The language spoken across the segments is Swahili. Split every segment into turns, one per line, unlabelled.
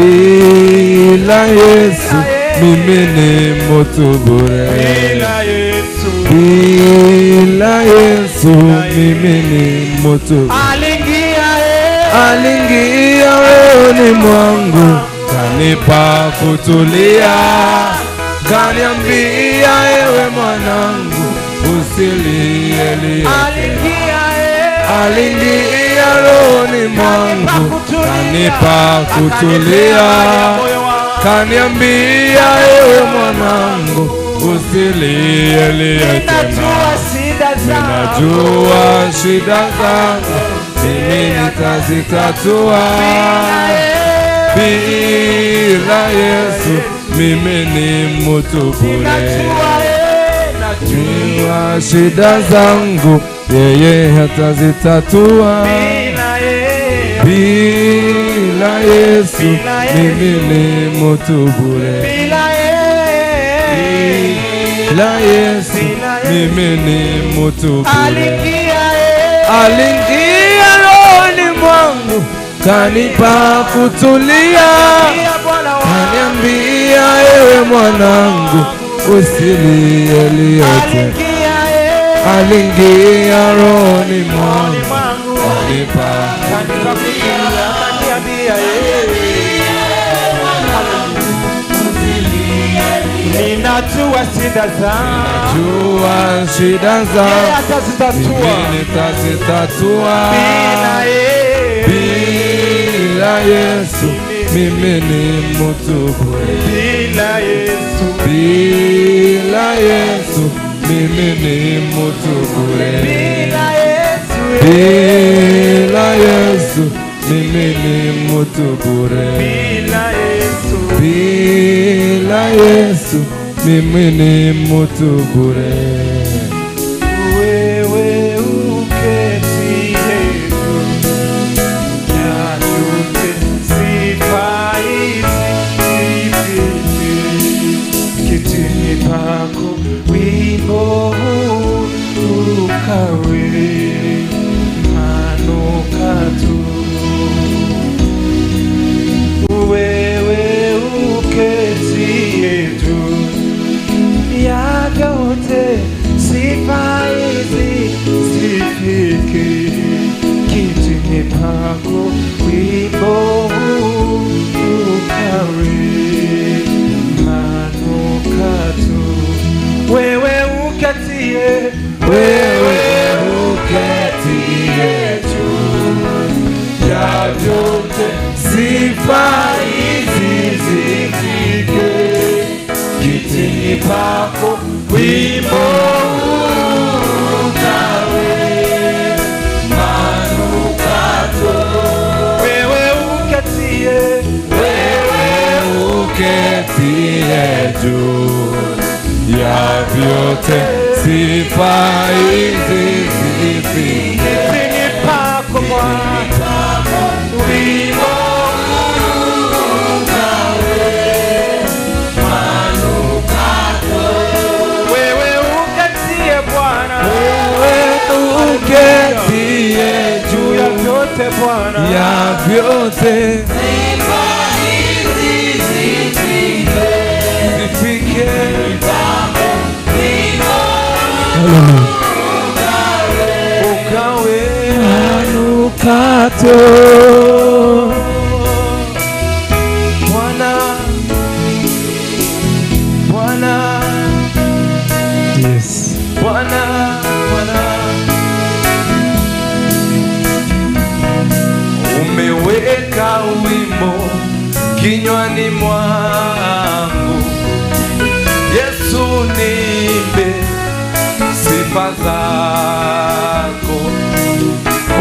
Bila Yesu mimi ni mtu bure.
Bila Yesu.
Bila Yesu mimi ni mtu.
Aliingia eh.
Aliingia rohoni mwangu, kanipa kutulia, kaniambia, "Ewe mwanangu, usilie lie."
Aliingia eh.
Aliingia rohoni mwangu, kanipa kutulia, kaniambia, "Ewe mwanangu, usilie lie tena."
Ninajua shida zangu.
Ninajua shida zangu, mimi nitazitatua. Bila Yesu mimi ni mtu bure.
Ninajua eh, najua.
Jua shida zangu, yeye atazitatua.
Bila yeye.
Bila Yesu
Bila Yesu.
mimi ni mtu bure.
Bila yeye.
Bila Yesu
Bila Yesu.
mimi ni mtu bure.
Aliingia eh.
Aliingia rohoni mwangu, kanipa kutulia,
Aliingia Bwana wangu.
kaniambia, "Ewe mwanangu, usilie lie tena."
Aliingia eh.
Aliingia rohoni
Rohoni
mwangu,
mwangu.
kanipa
Kanipa kutulia, kaniambia eh. Ninajua shida zangu.
Jua shida
Yeye
zangu,
atazitatua.
mimi nitazitatua.
Bila yeye.
Bila Yesu mimi ni mtu bure.
Bila Yesu.
Bila Yesu mimi ni mtu bure.
Bila Yesu.
Bila Yesu mimi ni mtu bure.
Bila Yesu.
Bila Yesu mimi ni mtu bure.
Wewe uketie juu ya vyote, sifa hizi zifike kitini pako, wimbo huu ukawe manukato. Wewe uketie juu ya vyote, sifa hizi zifike kitini pako, wimbo huu ukawe manukato. Wewe uketie,
Wewe uketie juu ya vyote, sifa hizi zifike kitini pako, wimbo ukawe manukato.
Wewe uketie,
Wewe uketie juu ya vyote, sifa hizi zifike
kitini pako Bwana,
wimbo ukawe manukato.
Wewe uketie Bwana,
Wewe uketie
juu ya
juu
vyote Bwana,
ya vyote, zifike.
Ukawe
Manukato.
Bwana, Bwana,
Yes.
Bwana, Bwana, umeweka wimbo kinywani mwangu, Yesu, niimbe sifa zako.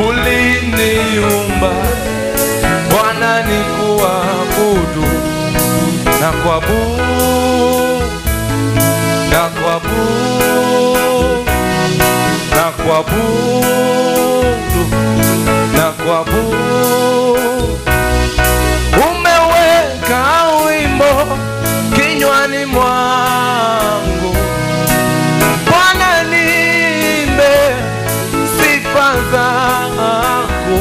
Uliniumba Bwana nikuabudu na kuabudu na kuabudu na kuabudu na kuabudu. Umeweka wimbo kinywani mwangu, Bwana, niimbe sifa zako.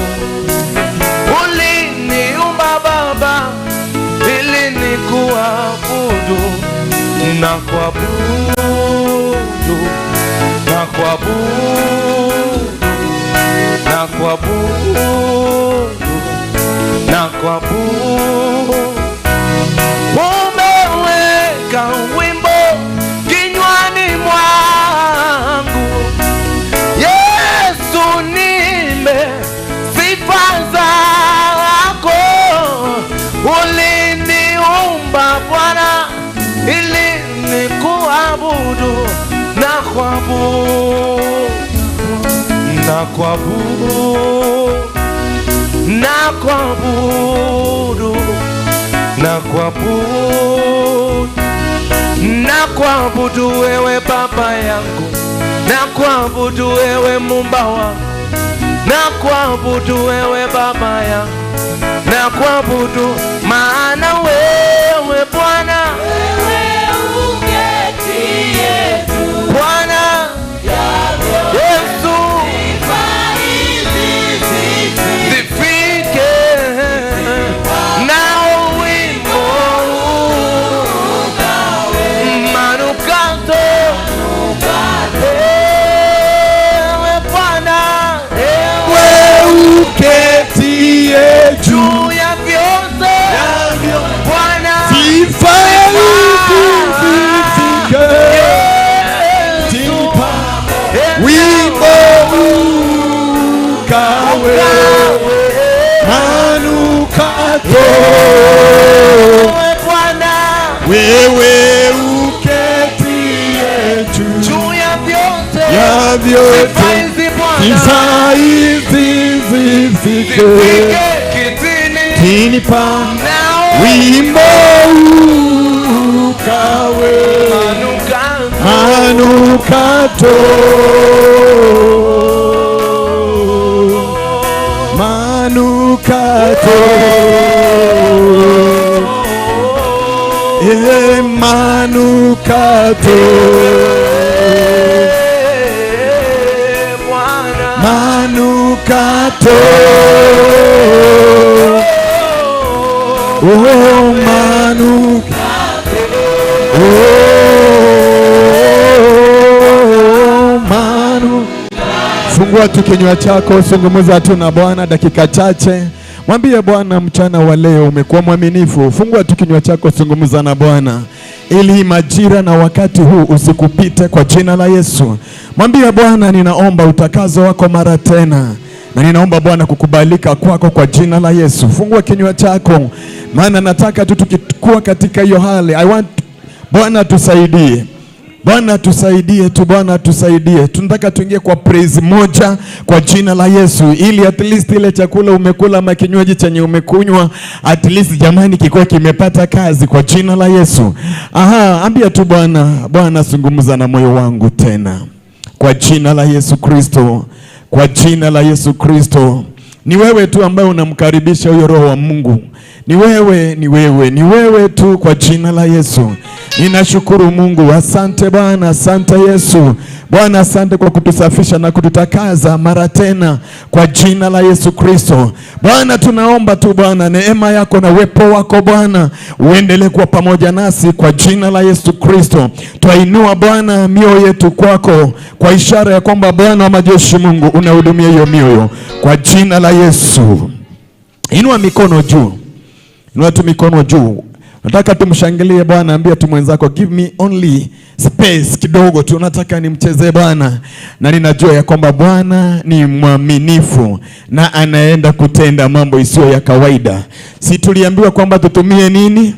Uliniumba Baba. Na kuabudu, na kuabudu, na kuabudu, na kuabudu. Umeweka wimbo kinywani mwangu, Yesu, niimbe sifa zako. Uliniumba Bwana ili nikuabudu, na kuabudu, na kuabudu, na kuabudu, na kuabudu, na kuabudu wewe Baba yangu, na kuabudu wewe Muumba wangu, na kuabudu wewe Baba yangu, na kuabudu, maana wewe Bwana, Bwana Yesu, zifike na wimbo manukato, ewe Bwana, ewe
Uketie juu
juu ya vyote, Bwana.
Sifa hizi zifike.
Yesu,
wimbo ukawe manukato.
Ewe Bwana,
wewe uketie juu
juu ya vyote,
ya vyote,
sifa hizi Bwana,
sifa hizi zifike
zifike kitini
kitini pa
nao
wimbo ukawe
manukato.
Manukato, manukato, manukato.
Bwana.
Manukato, oh, manukato, oh, manu. Fungua tu kinywa chako, zungumza tu na Bwana dakika chache. Mwambie Bwana, mchana wa leo umekuwa mwaminifu. Fungua tu kinywa chako, zungumza na Bwana ili majira na wakati huu usikupite kwa jina la Yesu. Mwambie Bwana, ninaomba utakaso wako mara tena, na ninaomba Bwana kukubalika kwako kwa jina la Yesu. Fungua kinywa chako, maana nataka tu tukikuwa katika hiyo hali. I want Bwana tusaidie. Bwana tusaidie tu, Bwana tusaidie. Tunataka tuingie kwa praise moja kwa jina la Yesu, ili at least ile chakula umekula ama kinywaji chenye umekunywa, at least jamani, kikuwa kimepata kazi kwa jina la Yesu. Aha, ambia tu Bwana, Bwana zungumza na moyo wangu tena kwa jina la Yesu Kristo, kwa jina la Yesu Kristo. Ni wewe tu ambaye unamkaribisha huyo Roho wa Mungu. Ni wewe, ni wewe, ni wewe tu kwa jina la Yesu. Ninashukuru Mungu, asante Bwana, asante Yesu. Bwana, asante kwa kutusafisha na kututakaza mara tena kwa jina la Yesu Kristo. Bwana, tunaomba tu Bwana, neema yako na uwepo wako Bwana uendelee kuwa pamoja nasi kwa jina la Yesu Kristo. Twainua Bwana mioyo yetu kwako kwa ishara ya kwamba Bwana wa majeshi Mungu unahudumia hiyo mioyo kwa jina la Yesu. Inua mikono juu. Inua tu mikono juu. Nataka tumshangilie Bwana, ambia tu mwenzako, give me only space kidogo tu, nataka nimchezee Bwana, na ninajua ya kwamba Bwana ni mwaminifu na anaenda kutenda mambo isiyo ya kawaida. Si tuliambiwa kwamba tutumie nini?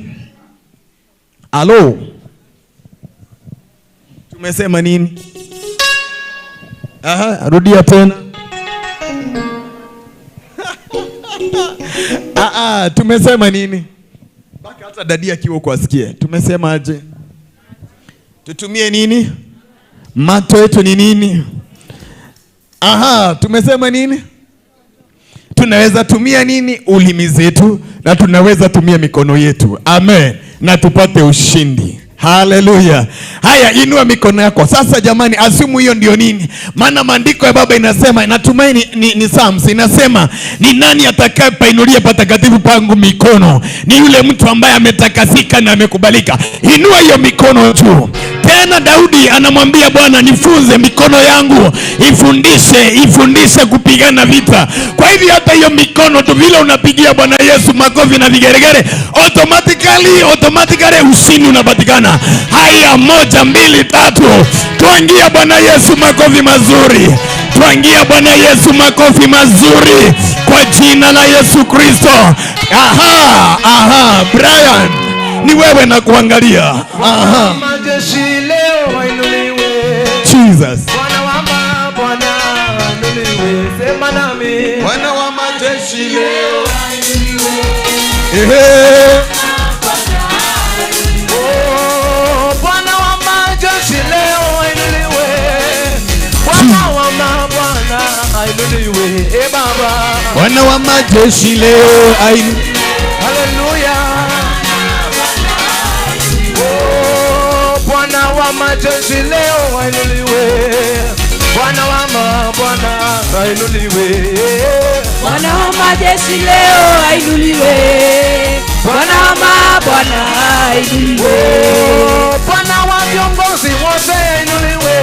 Alo, tumesema nini? Aha, rudia tena. Ah, tumesema nini? Mpaka hata dadi akiwa huko asikie. Tumesema aje? Tutumie nini? Macho yetu ni nini? Aha, tumesema nini? Tunaweza tumia nini? Ulimi zetu, na tunaweza tumia mikono yetu. Amen. Na tupate ushindi. Haleluya. Haya, inua mikono yako sasa. Jamani, assume hiyo ndio nini? Maana maandiko ya Baba inasema, natumai ni Psalms inasema, ni nani atakayepainulia patakatifu pangu mikono? Ni yule mtu ambaye ametakasika na amekubalika. Inua hiyo mikono juu. Tena Daudi anamwambia Bwana, nifunze mikono yangu, ifundishe, ifundishe kupigana vita. Kwa hivyo hata hiyo mikono tu, vile unapigia Bwana Yesu makofi na vigeregere, automatically, automatically ushindi unapatikana. Haya, moja, mbili, tatu, twangia Bwana Yesu makofi mazuri, twangia Bwana Yesu makofi mazuri kwa jina la Yesu Kristo. Aha, aha, Brian, ni wewe na kuangalia. Aha.
Majeshi leo wainuliwe.
Jesus.
Bwana wa mabwana ainuliwe. Sema nami.
Bwana wa majeshi leo. Ehe.
Oh, Bwana wa majeshi leo ainuliwe. Bwana wa mabwana ainuliwe. E Baba.
Bwana wa majeshi leo ainu.
Haleluya. Oh, Bwana wa majeshi leo ainuliwe. Bwana wa mabwana ainuliwe.
Bwana wa majeshi leo ainuliwe. Bwana wa mabwana ainuliwe.
Oh, Bwana wa viongozi wote ainuliwe.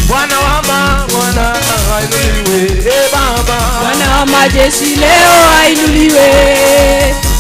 Bwana wa mabwana ainuliwe. E Baba.
Bwana wa majeshi leo ainuliwe.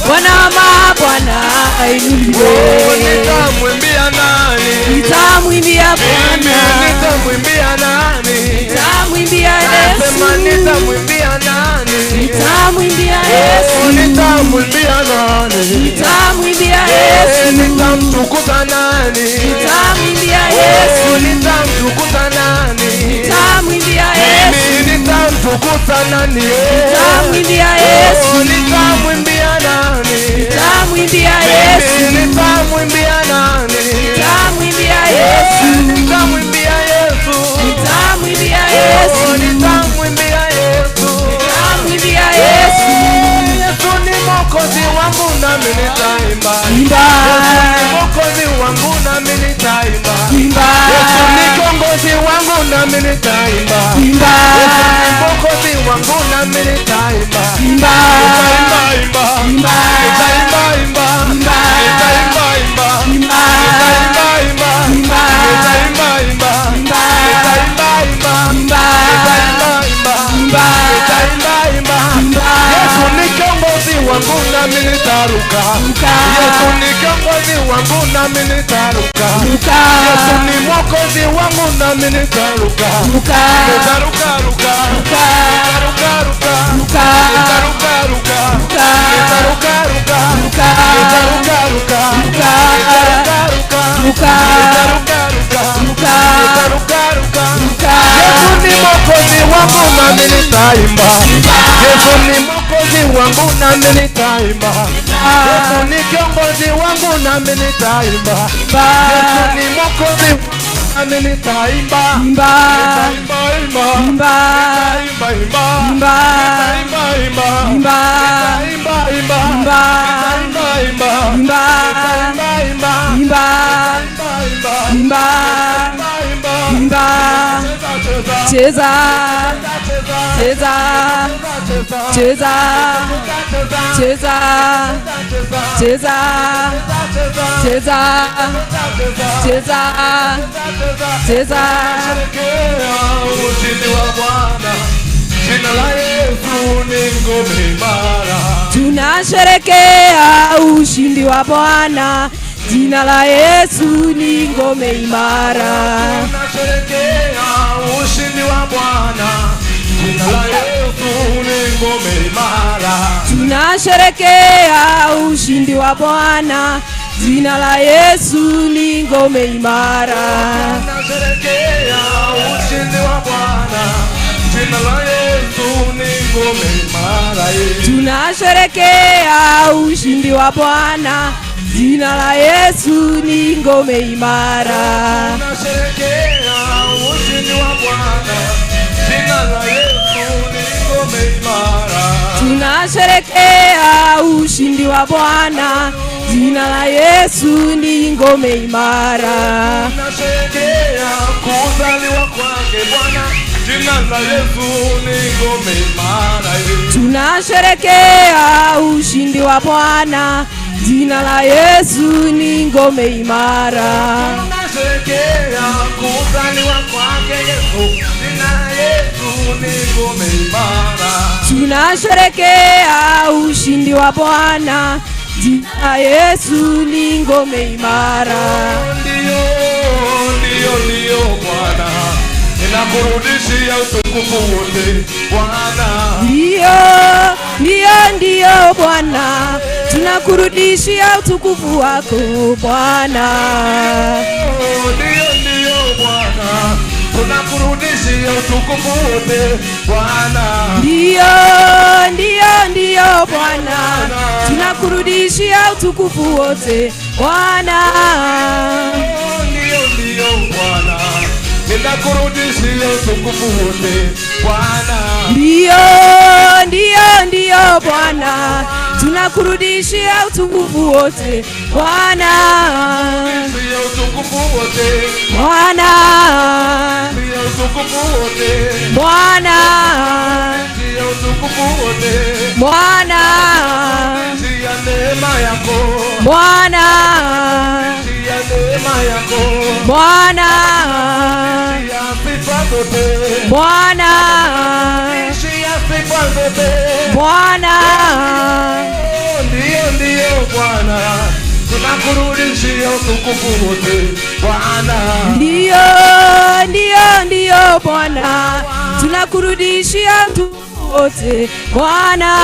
Bwana wa mabwana ainuliwe.
Oh, nitamwimbia nani?
Nitamwimbia
Mimi
Bwana.
nitamwimbia nani?
Nitamwimbia
Nasema
Yesu.
nitamwimbia nani?
Nitamwimbia
Oh,
Yesu.
nitamwimbia nani?
Nitamwimbia
Eh,
Yesu.
nitamtukuza nani?
Nitamwimbia
Oh,
Yesu.
nitamtukuza nani?
Nitamwimbia Yesu.
Mimi nitamtukuza nani?
Nitamwimbia
Oh,
Yesu.
nitamwimbia nani?
Nitamwimbia Yesu.
Mimi nitamwimbia nani?
Nitamwimbia Yesu.
Nitamwimbia Yesu.
Nitamwimbia
Oh,
Yesu.
nitamwimbia Yesu.
Nitamwimbia Yesu.
Yesu ni mwokozi wangu nami nitaimba.
Imba.
Yesu ni mwokozi wangu nami nitaimba.
Imba.
Yesu ni kiongozi wangu nami nitaimba.
Imba.
Yesu ni mwokozi wangu nami nitaimba.
Imba.
Nitaimba imba.
Imba.
Nitaimba imba.
Imba.
Nitaimba imba.
Imba.
Nitaimba imba.
Imba.
Nitaimba imba.
Imba.
Nitaimba imba.
Imba.
Nitaimba imba.
Imba.
Nitaimba imba.
Imba.
Yesu ni kiongozi wangu nami nitaruka.
Ruka.
Yesu ni kiongozi wangu nami nitaruka.
Ruka.
Yesu ni mwokozi wangu nami nitaruka.
Ruka.
Nitaruka ruka.
Ruka.
Nitaruka ruka.
Ruka.
Nitaruka ruka.
Ruka.
Nitaruka ruka.
Ruka.
Nitaruka ruka.
Ruka.
Nitaruka ruka.
Ruka.
Nitaruka ruka.
Ruka.
Nitaruka ruka.
Ruka.
Yesu ni mwokozi wangu nami nitaimba. Yesu ni mwokozi wangu nami nitaimba. Yesu ni kiongozi wangu nami nitaimba. Yesu ni mwokozi nami nitaimba.
Imba.
Nitaimba imba.
Imba.
Nitaimba imba.
Imba.
Nitaimba imba.
Imba.
Nitaimba imba.
Imba.
Nitaimba imba.
Imba.
Nitaimba imba.
Imba.
Nitaimba
Imba.
imba.
Imba.
Cheza cheza.
Cheza.
Cheza.
Cheza.
Cheza.
Cheza. Cheza.
Cheza.
Cheza. Cheza. Cheza.
Tunasherehekea ushindi wa Bwana. Jina la Yesu ni ngome imara.
Tunasherekea ushindi wa Bwana. Jina la Yesu ni ngome imara.
Tunasherehekea ushindi wa Bwana. Jina la Yesu ni ngome imara.
Tunasherekea ushindi wa Bwana. Jina la Yesu ni ngome imara.
Tunasherehekea ushindi wa Bwana. Jina la Yesu ni ngome imara.
Tunasherekea ushindi wa Bwana. Jina la Yesu ni ngome imara.
Tunasherehekea ushindi wa Bwana. Jina la Yesu ni ngome imara.
Tunasherekea ushindi wa Bwana. Jina Jina la Yesu ni ngome imara.
Tunasherehekea kuzaliwa kwake Bwana, jina la Yesu ni ngome imara.
Tunasherekea ushindi wa Bwana, jina la Yesu ni ngome imara.
Tunasherehekea kuzaliwa kwake Yesu, jina la Yesu ni ngome imara.
Tunasherekea ushindi wa Bwana, jina la Yesu ni ngome imara.
Ndio, ndio, ndio Bwana, ninakurudishia utukufu wote Bwana.
Ndio, ndio, ndio Bwana, tunakurudishia utukufu wako Bwana.
Ndio, ndio Bwana, tunakurudishia utukufu wote Bwana.
Ndio, ndio, ndio Bwana, tunakurudishia utukufu wote Bwana.
Ndio, ndio Bwana, ninakurudishia utukufu wote Bwana.
Ndio, ndio, ndio Bwana, tunakurudishia utukufu wote Bwana.
Rudishia utukufu wote,
Bwana,
rudishia utukufu wote,
Bwana,
rudishia utukufu wote,
Bwana,
rudishia neema yako,
Bwana,
rudishia neema yako,
Bwana,
rudishia sifa zote,
Bwana,
rudishia sifa zote.
Bwana.
Ndio, ndio Bwana, tunakurudishia utukufu wote Bwana.
Ndio, ndio, ndio Bwana, tunakurudishia utukufu wote Bwana.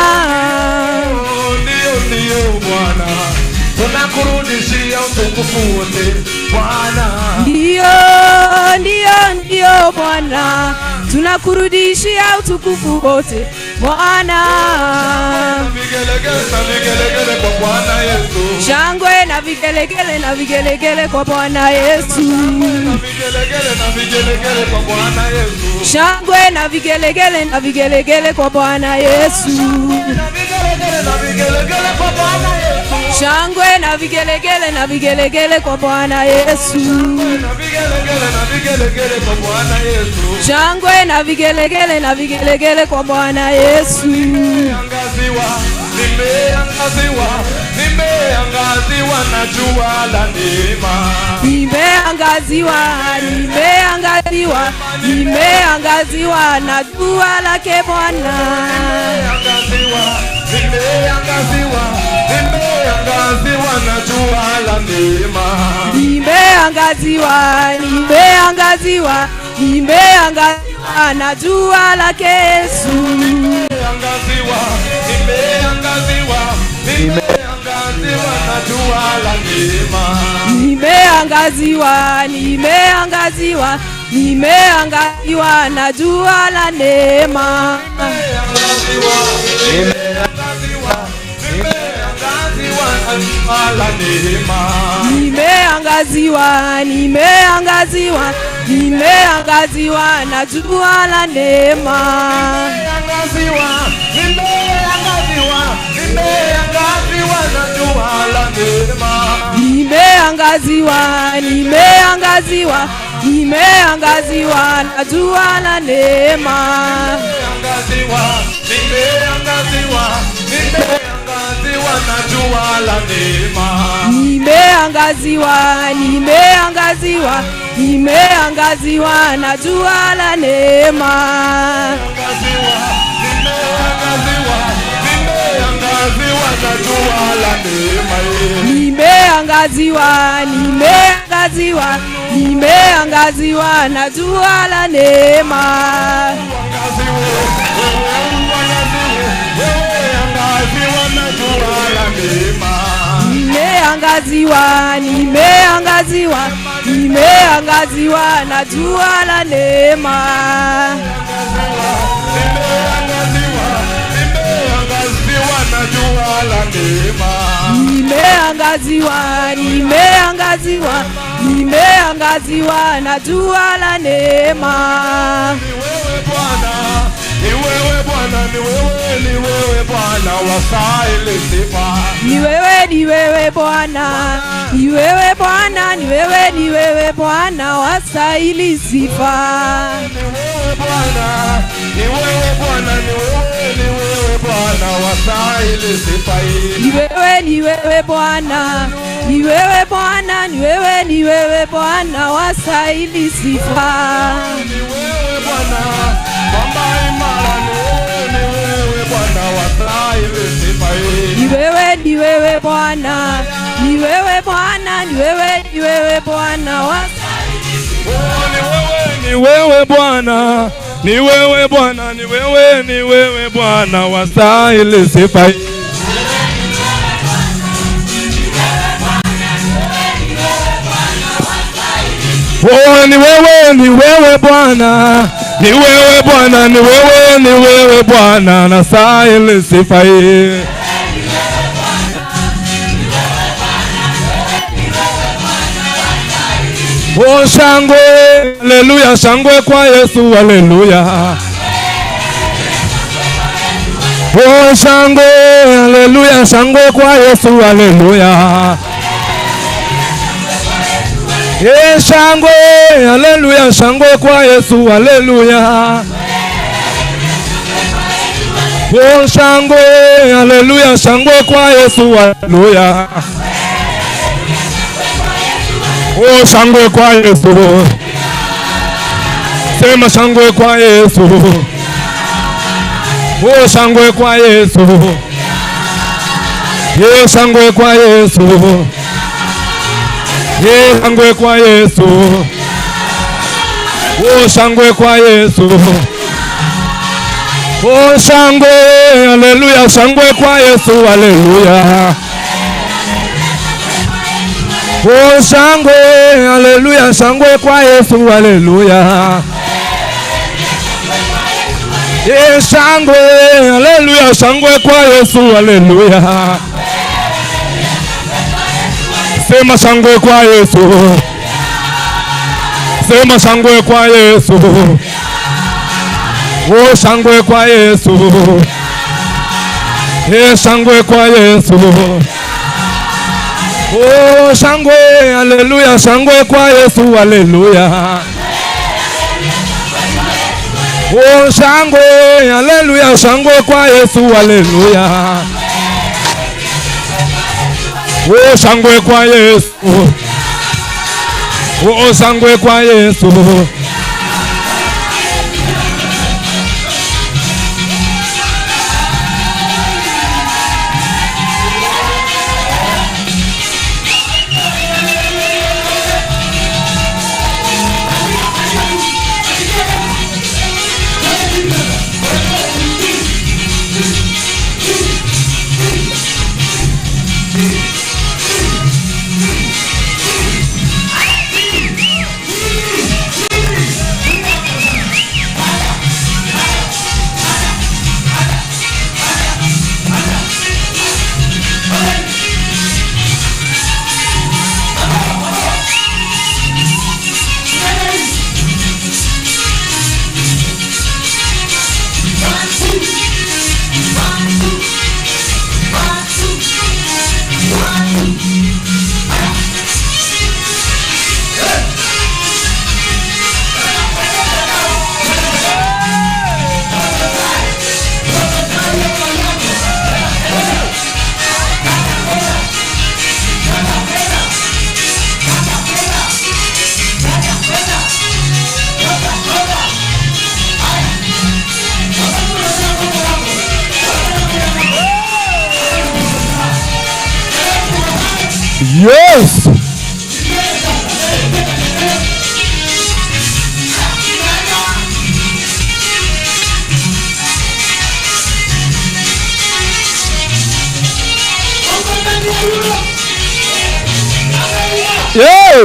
Ndio, ndio Bwana, tunakurudishia utukufu wote Bwana.
Ndio, ndio, ndio Bwana, tunakurudishia utukufu wote Bwana.
Vigelegele na vigelegele kwa Bwana Yesu.
Shangwe na vigelegele na vigelegele kwa Bwana Yesu.
Na vigelegele na vigelegele kwa Bwana Yesu.
Shangwe na vigelegele na vigelegele kwa Bwana Yesu.
Na vigelegele na vigelegele kwa Bwana Yesu.
Shangwe na vigelegele na vigelegele kwa Bwana Yesu.
Na vigelegele na vigelegele kwa Bwana Yesu.
Shangwe na vigelegele na vigelegele kwa Bwana Yesu.
Nimeangaziwa, nimeangaziwa, nimeangaziwa na jua la neema.
Nimeangaziwa, nimeangaziwa, nimeangaziwa na jua lake Bwana.
Nimeangaziwa, nimeangaziwa, nimeangaziwa na jua la neema.
Nimeangaziwa, nimeangaziwa, nimeangaziwa na jua lake Yesu.
Nimeangaziwa, nimeangaziwa, nimeangaziwa na jua la neema.
Nimeangaziwa, nimeangaziwa, nimeangaziwa na jua la neema.
Nimeangaziwa, nimeangaziwa, nimeangaziwa na jua la neema.
Nimeangaziwa, nimeangaziwa, nimeangaziwa na jua la neema.
Nimeangaziwa, nimeangaziwa, nimeangaziwa na jua la neema.
Nimeangaziwa, nimeangaziwa, nimeangaziwa na jua la neema.
Nimeangaziwa, nimeangaziwa, nimeangaziwa na jua la neema.
Nimeangaziwa, nimeangaziwa, nimeangaziwa na jua la neema.
Nimeangaziwa, nimeangaziwa, nimeangaziwa na jua la neema.
Nimeangaziwa, nimeangaziwa, nimeangaziwa na jua la neema.
Angaziwe, wewe uangaziwe, wewe angaziwa na jua la neema.
Nimeangaziwa, nimeangaziwa, nimeangaziwa na jua la neema.
Nimeangaziwa, nimeangaziwa na jua la neema.
Nimeangaziwa, nimeangaziwa, nimeangaziwa na jua la neema.
Ni wewe Bwana, Ni wewe Bwana, ni wewe, ni wewe Bwana wastahili sifa.
Ni wewe, ni wewe Bwana, ni wewe Bwana, ni wewe, ni wewe Bwana wastahili sifa.
Ni wewe Bwana, ni wewe Bwana, ni wewe, ni wewe Bwana wastahili sifa hii.
Ni wewe, ni wewe Bwana, ni wewe Bwana, ni wewe, ni wewe Bwana wastahili sifa.
Ni wewe Bwana, mwamba imara, ni wewe, ni wewe Bwana wastahili sifa hii.
Ni wewe, ni wewe Bwana, ni wewe Bwana, ni wewe, ni wewe Bwana wastahili
Oh, ni wewe, ni wewe Bwana, ni wewe Bwana, ni wewe, ni wewe Bwana wastahili sifa hii. Oh, ni wewe, ni wewe Bwana, ni wewe Bwana, ni wewe, ni wewe Bwana nastahili sifa hii. Oh, shangwe, haleluya, shangwe kwa Yesu, haleluya. Oh, shangwe, haleluya, shangwe kwa Yesu, haleluya. Eh, shangwe, haleluya, shangwe kwa Yesu, haleluya. Oh, shangwe, haleluya, shangwe kwa Yesu, haleluya. Oh, shangwe kwa Yesu. Sema shangwe kwa Yesu. Oh, shangwe kwa Yesu. Ye shangwe kwa Yesu. Ye shangwe kwa Yesu. Oh, shangwe kwa Yesu. Oh, shangwe, haleluya, shangwe kwa Yesu, haleluya. Oh, shangwe, haleluya, shangwe kwa Yesu, haleluya. Ye shangwe, haleluya, shangwe kwa Yesu, haleluya. Sema shangwe kwa Yesu. Sema shangwe kwa Yesu. Oh, shangwe kwa Yesu. Ye shangwe kwa Yesu. Oh, shangwe, haleluya, shangwe kwa Yesu, haleluya. Oh, shangwe, haleluya, shangwe kwa Yesu, haleluya. Oh, shangwe kwa Yesu. Oh, shangwe kwa Yesu. Yes! Yeah!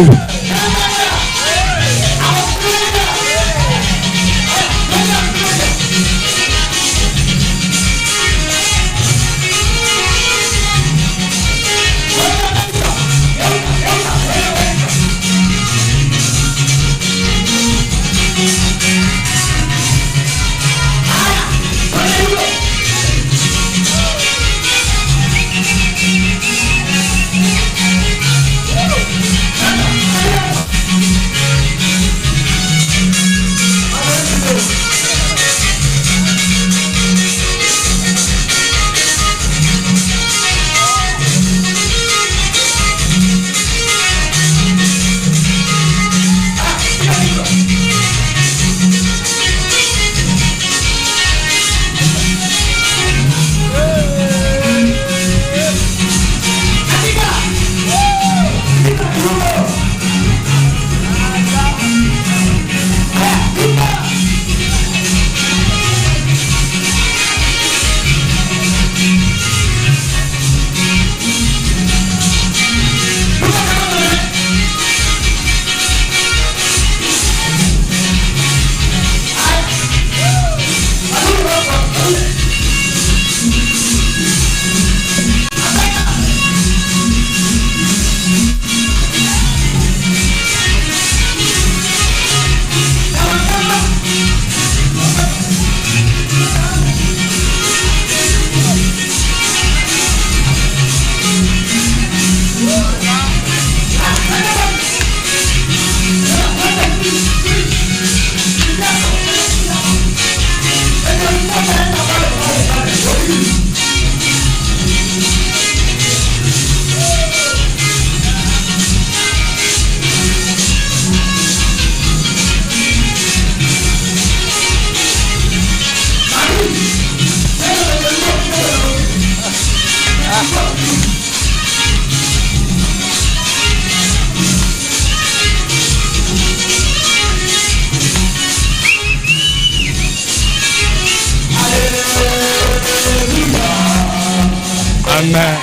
Amen.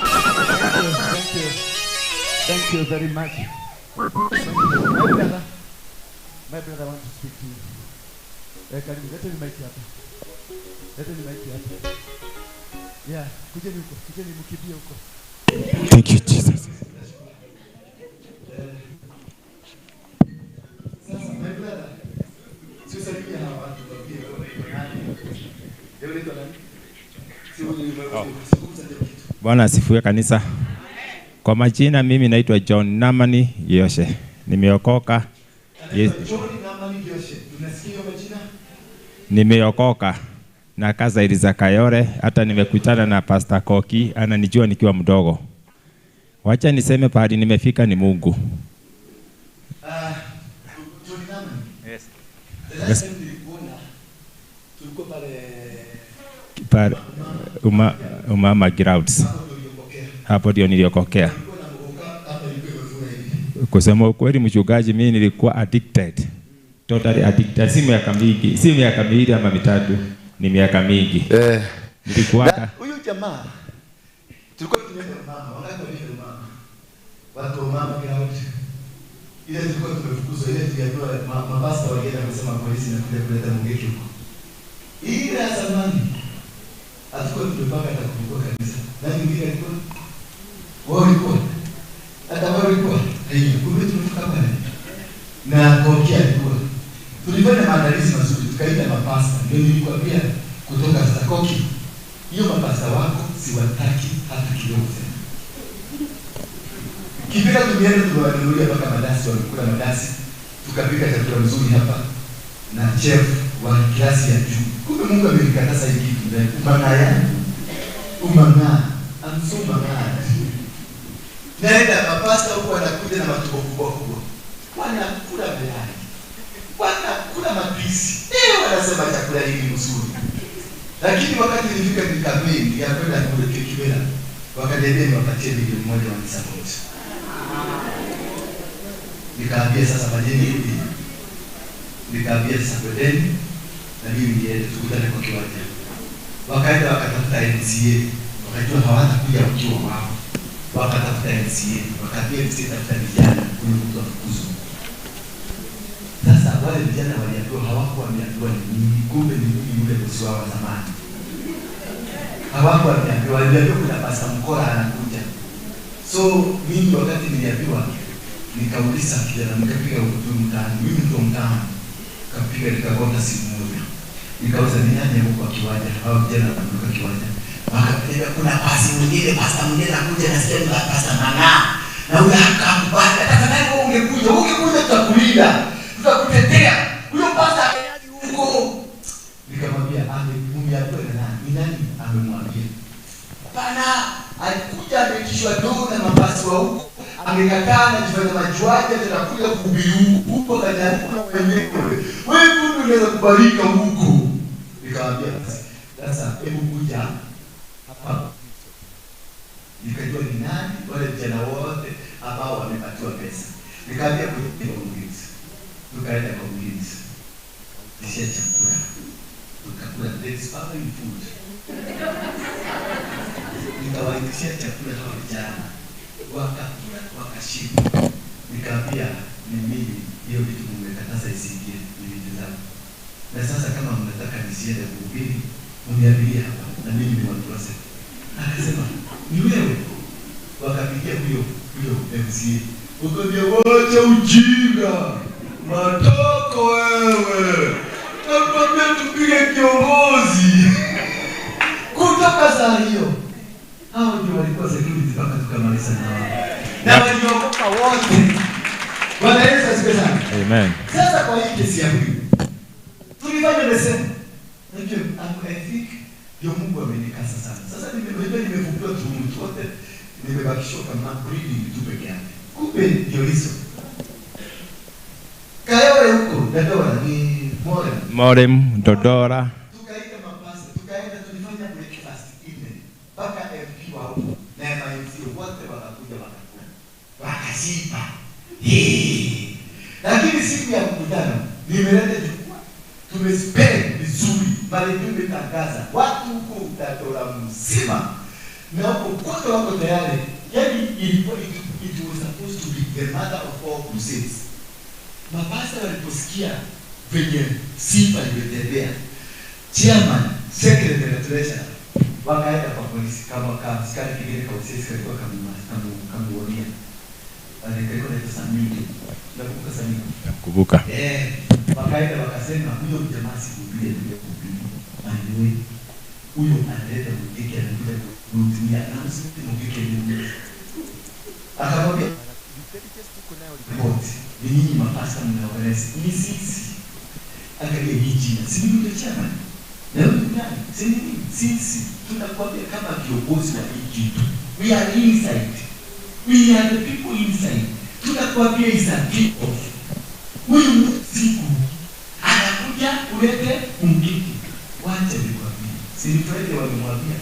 Thank you. Thank you very much. Thank you. My brother, my brother, I want to speak to you. Karibu, leteni mic hapa. Leteni mic hapa. Yeah, kujeni huko, kujeni mkimbie huko.
Thank you, Jesus.
Sasa my brother, si usalimie hawa watu waambie wewe unaitwa nani? Wewe unaitwa nani? Si zungumza ndio kitu.
Bwana asifiwe kanisa. Kwa majina mimi naitwa John Namani Yoshe. Nimeokoka.
Anaitwa John Namani Yoshe. Unasikia hiyo majina?
Nimeokoka na kaza Eliza Kayore, hata nimekutana na Pastor Koki, ananijua nikiwa mdogo. Wacha niseme pahali nimefika ni Mungu.
John Namani.
Yes.
The last time nilikuona tulikuwa pale
Pale Umama Grounds. Hapo ndio niliokokea. Kusema ukweli mchungaji, mimi nilikuwa addicted. Totally addicted. Si miaka mingi, si miaka miwili ama mitatu, ni miaka mingi. Nilikuwa
huyu jamaa tulikuwa tunaenda mama, wakati wa mama. Watu wa mama ground. Ile tulikuwa tumefukuzwa, ile tuliambiwa mapasta walienda kusema polisi na kuja kuleta mgeki huko. Ile ya zamani hatukuwa tumepanga hata kufungua kanisa. Nani mwingine alikuwa? Wewe ulikuwa? Hata wewe ulikuwa? Kumbe tumefika pale. Na Koki alikuwa. Tulifanya maandalizi mazuri, tukaita mapasta. Ndio nilikwambia kutoka Koki. Hiyo mapasta wako siwataki hata kidogo tena. Kipika tulienda tuliwanunulia mpaka madasi, walikula madasi. Tukapika chakula mzuri hapa na chef wa klasi ya juu. Kumbe Mungu amenikataza hiki kitu. Umang'aa yangu. Umang'aa. I'm so mang'aa. Naenda mapasta huko wanakuja na matumbo kubwa kubwa. Wanakula mayai. Wanakula mapisi. Wanasema chakula hili mzuri. Lakini wakati nilifika nikampeni ya kwenda kule Kibera, wakaniambia niwapatie milioni 1 wanisupport. Nikaambia sasa fanyeni hivi. Nikaambia sasa kwendeni na mimi niende tukutane kwa kiwanja. Wakaenda wakatafuta MCA, wakajua hawatakuja wakiwa wao. Wakatafuta MCA, wakaambia MCA tafuta vijana huyu mtu afukuzwe. Sasa wale vijana waliambiwa, hawakuwa wameambiwa ni nini, kumbe ni mimi yule bosi wao wa zamani. Hawakuwa wameambiwa, waliambiwa kuna pasta mkora anakuja. So mimi wakati niliambiwa nikauliza kijana, nikapiga huko mtaani, mimi ndio mtaani. Nikapiga nikagonga simu moja. Nikauliza ni nani huko kwa kiwanja? Hao vijana wanatoka kiwanja. Wakapeleka kuna pasi mwingine, pasta mwingine anakuja na sema pasta Mang'aa. Na huyo akakubali. Hata kama wewe ungekuja, ungekuja tutakulinda. Tutakutetea. Huyo pasta akaje huko? Nikamwambia amemuambia na nani? Ni nani amemwambia? Hapana, alikuja ameitishwa doo na mapasi wa huko. Amekataa na kufanya majuaje, tutakuja kuhubiri huko. Huko kanyakula wenyewe. Wewe kumbe unaweza kubalika huko. Nikamwambia basi, sasa hebu kuja hapa. Nikajua ni nani wale vijana wote ambao wamepatiwa pesa. Nikamwambia kuja kwa mlinzi. Tukaenda kwa mlinzi. Kisha chakula. Tukakula this family food. Nikawaitishia chakula hawa vijana. Wakakula, wakashiba. Nikamwambia ni mimi hiyo vitu mmekataza isiingie ni vitu zangu. Na sasa kama mnataka nisiende kuhubiri, mniambie hapa na mimi ni watu wase. Akasema ni wewe. Wakapigia huyo MCA. Ukaambia wacha ujinga. Matoko wewe. Nakwambia tupige kiongozi. Kutoka saa hiyo hao ndio walikuwa security mpaka tukamaliza na wao. Na waliokoka wote. Bwana Yesu asifiwe sana.
Amen.
Sasa kwa hii kesi ya huyu tulifanya the same. Unajua, I think ndio Mungu amenikasa sana. Sasa nimejua nimefungiwa tu mtu wote, nimebakishwa kama breeding tu peke yake. Kumbe ndio hizo. Kayore huko, Dodora ni Morem.
Morem, Dodora.
Tukaenda Hii. Lakini siku ya mkutano nimeleta jukwaa, tumespend vizuri, maredio imetangaza, watu huko Utatola mzima na huko kote wako tayari. Yaani ilikuwa it was supposed to be the mother of all crusades. Mapasta waliposikia venye sifa imetembea, chairman, secretary na treasurer wakaenda kwa polisi, kama kama askari kingine kwa OCS kalikuwa kamuonia. Alikuwa anaitwa Samingi. Nakumbuka Samingi.
Nakumbuka.
Wakaenda wakasema huyo jamaa sikuhubiri, alikuja kuhubiri. Anyway, huyo analeta muziki, anakuja kutumia na muziki, muziki ni muziki. Akamwambia report, ni nyinyi mapasta mnaorganize, ni sisi. Angalia hii jina, si mimi ndio chairman? Na huyu ni nani? Si mimi, sisi tunakuambia kama viongozi wa hii kitu. We are inside. We are the people inside. Tunakuambia is a kick off. Huyu siku anakuja kulete mungiki. Wacha nikwambie. Si ni Friday walimwambia.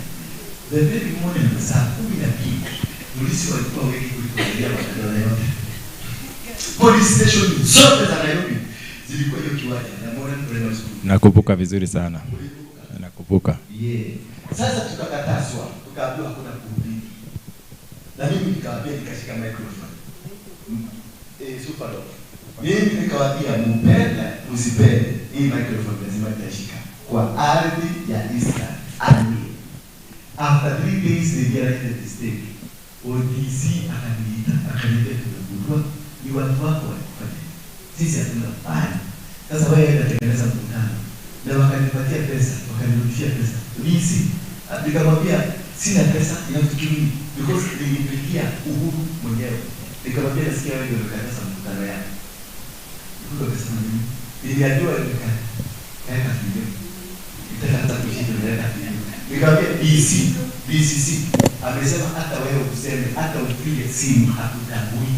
The very morning saa 12 polisi walikuwa wengi kuliko raia wa Nairobi yote. Police station zote za Nairobi zilikuwa hiyo kiwanja na Modern Primary School.
Nakumbuka vizuri sana. Nakumbuka.
Yeah. Sasa tukakataswa, tukaambiwa hakuna kuhubiri. Na mimi nikawaambia, nikashika microphone. Super dog. Mimi nikawaambia mupende msipende, hii microphone lazima nitashika kwa ardhi ya Eastern. After 3 days they realized the mistake. ODC akaniita, akaniambia tumegundua ni watu wako walikufanya. Sisi hatuna plani. Sasa wewe unatengeneza mkutano. Na wakanipatia pesa, wakanirudishia pesa. DC nikamwambia sina pesa, you have to give me because nilipigia Uhuru mwenyewe. Nikamwambia nasikia wewe ndio umekataza mkutano yako. Uhuru akasema nini? Niliambiwa nikaweka video. Nitaka hata kushinda niliweka video. Nikamwambia DCC amesema hata wewe useme, hata upige simu hakutambui.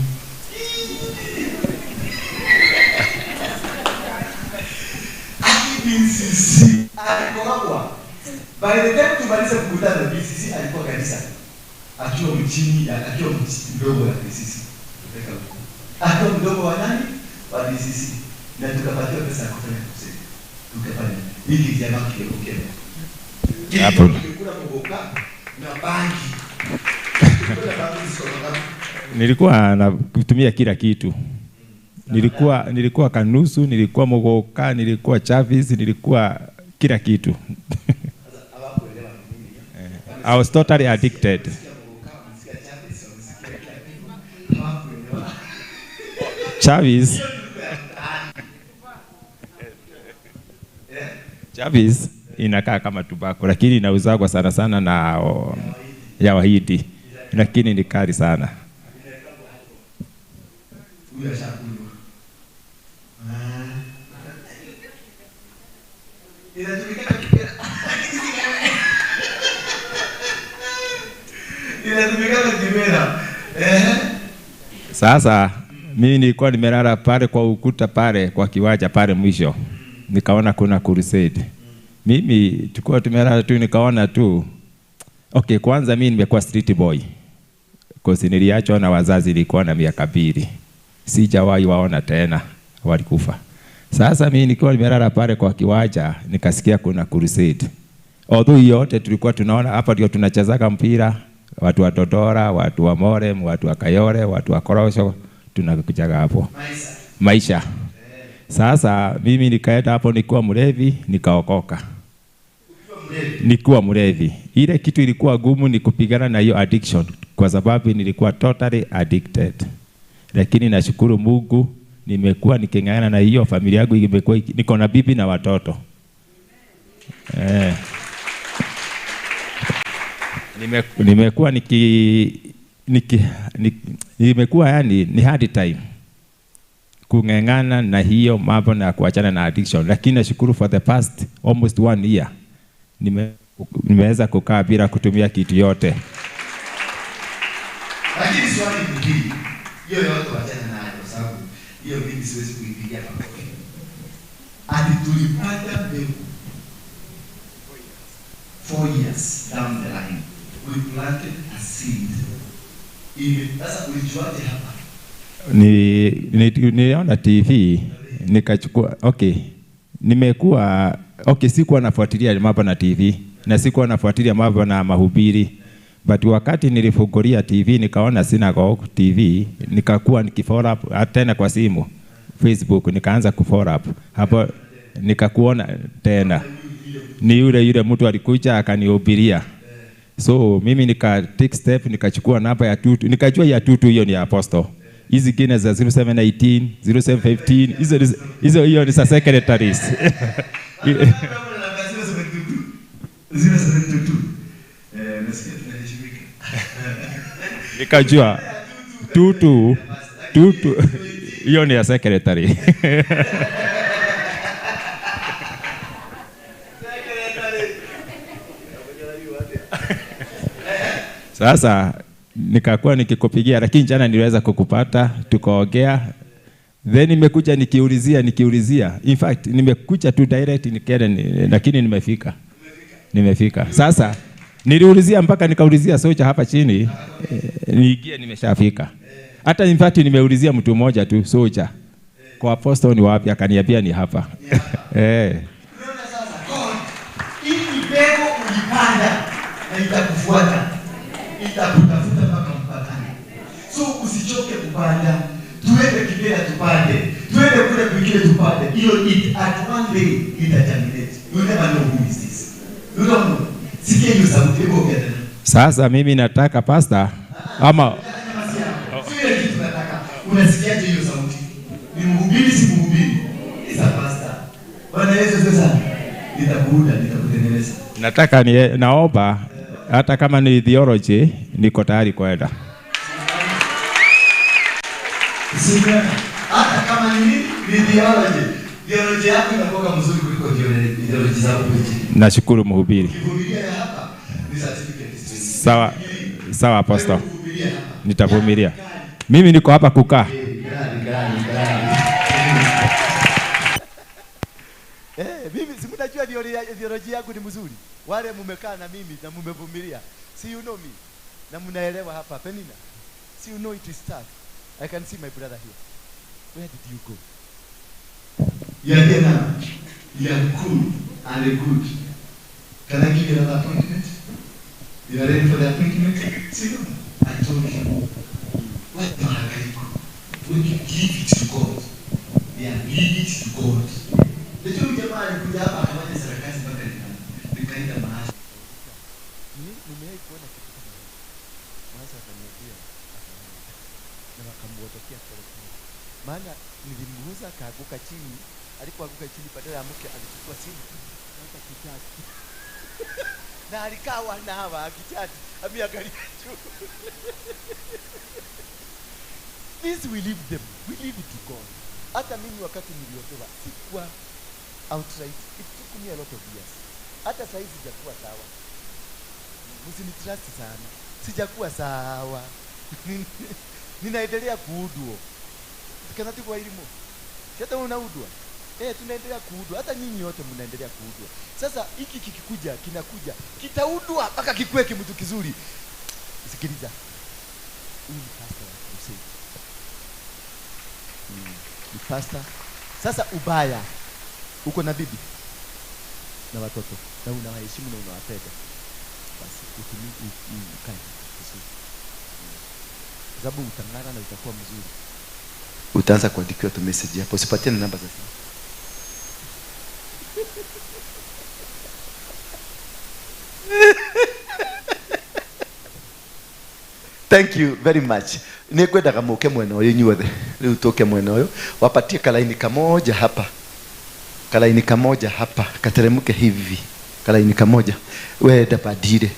DCC alikorogwa. By the time tumalize mkutano, DCC alikuwa kanisa akiwa mchini, akiwa mdogo wa DCC. Akiwa mdogo wa nani? Wa DCC. Na tukapatiwa pesa ya kufanya crusade. Tukafanya. Hiki jamaa kilipokea.
Hapo.
Tulikula mboga na bangi. Tulikula bangi sio kama
nilikuwa natumia kila kitu. Nilikuwa kanusu, nilikuwa mogoka, nilikuwa Chavis, nilikuwa kila kitu. I was totally addicted. Chavis inakaa kama tobacco, lakini inauzwa sana sana na ya Wahindi, lakini ni kali sana. Sasa mimi nilikuwa nimelala pale kwa ukuta pale kwa kiwanja pale mwisho. Nikaona kuna crusade. Mimi tulikuwa tumelala tu nikaona tu. Okay, kwanza mimi nimekuwa street boy. Kosi niliachwa na wazazi nilikuwa na miaka 2. Sijawahi waona tena, walikufa. Sasa mimi nilikuwa nimelala pale kwa kiwanja nikasikia kuna crusade. Although yote tulikuwa tunaona hapa ndio tunachezaga mpira, watu wa Dodora, watu wa Morem, watu wa Kayole, watu wa Korosho, tunakujaga hapo. Maisha. Sasa mimi nikaenda hapo nilikuwa mlevi, nikaokoka. Nilikuwa mlevi. Ile kitu ilikuwa gumu ni kupigana na hiyo addiction kwa sababu nilikuwa totally addicted. Lakini nashukuru Mungu nimekuwa niking'ang'ana na hiyo, familia yangu imekuwa, niko na bibi na watoto. Nimekuwa nimekuwa yani ni hard time kung'ang'ana na hiyo mambo na kuachana na addiction, lakini nashukuru for the past almost 1 year nimeweza kukaa bila kutumia kitu yote.
Lakini swali ni hili, hiyo yote wachana nayo kwa sababu hiyo mimi siwezi kuipigia makofi. Ati tulipata mbegu 4 years down the line, we planted a seed. Sasa ulijuaje hapa?
Niliona TV nikachukua, okay. Nimekuwa okay, sikuwa nafuatilia mambo na TV na sikuwa nafuatilia mambo na mahubiri. But wakati nilifungulia TV nikaona Synagogue TV, nikakuwa nikifollow up tena kwa simu Facebook, nikaanza kufollow up. Hapo nikakuona tena. Ni yule mtu alikuja akanihubiria. So mimi nika take step, nikachukua namba ya Tutu, nikajua ya Tutu hiyo ni apostle. Hizi zingine za 0718, 0715, hizo hiyo ni za secretaries. Nikajua Tutu hiyo ni ya secretary. Sasa nikakuwa nikikupigia, lakini jana niliweza kukupata, tukaongea. Then nimekuja nikiulizia. In fact nimekuja tu direct nikaenda, lakini nimefika. Nimefika. Sasa niliulizia mpaka nikaulizia socha hapa chini, niingie nimeshafika. Hata in fact nimeulizia mtu mmoja tu socha. Kwa apostle ni wapi, akaniambia ni hapa. Eh.
Unaona sasa God, hii mbegu ulipanda na itakufuata. Itakutafuta mpaka mpakani. So usichoke kupanda. Tuende Kibera tupande, tuende kule kwingine tupande. Hiyo it at one day itagerminate. You never know who is this. You don't know. Sikia hiyo sauti, hebu ongea tena.
Sasa mimi nataka pastor ama
sio ile kitu nataka. Unasikiaje hiyo sauti? Ni mhubiri si mhubiri? Isa pastor. Bwana Yesu sasa nitakuuda, nitakutengeneza.
Nataka ni naomba hata kama ni theology niko tayari kwenda.
Hata kama ni nini? Ni theology. Theology yako inakuwa mzuri kuliko theology za huko chini.
Nashukuru mhubiri.
Ukivumilia hapa ni certificate.
Sawa, sawa pastor. Nitavumilia. Mimi niko hapa kukaa.
Mimi si mnajua theology yangu ni mzuri. Wale mmekaa na mimi na mmevumilia. See you know me. Na mnaelewa hapa Penina. See you know it is tough. I can see my brother here. Where did you go? You are here now. You are cool and good. Can I give you another appointment? You are ready for the appointment? See, I told you. What when you give it to God, yeah, leave it to God. The two jamaa alikuja hapa akafanya sarakasi mpaka nikaenda mahali.
Nimewahi kuona kitu kama hicho. Mwanzo akaniambia na wakamwotokea pole pole. Maana nilimguza akaanguka chini, alipoanguka chini badala ya mke alichukua simu akaanza kuchat.
Na alikaa wana hawa akichat, ameangalia juu. This we leave them. We leave it to God. Hata mimi wakati niliopewa sikuwa outright. It took me a lot of years. Hata sasa hizi sijakuwa sawa. Msinitrust sana. Sijakuwa sawa. Ninaendelea kuudwa. Kana tuko elimu. Hata unaudwa. Tunaendelea kuudwa. Hata nyinyi wote mnaendelea kuudwa. Sasa hiki kikikuja, kinakuja, kitaudwa mpaka kikue kimtu kizuri. Sikiliza. Huyu ni pastor wa crusade. Ni pastor. Sasa ubaya, uko na bibi na watoto na unawaheshimu na unawapenda. Basi utumie ukae vizuri. Kwa sababu utang'ara na utakuwa mzuri. Utaanza kuandikiwa tu message hapo, usipatie na namba za simu. Thank you very much. Nĩngwendaga mũke mwena ũyũ inyuothe. Rĩu tũke mwena ũyũ. Wapatie kalaini kamoja hapa. Kalaini kamoja hapa. Kateremke hivi. Kalaini kamoja. Wewe dabadire.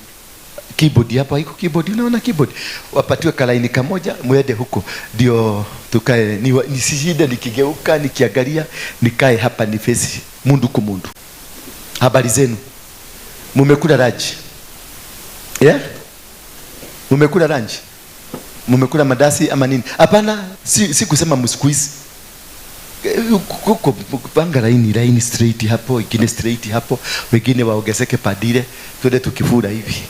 Keyboard hapa iko keyboard, unaona keyboard. Wapatiwe kalaini kamoja muende huko ndio tukae, nisishinde nikigeuka nikiangalia, nikae hapa ni face mundu ku mundu. Habari zenu? Mumekula lunch? Yeah? Mumekula lunch? Mumekula madasi ama nini? Hapana, si kusema msqueeze. Kupanga laini straight hapo, wengine straight hapo, wengine waongezeke padile, twende tukifura hivi.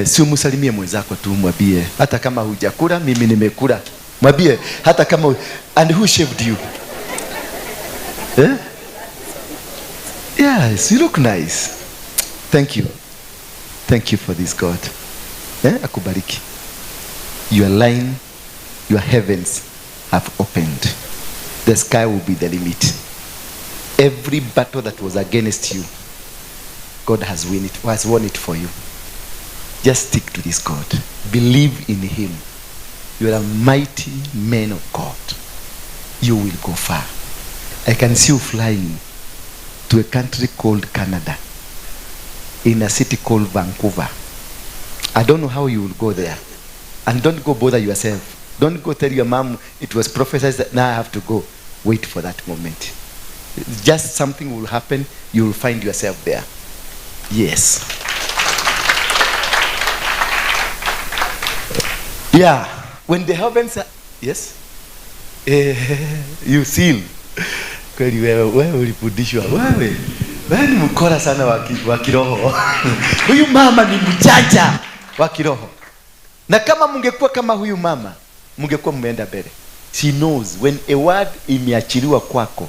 Si umsalimie mwenzako tu, mwambie hata kama hujakula mimi nimekula. Mwambie hata kama, and who shaved you? Eh? Yes, you look nice. Thank you. Thank you for this, God. Eh? Akubariki. Your line, your heavens have opened. The sky will be the limit. Every battle that was against you, God has won it for you. Just stick to this God. Believe in him. You are a mighty man of God. You will go far. I can see you flying to a country called Canada, in a city called Vancouver. I don't know how you will go there. And don't go bother yourself. Don't go tell your mom it was prophesied that now I have to go. Wait for that moment. Just something will happen. You will find yourself there. Yes. Yeah. When the heavens are, yes? You seal. Kweli wewe ulifundishwa. Wewe ni mkora sana wa kiroho. Huyu mama ni mjanja wa kiroho. Na kama mungekuwa kama huyu mama, mungekuwa mmeenda mbele. She knows when a word imeachiliwa kwako,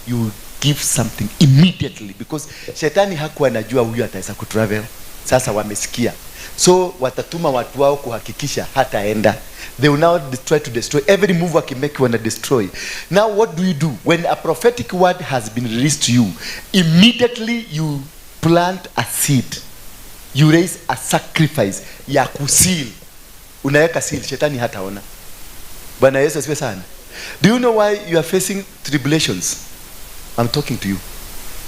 you give something immediately, because shetani hakuwa anajua huyu ataweza kutravel. Sasa wamesikia. So watatuma watu wao kuhakikisha hataenda. They will now try to destroy every move wakimake, wana destroy. Now what do you do when a prophetic word has been released to you? Immediately you plant a seed. You raise a sacrifice ya kuseal. Unaweka seal, shetani hataona. Bwana Yesu asifiwe sana. Do you know why you are facing tribulations? I'm talking to you.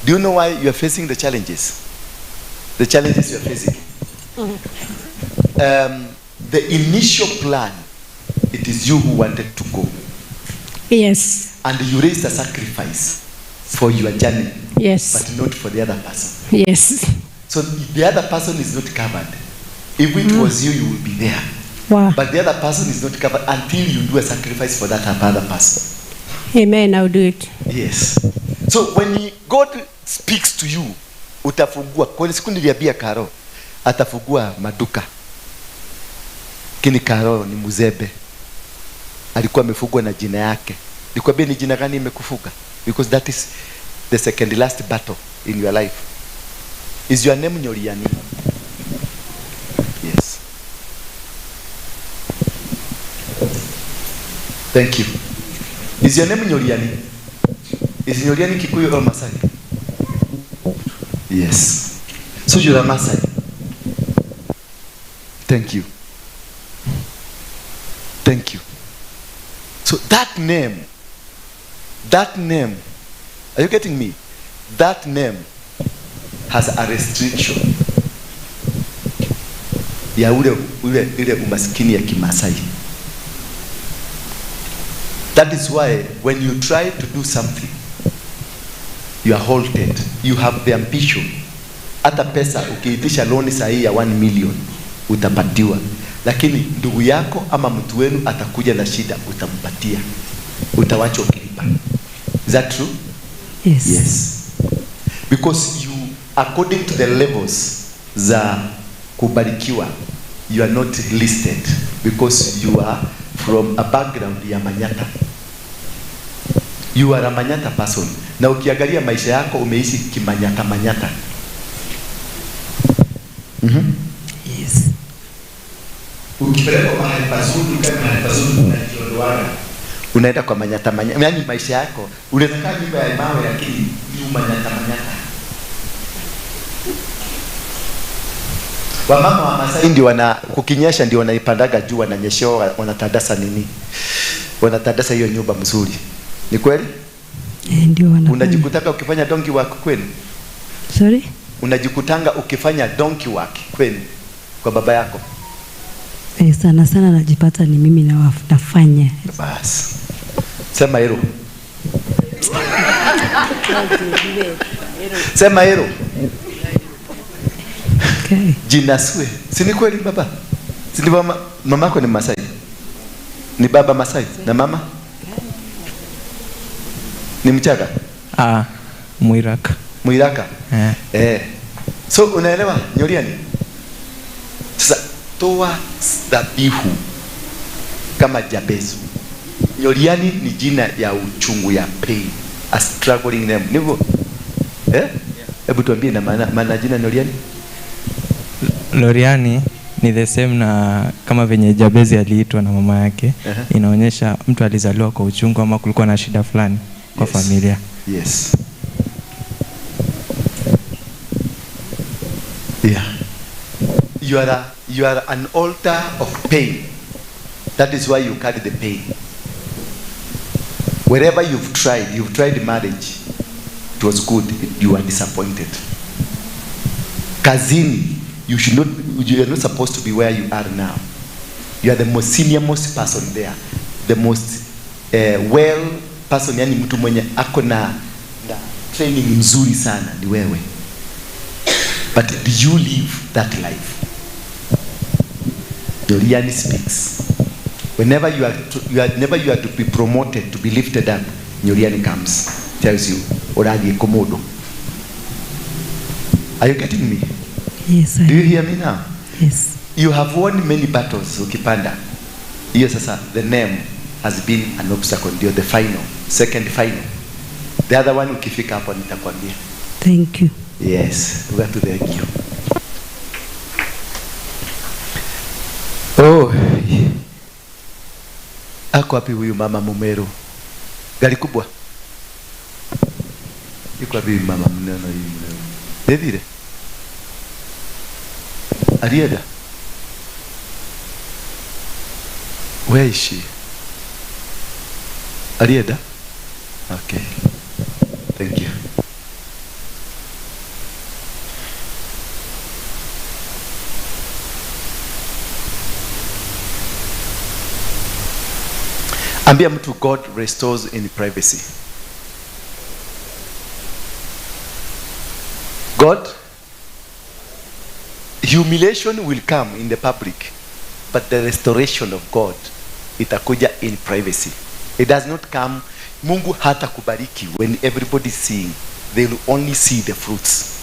Do you know why you are facing the challenges? The challenges you are facing. The initial plan, it is you who wanted to go.
Yes.
And you raised a sacrifice for your journey.
Yes.
But not for the other person.
Yes.
So the other person is not covered. If it was you, you will be there.
Wow.
But the other person is not covered until you do a sacrifice for that other person.
Amen, I'll do it.
Yes. So when God speaks to you, utafungua. Kwa siku niliambia Karo, atafungua maduka. Lakini Karo ni mzebe. Alikuwa amefungwa na jina yake. Nikwambie ni jina gani imekufunga? Because that is the second last battle in your life. Is your name Nyoriani? Yes. Thank you. Is your name Nyoriani? Is Nyoriani Kikuyu or Masai? Yes. So you're a Masai. Thank you. Thank you. So that name, are you getting me? That name has a restriction ya ule umaskini ya Kimasai. That is why when you try to do something, you are halted. You have the ambition. Hata pesa ukiitisha loan sahihi ya 1 million utapatiwa, lakini ndugu yako ama mtu wenu atakuja na shida, utampatia, utawacha ukilipa. Is that true?
Yes.
Yes. Because you, according to the levels za kubarikiwa, you are not listed because you are from a background ya Manyata. You are a Manyata person. Na ukiangalia maisha yako umeishi kimanyata manyata.
Yes.
Ukipelekwa mahali pazuri, kama mahali pazuri unajiondoana. Unaenda kwa manyata manyata. Yaani maisha yako unaweza kaa nyumba ya mawe lakini ni manyata manyata. Wamama wa Masai ndio wana kukinyesha ndio wanaipandaga juu, wananyeshewa, wanatandasa nini? Wanatandasa hiyo nyumba mzuri. Ni kweli?
Ndio wanafanya.
Unajikutanga ukifanya donkey work kwenu?
Sorry?
Unajikutanga ukifanya donkey work kwenu kwa baba yako?
Sana sana najipata ni mimi nafanya.
Bas. Sema hilo. Sema hilo.
Okay.
Jinasue. Si ni kweli baba? Si ni mama, mamako ni Masai? Ni baba Masai na mama? Ni Mchaga?
Ah, Mwiraka.
Mwiraka?
Eh.
Eh. So unaelewa Nyoriani? Sasa toa dhabihu kama Jabezu. Nyoriani ni jina ya uchungu, ya pain, a struggling name. Nivyo? Eh? Hebu tuambie na maana jina Nyoriani.
Loriani ni the same na kama venye Jabezi aliitwa na mama yake. Inaonyesha mtu alizaliwa kwa uchungu ama kulikuwa na shida fulani kwa familia.
Yes. Yeah. You are an altar of pain. That is why you carry the pain. Wherever you've tried marriage, it was good, you were disappointed. Kazini, you should not, you are not supposed to be where you are now. You are the most senior most person there, the most well person, yani mtu mwenye ako na training mzuri sana ni wewe. But do you live that life? Doriani speaks. Whenever you are to, you are never you are to be promoted, to be lifted up, Nyoriani comes, tells you, Oradi komodo. Are you getting me?
Yes, I
Do you hear me now?
Yes.
You have won many battles, ukipanda. Hiyo sasa, the name has been an obstacle. Ndio the final, second final. The other one ukifika hapo nitakwambia.
Thank you.
Yes, we have to thank you. Oh. Ako wapi huyu mama Mumeru? Gari kubwa. Iko wapi mama mneno hii mneno? Devire. Arieda. Where is she? Arieda? Okay. Thank you. Ambia mtu God restores in privacy. God, humiliation will come in the public, but the restoration of God itakuja in privacy. It does not come. Mungu hatakubariki when everybody is seeing. They will only see the fruits.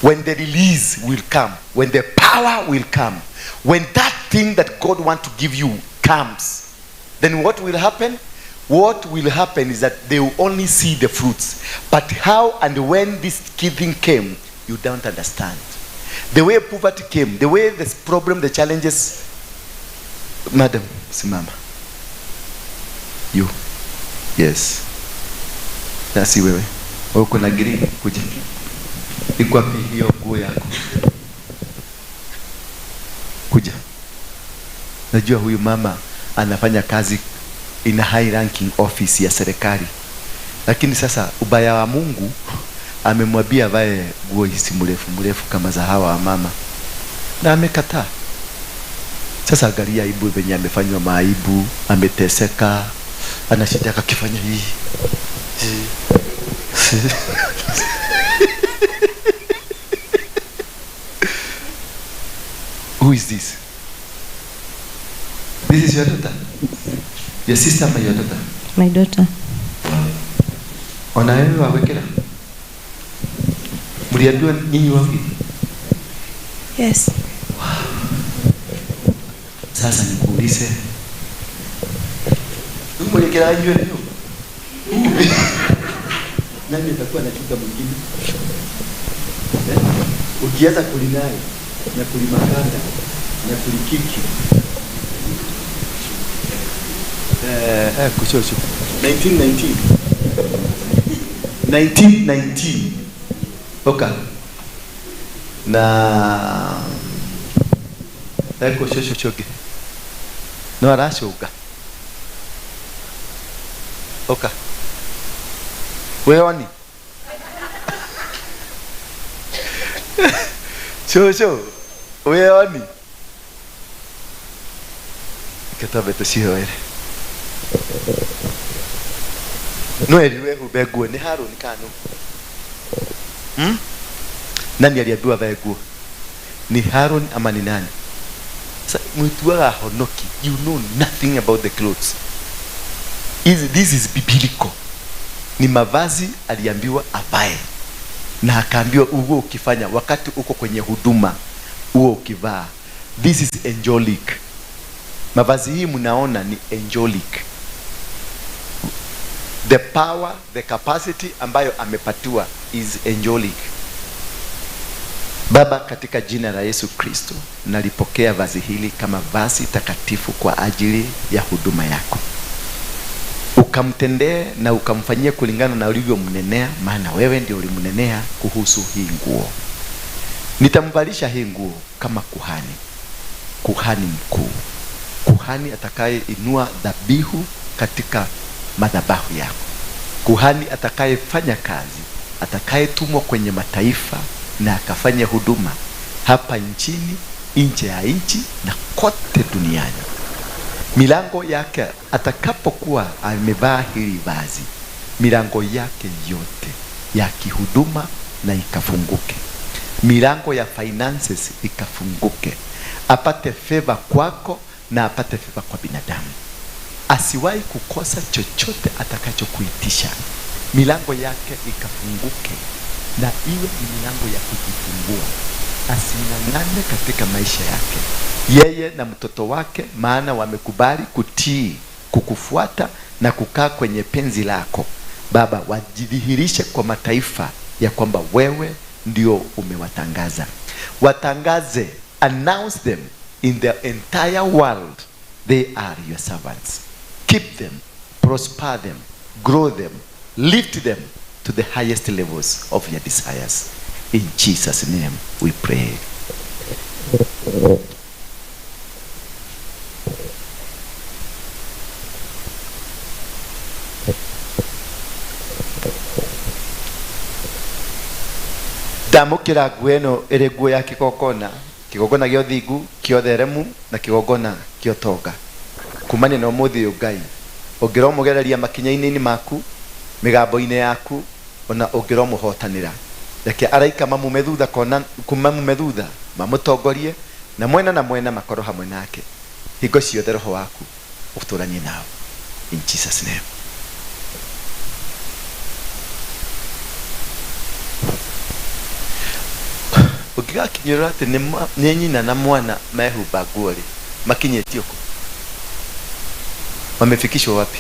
When the release will come, when the power will come, when that thing that God wants to give you comes, then what will happen? What will happen is that they will only see the fruits. But how and when this thing came, you don't understand. The way poverty came, the way this problem, the challenges. Madam, simama. You. Yes. Nasi wewe. Wewe uko na green, kuja. Iko wapi hiyo nguo yako? Kuja. Najua huyu mama anafanya kazi in a high ranking office ya serikali. Lakini sasa ubaya wa Mungu amemwambia avae nguo hizi mrefu mrefu kama za hawa mama. Na amekataa. Sasa angalia aibu venye amefanywa maaibu, ameteseka, anashitaka akifanya hii. Who is this? This is your daughter? Your sister or your daughter?
My daughter.
Ona wewe wawekera? Mliambiwa nyinyi wawili?
Yes.
Wow. Sasa nikuulize. Mwelekea nywele nyumba. Nani atakuwa anachunga mwingine? Ukianza kulinai na kulimakanda na kulikiki. Kushosho. 1919. 1919. Okay. Na kushosho choge. No arashoga. Okay. Wewe ni? Shosho. Wewe ni? Katabe tusihoere. No eriwe hube nguo ni Haruni kanu. Nani aliambiwa vae nguo? Ni Harun ama ni nani? Sasa mtuaga honoki, you know nothing about the clothes. This is biblical. Ni mavazi aliambiwa avae. Na akaambiwa uwe ukifanya wakati uko kwenye huduma, uwe ukivaa. This is angelic. Mavazi hii mnaona ni angelic. The power, the capacity ambayo amepatiwa is angelic. Baba, katika jina la Yesu Kristo, nalipokea vazi hili kama vazi takatifu kwa ajili ya huduma yako. Ukamtendee na ukamfanyie kulingana na ulivyomnenea, maana wewe ndio ulimnenea kuhusu hii nguo. Nitamvalisha hii nguo kama kuhani, kuhani mkuu, kuhani atakayeinua dhabihu katika madhabahu yako, kuhani atakayefanya kazi, atakayetumwa kwenye mataifa na akafanya huduma hapa nchini, nje ya nchi na kote duniani. Milango yake atakapokuwa amevaa hili vazi, milango yake yote ya kihuduma na ikafunguke, milango ya finances ikafunguke, apate favor kwako na apate favor kwa binadamu, asiwahi kukosa chochote atakachokuitisha. Milango yake ikafunguke na iwe ni milango ya kujifungua, asing'ang'ane katika maisha yake, yeye na mtoto wake, maana wamekubali kutii, kukufuata na kukaa kwenye penzi lako. Baba, wajidhihirishe kwa mataifa ya kwamba wewe ndio umewatangaza. Watangaze, announce them in the entire world, they are your servants. Keep them, prosper them, grow them, lift them to the highest levels of your desires. In Jesus' name we pray. Ndamũkĩra nguo ĩno ĩrĩ nguo ya kĩgongona, kĩgongona gĩa ũthingu, kĩa ũtheremu na kĩgongona kĩa ũtonga. Kumania na ũmũthĩ ũyũ Ngai, ũngĩromũgereria makinya-inĩ maku, mĩgambo-inĩ yaku, ona ũngĩromũhotanĩra. Reke araika mamume thutha kona mamume thutha mamũtongorie na mwena na mwena makorwo hamwe nake. Hingo ciothe roho waku ũtũranie nao. In Jesus' name. Ũngĩgakinyĩrwo atĩ nĩ nyina na mwana mehumba nguo rĩ, makinyĩtio kũ? Wamefikishwa wapi?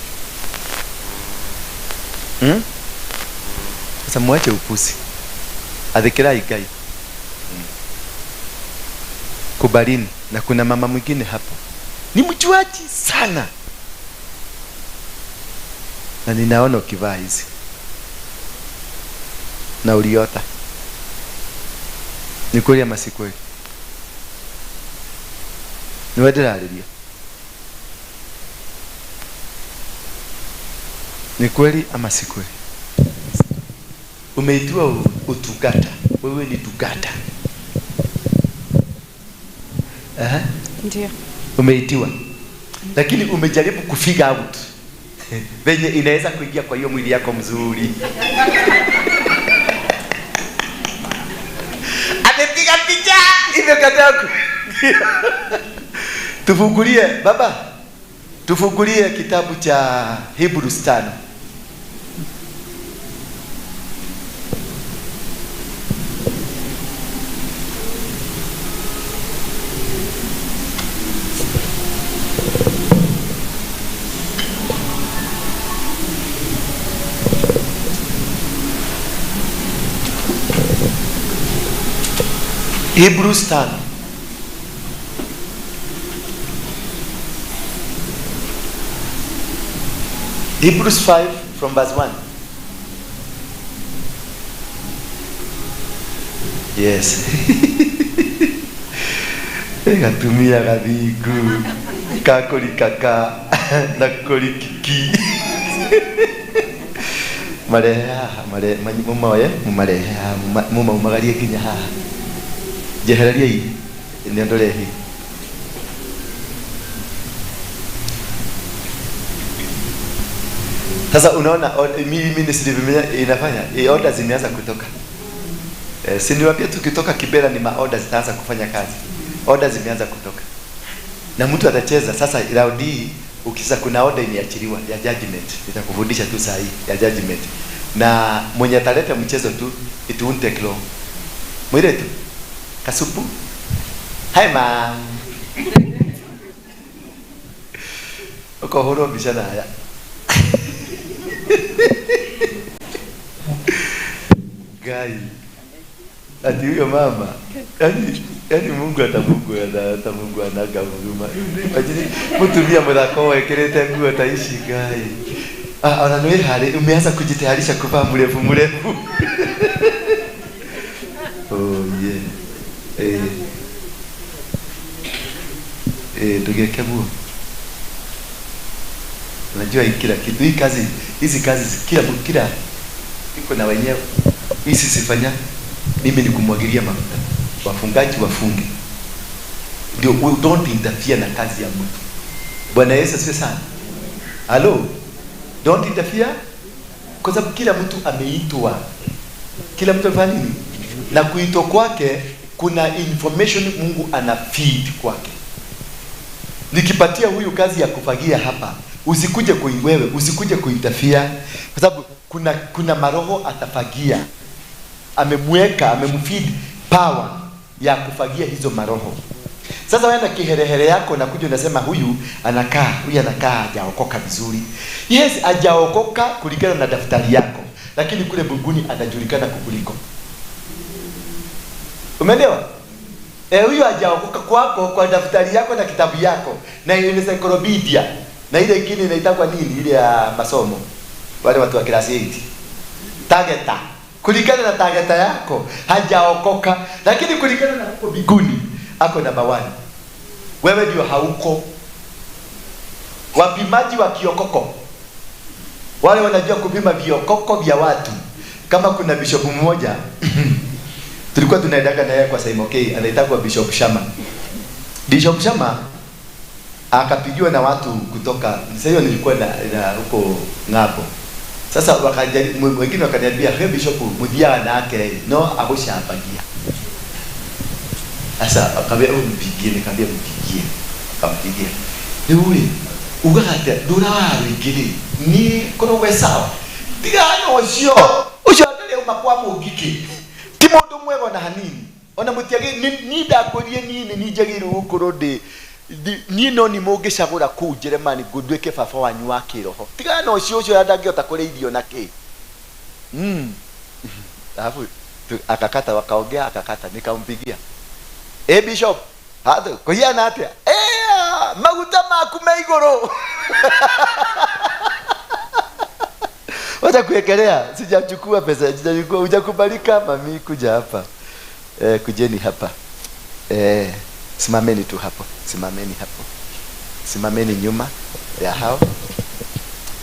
Sasa mwache upusi. Athĩkĩrai Ngai. Kubalini. Na kuna mama mwingine hapo ni mjuaji sana, na ninaona ukivaa hizi na uliota. Ni kweli ama si kweli? Niwe ndĩrarĩria. Ni kweli ama si kweli? Umeitiwa utugata. Wewe ni tugata.
Ndio.
Umeitiwa. Lakini umejaribu kufigure out venye inaweza kuingia kwa hiyo mwili yako mzuri. Amepiga picha imekataa. Tufungulie baba. Tufungulie kitabu cha Hebrews 5. Hebrews 5. Hebrews 5 from verse 1. Yes. Gatumia gathingu kakorikaka na korikiki. Marehe haha, mare mumoye, mumarehe haha, mumaumagarie nginya haha. Njehererie nĩ ndũrehe. Sasa unaona mimi nisivimenya inafanya order zimeanza kutoka. Si niwaambie tukitoka Kibera ni maorder zitaanza kufanya kazi. Order zimeanza kutoka. Na mtu atacheza sasa round hii, ukisa kuna order imeachiliwa ya judgment. Nitakufundisha tu saa hii ya judgment. Na mwenye ataleta mchezo tu it won't take long. Mwile tu. Kasupu. Hi ma. Uko horo mbica na haya. Gai. Ati huyo mama. Yaani Mungu atamungu ata Mungu anaga huruma. Imagine mutumia muthako wekirite nguo ta ici Ngai. Ah, ona nĩ harĩ umeanza kujitayarisha kuvaa mrefu mrefu. Oh yeah. Tugeke guo. Unajua hii kila kitu, hii kazi, hizi kazi kila iko na wenyewe. Hii sisifanya mimi ni kumwagilia mafuta. Wafungaji wafunge. Ndio, we don't interfere na kazi ya mtu. Bwana Yesu asifiwe sana. Hello. Don't interfere kwa sababu kila mtu ameitwa. Kila mtu afanya nini? Na kuitwa kwake kuna information Mungu ana feed kwake. Nikipatia huyu kazi ya kufagia hapa, usikuje kuiwewe, usikuje kuinterfere kwa sababu kuna maroho atafagia. Amemweka, amemfeed power ya kufagia hizo maroho. Sasa wewe na kiherehere yako na kuja unasema huyu anakaa hajaokoka vizuri. Yes, hajaokoka kulingana na daftari yako, lakini kule mbinguni anajulikana kukuliko. Umeelewa? Huyu hajaokoka kwako kwa daftari yako na kitabu yako na ile encyclopedia na ile ingine inaitwa nini ile ya masomo, wale watu wa class 8. Tageta. Kulingana na tageta yako hajaokoka, lakini kulingana na huko mbinguni ako namba 1. Wewe ndio hauko. Wapimaji wa kiokoko, wale wanajua kupima viokoko vya watu. Kama kuna bishop mmoja tulikuwa tunaendaga na yeye kwa Simon K, anaitwa Bishop Shama. Bishop Shama akapigiwa na watu kutoka, sasa hiyo nilikuwa na huko ngapo. Sasa wengine wakaniambia, "Hey Bishop, mudia nake no agushapagia." Sasa akamwambia mpigie, nikamwambia mpigie. Akampigia. Ni ugate dura wingiri ni kono we sawa. Tigana ucio. Ucio atari uma kwa mugiki. Ti mundu mwega na hanini. Ona mutiage ni ndakurie ni njagirwo gukorwo ndi ni no ni mungicagura kuu Jeremani ngũnduĩke baba wanyu wa kĩroho. Tigana ucio ucio ndangĩhota kũrĩithio na kĩ. Alafu akakata, wakaongea, akakata, nikampigia. Bishop, hatho kuhiana atia? Maguta maku me igũrũ. Wacha kuekelea, sijachukua pesa, sijachukua, hujakubalika mami kuja hapa. Kujeni hapa. Simameni tu hapo, simameni hapo. Simameni nyuma ya hao.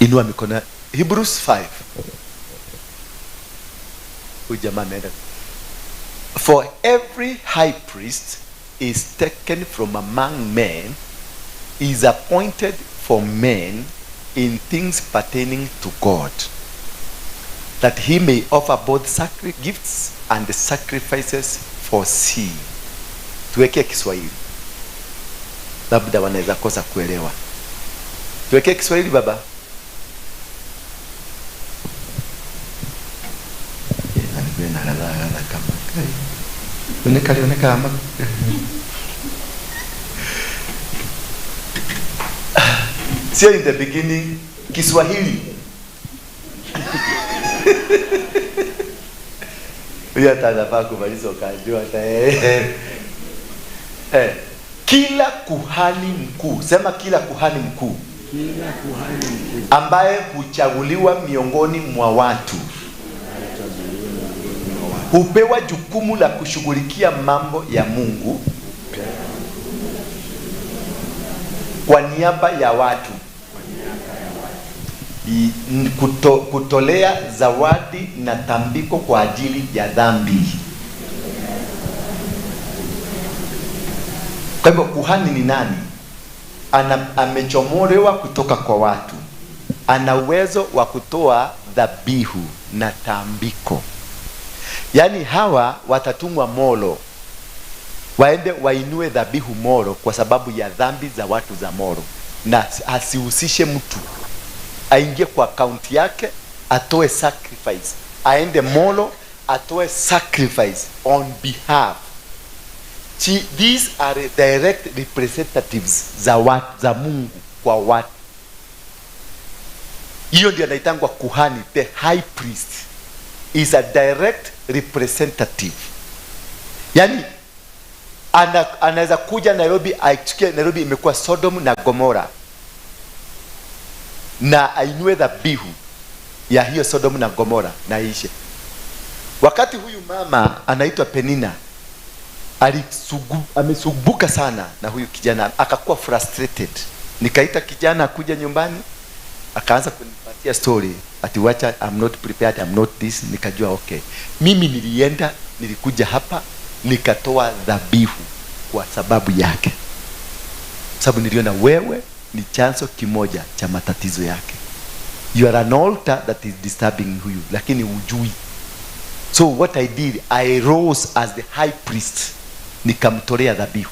Inua mikono. Hebrews 5. Huyu jamaa ameenda. For every high priest is taken from among men, is appointed for men in things pertaining to God, that he may offer both sacred gifts and sacrifices for sin. Tuweke Kiswahili, labda wanaweza kosa kuelewa. Tuweke Kiswahili baba. Sio in the beginning Kiswahili. Huyu atanafaa kumaliza ukajua hata Kila kuhani mkuu, sema kila kuhani mkuu,
kila kuhani mkuu
ambaye huchaguliwa miongoni mwa watu hupewa jukumu la kushughulikia mambo ya Mungu kwa niaba ya watu, kutolea zawadi na tambiko kwa ajili ya dhambi. Kwa hivyo kuhani ni nani? Amechomolewa kutoka kwa watu, ana uwezo wa kutoa dhabihu na tambiko. Yaani hawa watatumwa Molo, waende wainue dhabihu Molo kwa sababu ya dhambi za watu za Molo, na asihusishe mtu. Aingie kwa akaunti yake, atoe sacrifice. Aende Molo, atoe sacrifice on behalf. These are direct representatives za watu, za Mungu kwa watu. Hiyo ndio anaitangwa kuhani. The high priest is a direct representative. Yani anaweza kuja Nairobi, aichukie Nairobi imekuwa Sodom na Gomora, na ainue dhabihu ya hiyo Sodom na Gomora na iishe. Wakati huyu mama anaitwa Penina amesubuka sana na huyu kijana, akakuwa frustrated. Nikaita kijana akuja nyumbani, akaanza kunipatia story ati wacha, I'm not prepared, I'm not this. Nikajua okay, mimi nilienda, nilikuja hapa nikatoa dhabihu kwa sababu yake, sababu niliona wewe ni chanzo kimoja cha matatizo yake. You are an altar that is disturbing huyu, lakini hujui. So what I did, I rose as the high priest, nikamtolea dhabihu.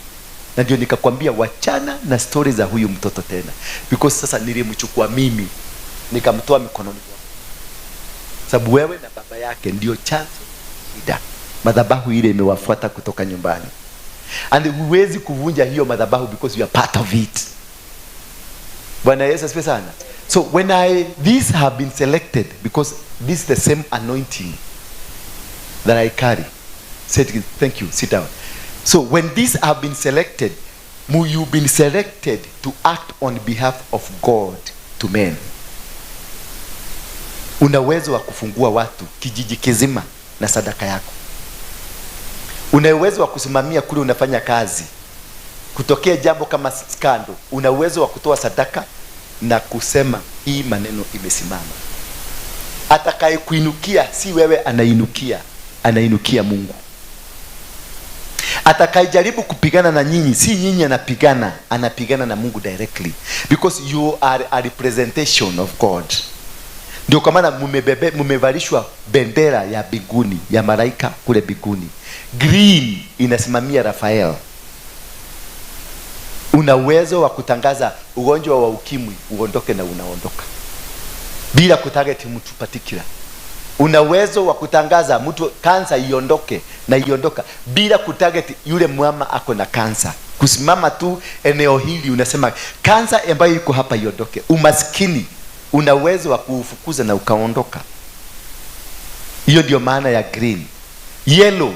Na ndio nikakwambia wachana na story za huyu mtoto tena, because sasa nilimchukua mimi nikamtoa mikononi mwako, sababu wewe na baba yake ndio chanzo shida. Madhabahu ile imewafuata kutoka nyumbani, and huwezi kuvunja hiyo madhabahu because you are part of it. Bwana Yesu asifiwe sana. So when I these have been selected because this is the same anointing that I carry. Say thank you, sit down. So when these have been selected, you've been selected to act on behalf of God to men. Una uwezo wa kufungua watu kijiji kizima na sadaka yako. Una uwezo wa kusimamia kule unafanya kazi. Kutokea jambo kama skando, una uwezo wa kutoa sadaka na kusema hii maneno imesimama. Atakaye kuinukia si wewe anainukia, anainukia Mungu. Atakayejaribu kupigana na nyinyi si nyinyi anapigana, anapigana na Mungu directly, because you are a representation of God. Ndio kwa maana mumevalishwa bendera ya mbinguni, ya malaika kule mbinguni. Green inasimamia Rafael. Una uwezo wa kutangaza ugonjwa wa ukimwi uondoke, na unaondoka bila kutarget mtu particular. Una uwezo wa kutangaza mtu kansa iondoke, na iondoka bila kutarget yule mama ako na kansa. Kusimama tu eneo hili unasema kansa ambayo iko hapa iondoke. Umaskini una uwezo wa kuufukuza na ukaondoka. Hiyo ndio maana ya green. Yellow.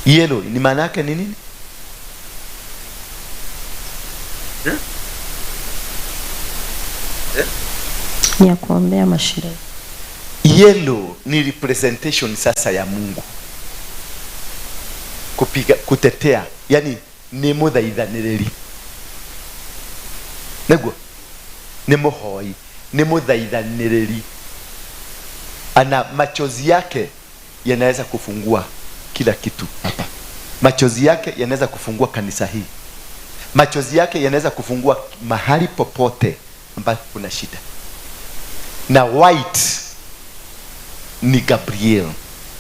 Yellow ni maana yake ni nini?
Ni ya kuombea mashida.
Yellow ni representation sasa ya Mungu. Kupiga, kutetea, yani ni muthaithaniriri. Niguo ni muhoi, ni muthaithaniriri. Ana machozi yake yanaweza kufungua kila kitu hapa. Machozi yake yanaweza kufungua kanisa hii. Machozi yake yanaweza kufungua mahali popote ambapo kuna shida. Na white ni Gabriel.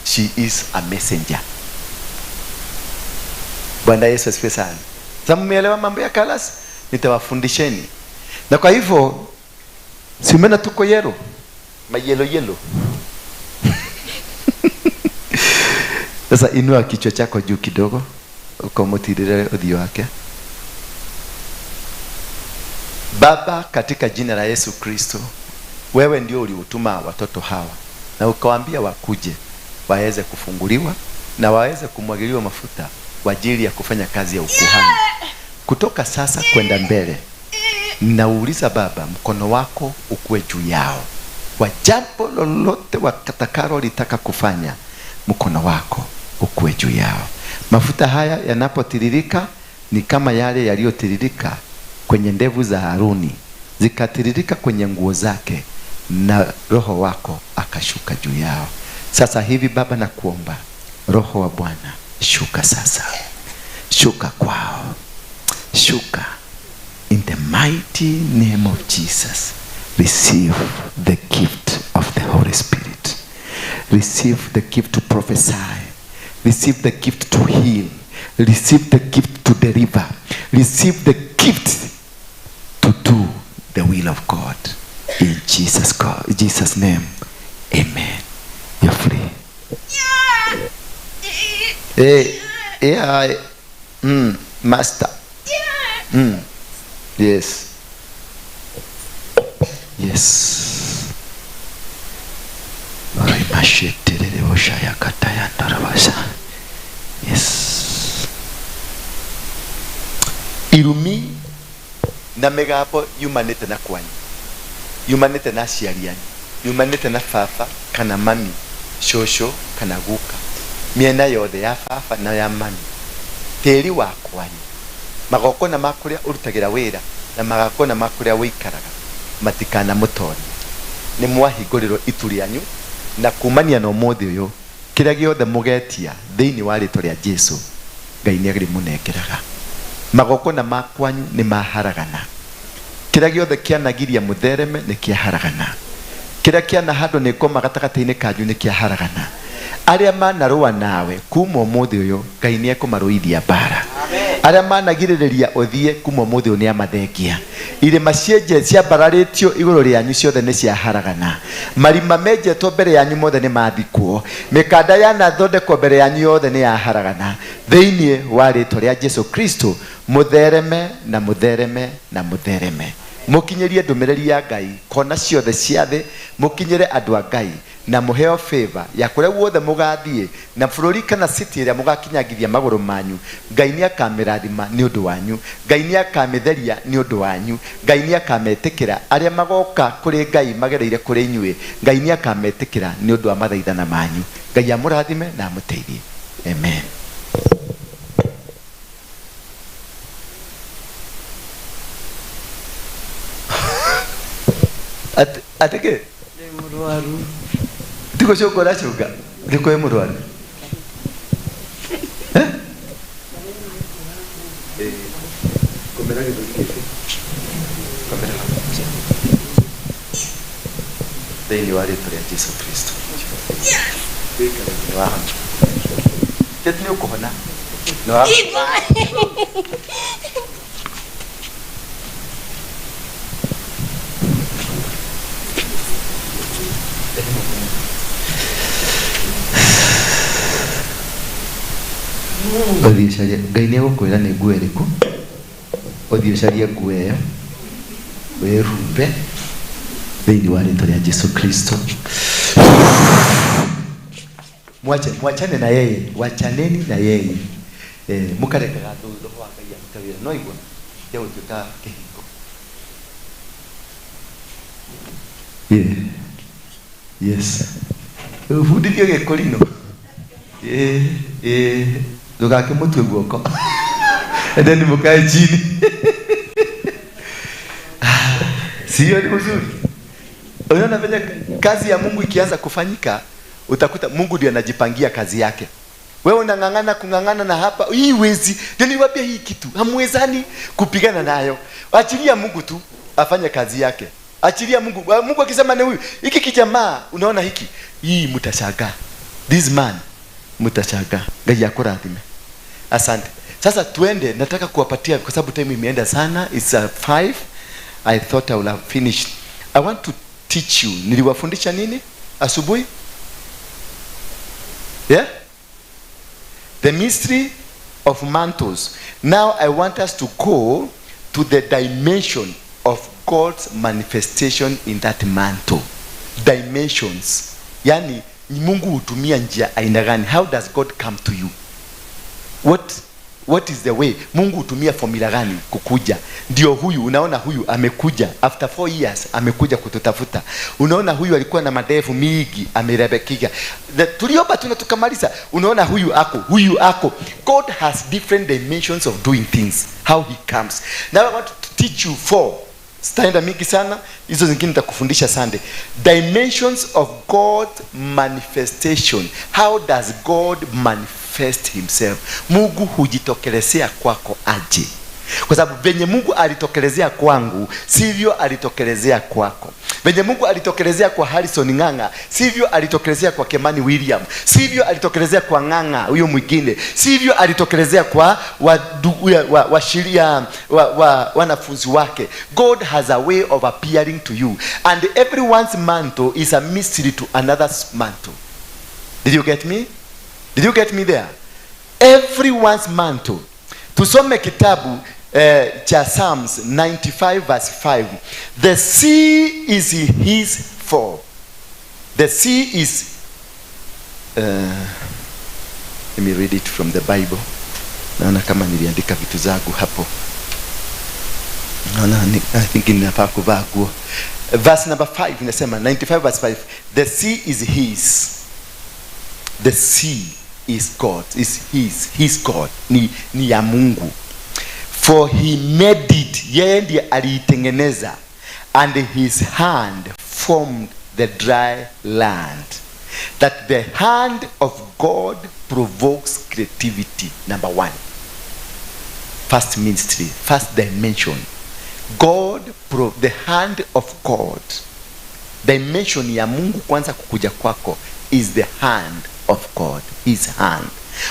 She is a messenger. Bwana Yesu asifiwe sana. Sasa mmeelewa mambo ya colors? Nitawafundisheni. Na kwa hivyo si umeona tuko yellow? Ma yellow yellow. Sasa inua kichwa chako juu kidogo, ukamutirire uthio wake. Baba, katika jina la Yesu Kristo, wewe ndio uliutuma watoto hawa na ukawaambia wakuje waweze kufunguliwa na waweze kumwagiliwa mafuta kwa ajili ya kufanya kazi ya ukuhani. Kutoka sasa kwenda mbele, nauliza Baba, mkono wako ukuwe juu yao. Kwa jambo lolote watakalo litaka kufanya, mkono wako ukuwe juu yao. Mafuta haya yanapotiririka ni kama yale yaliyotiririka kwenye ndevu za Haruni, zikatiririka kwenye nguo zake, na roho wako akashuka juu yao. Sasa hivi Baba nakuomba, roho wa Bwana shuka sasa, shuka kwao, shuka in the mighty name of Jesus. Receive the gift of the Holy Spirit. Receive the gift to prophesy. Receive the gift to heal. Receive the gift to deliver. Receive the gift to do the will of God. In Jesus' name, amen. You're free. Hey, yeah, master. Yes. Yes. Rimasheterereboshayakatayandarabasa. Yes. Irumi na mĩgambo yumanĩte na kwanyu, yumanĩte na aciari anyu, yumanĩte na baba kana mami, cũcũ kana guka, mĩena yothe ya baba na ya mami, tĩri wa kwanyu, magongona ma kũrĩa ũrutagĩra wĩra na magongona ma kũrĩa ũikaraga matikanamũtorie. Nĩ mwahingũrĩrwo itu rĩanyu, na kumania na ũmũthĩ ũyũ kĩrĩa gĩothe mũgetia thĩinĩ wa rĩtwa rĩa Jesu, Ngai nĩ arĩmũnengeraga. Magongona ma kwanyu nĩ maharagana, kĩrĩa gĩothe kĩanagiria mũthereme nĩ kĩaharagana, kĩrĩa kĩanahandwo nĩ ngoma gatagatĩ-inĩ kanyu nĩ kĩaharagana. Arĩa manarũa nawe kuma ũmũthĩ ũyũ, Ngai nĩ ekũmarũithia mbara. Arĩa managirĩrĩria ũthiĩ kuma ũmũthĩ ũyũ nĩ amathengia. Irĩma cienje ciambararĩtio igũrũ rĩanyu ciothe nĩ ciaharagana. Marima menjetwo mbere yanyu mothe nĩ mathikwo. Mĩkanda yanathondekwo mbere yanyu yothe nĩ yaharagana. Thĩinĩ wa rĩtwa rĩa Jesu Kristo, mũthereme na mũthereme na mũthereme. Mũkinyĩrie ndũmĩrĩri ya Ngai kona ciothe cia thĩ, mũkinyĩre andũ a Ngai na mũheo favor ya kũrĩa guothe mũgathiĩ na bũrũri kana city ĩrĩa mũgakinyangithia magũrũ manyu. Ngai nĩ akamĩrathima nĩ ũndũ wanyu, Ngai nĩ akamĩtheria nĩ ũndũ wanyu, Ngai nĩ akametĩkĩra arĩa magoka kũrĩ Ngai magereire kũrĩ inyuĩ. Ngai nĩ akametĩkĩra nĩ ũndũ wa mathaithana manyu. Ngai amũrathime na amũteithie. Amen. Atĩ kĩ?
Ndĩ mũrwaru.
Ti gũcũnga ũracũnga? Nĩ kwĩ mũrwaru? Eh? Komera gĩthũri gĩkĩ. Komera hau. Thĩinĩ wa rĩtwa rĩa Jesu Kristo. Wĩkare nĩ wahona. Teti nĩ ũkũhona. Nĩ wahona. Ũthiĩ ũcarie, Ngai nĩ egũkwĩra nĩ nguo ĩrĩkũ, ũthiĩ ũcarie nguo ĩyo, wĩhumbe thĩinĩ wa rĩtwa rĩa Jesu Kristo. Mwache, mwachane na yeye, wachaneni na yeye. Mũkarekaga roho wa Ngai arute wĩra. No igua, ya gũtuĩka kĩhingo. Yeah. Yes. Ũbundithio gĩkũrinũ. Ndũgakĩmũtue guoko. And then mũkae chini. Sio ni mzuri? Unaona venye kazi ya Mungu ikianza kufanyika, utakuta Mungu ndiye anajipangia kazi yake. Wewe unang'ang'ana kung'ang'ana na hapa, hii wezi. Ndio niliwaambia hii kitu, hamwezani kupigana nayo. Achilia Mungu tu afanye kazi yake. Achilia Mungu. Mungu akisema ni huyu, hiki kijamaa, unaona hiki, hii mtashangaa. This man mtashangaa. Ngai akurathime. Asante. Sasa tuende, nataka kuwapatia kwa sababu time imeenda sana. It's 5. I thought I would have finished. I want to teach you. Niliwafundisha nini asubuhi? Yeah? The mystery of mantles. Now I want us to go to the dimension of God's manifestation in that mantle. Dimensions. Yani Mungu hutumia njia aina gani? How does God come to you? What is the way? Mungu hutumia formula gani kukuja? Ndio huyu, unaona huyu amekuja after 4 years amekuja kututafuta. Unaona huyu alikuwa na madevu mingi amerebekika. Tuliomba tu na tukamaliza. Unaona huyu ako, huyu ako. God has different dimensions of doing things, how he comes. Now I want to teach you 4. Sitaenda mingi sana, hizo zingine nitakufundisha Sunday. Dimensions of God manifestation. How does God manifest himself? Mungu hujitokelezea kwako aje? Kwa sababu venye Mungu alitokelezea kwangu, sivyo alitokelezea kwako. Venye Mungu alitokelezea kwa Harrison Ng'ang'a, sivyo alitokelezea kwa Kemani William, sivyo alitokelezea kwa Ng'ang'a huyo mwingine, sivyo alitokelezea kwa wanafunzi wake. God has a way of appearing to you, and everyone's mantle is a mystery to another's mantle. Did you get me? Did you get me there? Everyone's mantle. Tusome kitabu cha Psalms 95 verse 5. The sea is his for. The sea is let me read it from the Bible. Naona kama niliandika vitu zangu hapo. Naona I think ninafaa kuvaa nguo. Verse number 5 inasema, 95 verse 5, the sea is his. The sea is God, is his God. Ni ya Mungu. For he made it, yeye ndiye aliitengeneza, and his hand formed the dry land. That the hand of God provokes creativity. Number one. First ministry, first dimension. The hand of God. Dimension ya Mungu kwanza kukuja kwako is the hand of God. His hand.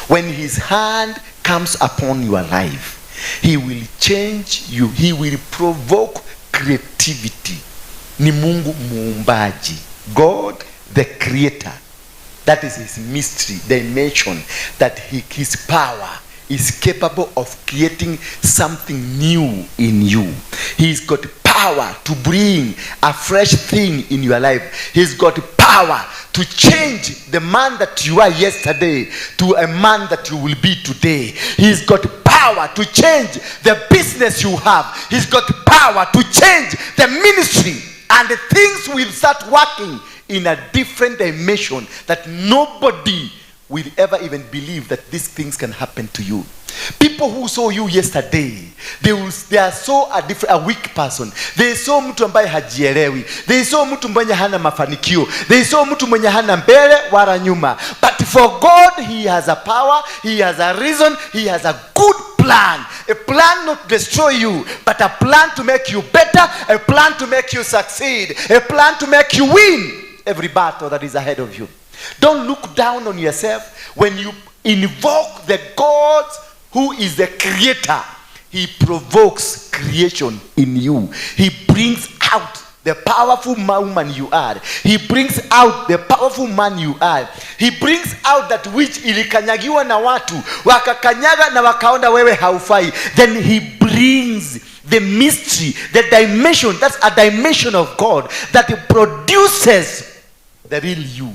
When his hand comes upon your life, he will change you. He will provoke creativity. Ni Mungu muumbaji. God the creator. That is his mystery, dimension, that his power is capable of creating something new in you. He's got power to bring a fresh thing in your life. He's got power to change the man that you are yesterday to a man that you will be today. He's got power to change the business you have. He's got power to change the ministry, and the things will start working in a different dimension that nobody will ever even believe that these things can happen to you. People who saw you yesterday, they are so a different, a weak person. They saw mtu ambaye hajielewi. They saw mtu mwenye hana mafanikio. They saw mtu mwenye hana mbele wala nyuma. But for God, he has a power, he has a reason, he has a good plan. A plan not to destroy you, but a plan to make you better, a plan to make you succeed, a plan to make you win every battle that is ahead of you. Don't look down on yourself. When you invoke the God who is the creator, he provokes creation in you. He brings out the powerful woman you are. He brings out the powerful man you are. He brings out that which ilikanyagiwa na watu, wakakanyaga na wakaona wewe haufai. Then he brings the mystery, the dimension, that's a dimension of God that produces the real you.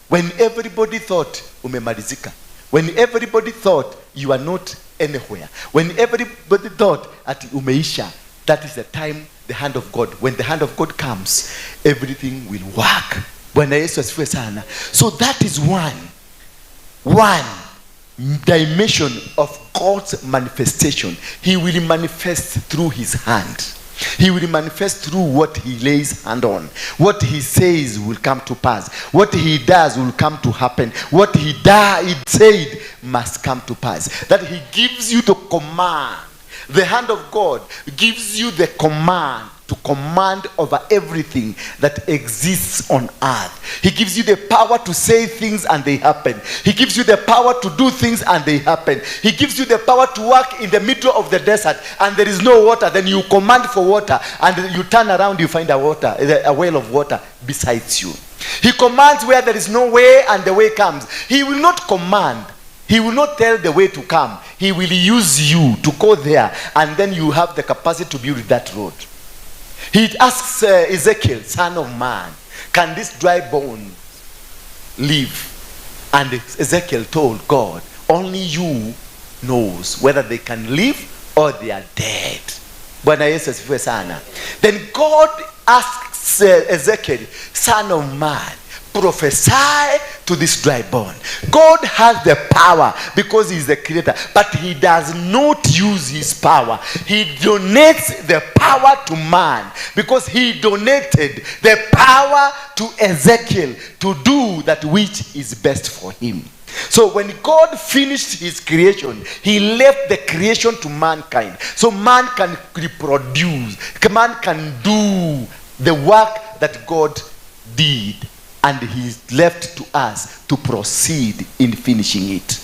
When everybody thought umemalizika, when everybody thought you are not anywhere, when everybody thought at umeisha, that is the time the hand of God, when the hand of God comes, everything will work. Bwana Yesu asifiwe sana. So that is one dimension of God's manifestation. He will manifest through his hand. He will manifest through what he lays hand on. What he says will come to pass. What he does will come to happen. What he said must come to pass. That he gives you the command. The hand of God gives you the command to command over everything that exists on earth. He gives you the power to say things and they happen. He gives you the power to do things and they happen. He gives you the power to work in the middle of the desert and there is no water. Then you command for water and you turn around, you find a well of water besides you. He commands where there is no way and the way comes. He will not command. He will not tell the way to come. He will use you to go there, and then you have the capacity to build that road. He asks Ezekiel, son of man, can this dry bone live? And Ezekiel told God, only you knows whether they can live or they are dead. Bwana Yesu asifiwe sana. Then God asks Ezekiel, son of man, prophesy to this dry bone. God has the power because he is the creator, but he does not use his power. He donates the power to man because he donated the power to Ezekiel to do that which is best for him. So when God finished his creation, he left the creation to mankind. So man can reproduce, man can do the work that God did. And he left to us to proceed in finishing it.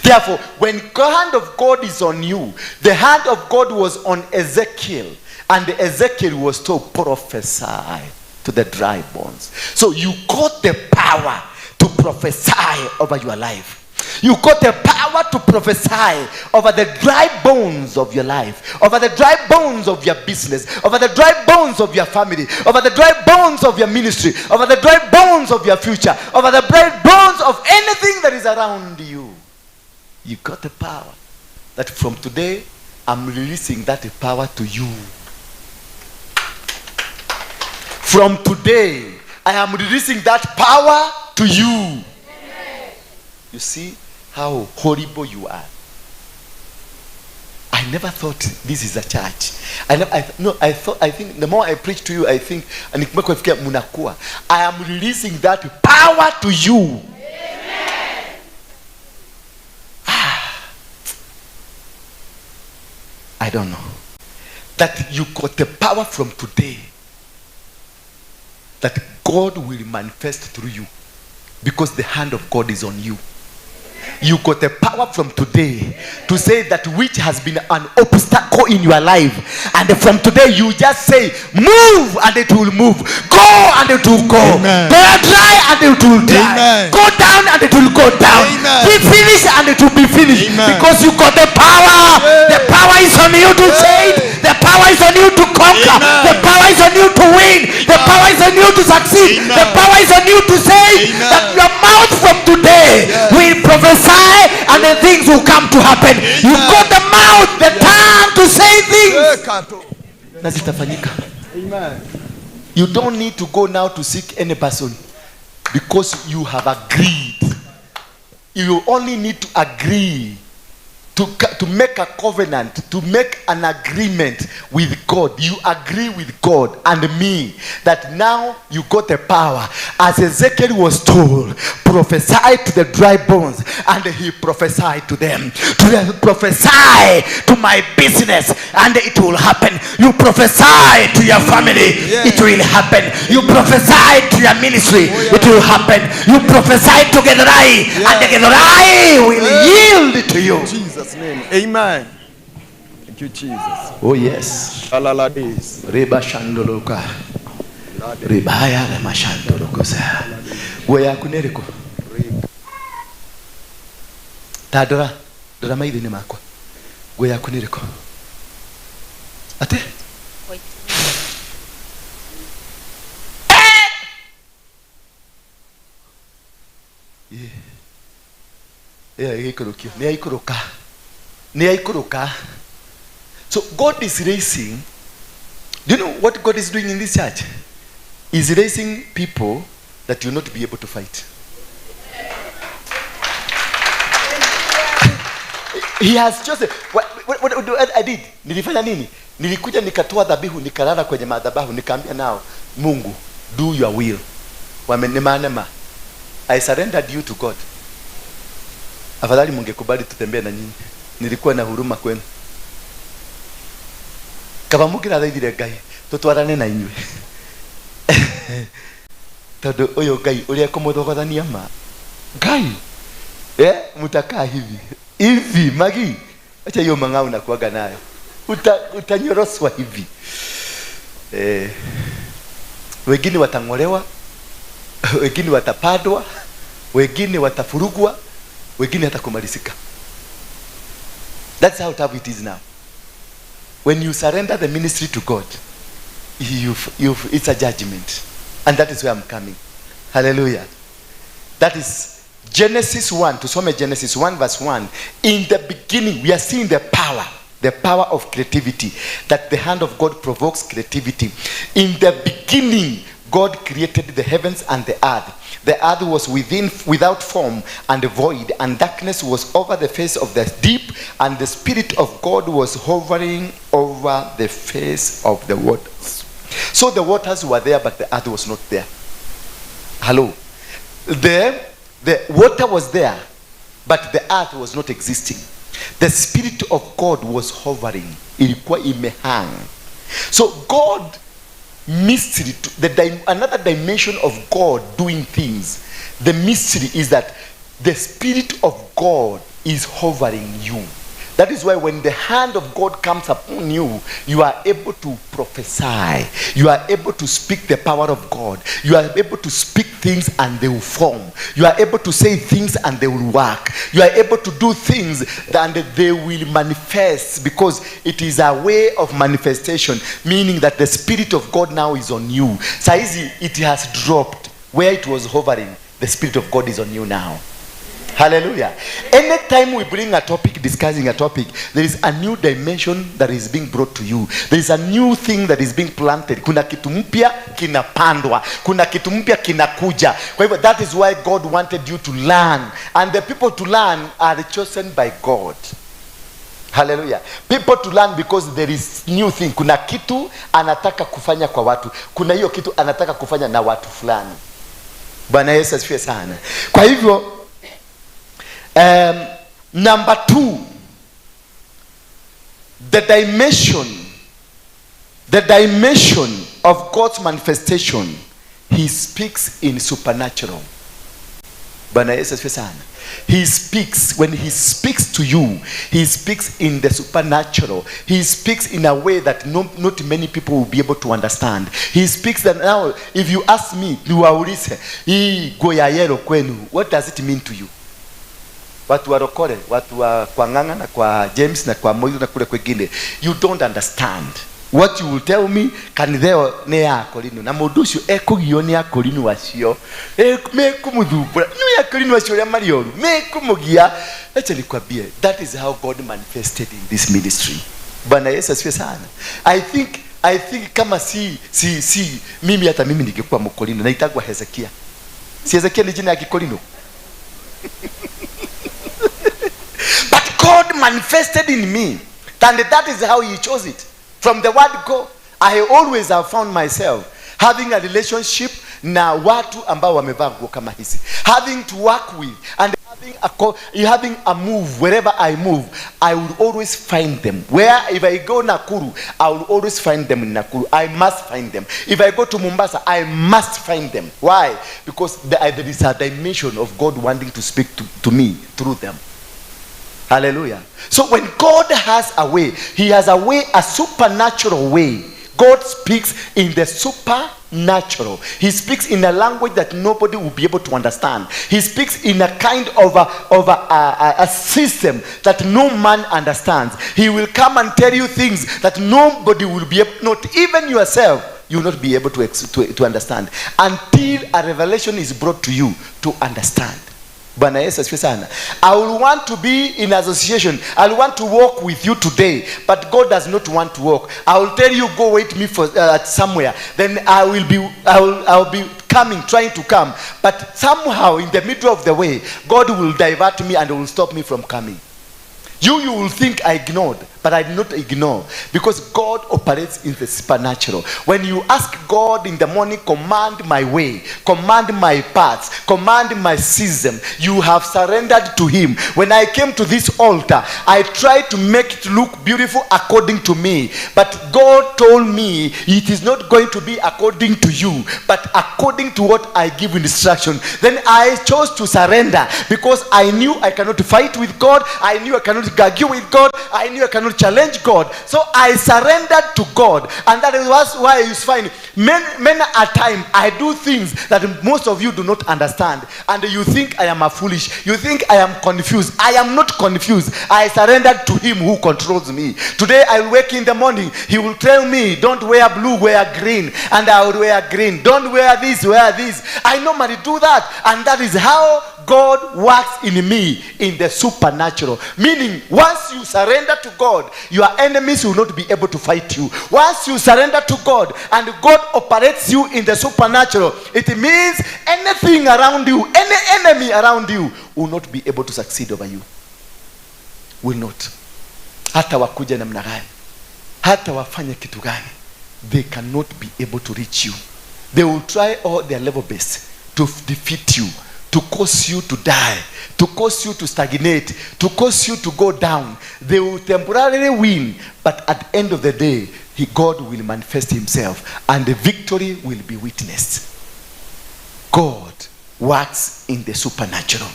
Therefore, when the hand of God is on you, the hand of God was on Ezekiel, and Ezekiel was to prophesy to the dry bones. So you got the power to prophesy over your life. You got the power power to prophesy over the dry bones of your life, over the dry bones of your business, over the dry bones of your family, over the dry bones of your ministry, over the dry bones of your future, over the dry bones of anything that is around you. You got the power that from today, I'm releasing that power to you. From today, I am releasing that power to you. You see how horrible you are. I never thought this is a church. I think the more I preach to you, I think, and I am releasing that power to you. I don't know. That you got the power from today. That God will manifest through you. Because the hand of God is on you. You got the power from today to say that which has been an obstacle in your life. And from today you just say, move, and it will move. Go, and it will go. Amen. Go dry, and it will dry. Amen. Go down, and it will go down. Amen. Be finished, and it will be finished. Amen. Because you got the power. Hey. The power is on you to say it. The power is on you to conquer. Amen. The power is on you to win. The power is on you to succeed. Amen. The power is on you to say Amen. That your mouth from today will prophesy, and the things will come to happen. Amen. You got the mouth, the tongue to say things. Amen. You don't need to go now to seek any person because you have agreed. You only need to agree to make a covenant, to make an agreement with God. You agree with God and me that now you got the power. As Ezekiel was told, prophesy to the dry bones, and he prophesied to them. To prophesy to my business, and it will happen. You prophesy to your family, it will happen. You prophesy to your ministry, it will happen. You prophesy to Githurai, and the Githurai will yield to you.
Jesus. Name. Amen. Thank you, Jesus.
Oh yes. Reba shandoloka. Rebaya rema shandolokosa. Goya kunereko. Tadora, dora maithe ni makwa. Goya kunereko. Ate? Yeah. Yeah, ikorokio. Ni aikoroka. So God is raising. Do you know what God is doing in this church? He's raising people that you will not be able to fight. He has chosen. What I did? Nilifanya nini? Nilikuja nikatoa dhabihu, nikalala kwenye madhabahu, nikaambia nao, Mungu, do your will. Wamenemanema. I surrendered you to God. Afadhali mungekubali tutembee na nyinyi. Nilikuwa na huruma kwenu. Kaba mukirathaithire Ngai, tutwarane na inywe. Tondu uyu Ngai uria ekumuthogorania ma. Ngai. Mutakaa hivi. Hivi magi. Acha hiyo mang'au na kuaga nayo. Utanyoroswa hivi. Wengine watang'olewa, wengine watapadwa, wengine watafurugwa, wengine hata kumalizika. That's how tough it is now. When you surrender the ministry to God, it's a judgment. And that is where I'm coming. Hallelujah. That is Genesis 1. To some Genesis 1 verse 1. In the beginning, we are seeing the power of creativity. That the hand of God provokes creativity. In the beginning, God created the heavens and the earth. The earth was without form and void, and darkness was over the face of the deep, and the Spirit of God was hovering over the face of the waters. So the waters were there, but the earth was not there. Hello. The water was there, but the earth was not existing. The Spirit of God was hovering. Ilikuwa imehang. So God mystery, another dimension of God doing things. The mystery is that the Spirit of God is hovering you. That is why when the hand of God comes upon you, you are able to prophesy. You are able to speak the power of God. You are able to speak things and they will form. You are able to say things and they will work. You are able to do things and they will manifest, because it is a way of manifestation, meaning that the Spirit of God now is on you. Saizi, it has dropped where it was hovering. The Spirit of God is on you now. Hallelujah. Anytime we bring a topic, discussing a topic, there is a new dimension that is being brought to you. There is a new thing that is being planted. Kuna kitu mpya kinapandwa. Kuna kitu mpya kinakuja. Kwa hivyo, that is why God wanted you to learn. And the people to learn are chosen by God. Hallelujah. People to learn because there is new thing. Kuna kitu anataka kufanya kwa watu. Kuna hiyo kitu anataka kufanya na watu fulani. Bwana Yesu asifiwe sana. Kwa hivyo, number 2, the dimension of God's manifestation, he speaks in supernatural. Bwana Yesu asifiwe sana. He speaks, when he speaks to you, he speaks in the supernatural. He speaks in a way that not many people will be able to understand. He speaks that now, if you ask me, niwaulize, hii nguo ya yellow kwenu, what does it mean to you? Watu wa Rokore, watu wa kwa Ng'ang'a na kwa James na kwa Moidu na kule kwingine, you don't understand. What you will tell me, kanitheo nĩ ya Akorino na mũndũ ũcio ekũgio nĩ Akorino acio, mekũmũthumbũra nĩ Akorino acio ũrĩa marĩ oru, mekũmũgia. Acha nikwambie, that is how God manifested in this ministry. Bwana Yesu asifiwe sana. I think kama si mimi, hata mimi ningekuwa Mkorino, naitagwa Hezekia. Si Hezekia ni jina ya Kikorino? But God manifested in me, and that is how he chose it. From the word go, I always have found myself having a relationship na watu ambao wamevaa nguo kama hizi, having to work with and having a move. Wherever I move, I will always find them. Where if I go Nakuru, I will always find them in Nakuru. I must find them. If I go to Mombasa, I must find them. Why? Because there is a dimension of God wanting to speak to me through them. Hallelujah. So when God has a way, he has a way, a supernatural way. God speaks in the supernatural. He speaks in a language that nobody will be able to understand. He speaks in a kind of a system that no man understands. He will come and tell you things that nobody will be able, not even yourself, you will not be able to understand until a revelation is brought to you to understand. Bwana Yesu asifiwe sana. I will want to be in association. I will want to walk with you today, but God does not want to walk. I will tell you, go wait me for at somewhere. Then I will be coming, trying to come, but somehow in the middle of the way, God will divert me and will stop me from coming. You will think I ignored, but I did not ignore, because God operates in the supernatural. When you ask God in the morning, command my way, command my paths, command my season, you have surrendered to him. When I came to this altar, I tried to make it look beautiful according to me, but God told me it is not going to be according to you, but according to what I give instruction. Then I chose to surrender, because I knew I cannot fight with God. I knew I cannot argue with God. I knew I cannot challenge God. So I surrendered to God. And that is why you find many a time I do things that most of you do not understand. And you think I am a foolish. You think I am confused. I am not confused. I surrendered to him who controls me. Today I will wake in the morning. He will tell me, don't wear blue, wear green. And I will wear green. Don't wear this, wear this. I normally do that. And that is how God works in me, in the supernatural. Meaning, once you surrender to God, your enemies will not be able to fight you. Once you surrender to God and God operates you in the supernatural, it means anything around you, any enemy around you will not be able to succeed over you. Will not. Hata wakuja namna gani, hata wafanye kitu gani, they cannot be able to reach you. They will try all their level best to defeat you, to cause you to die, to cause you to stagnate, to cause you to go down. They will temporarily win, but at the end of the day, God will manifest himself and the victory will be witnessed. God works in the supernatural.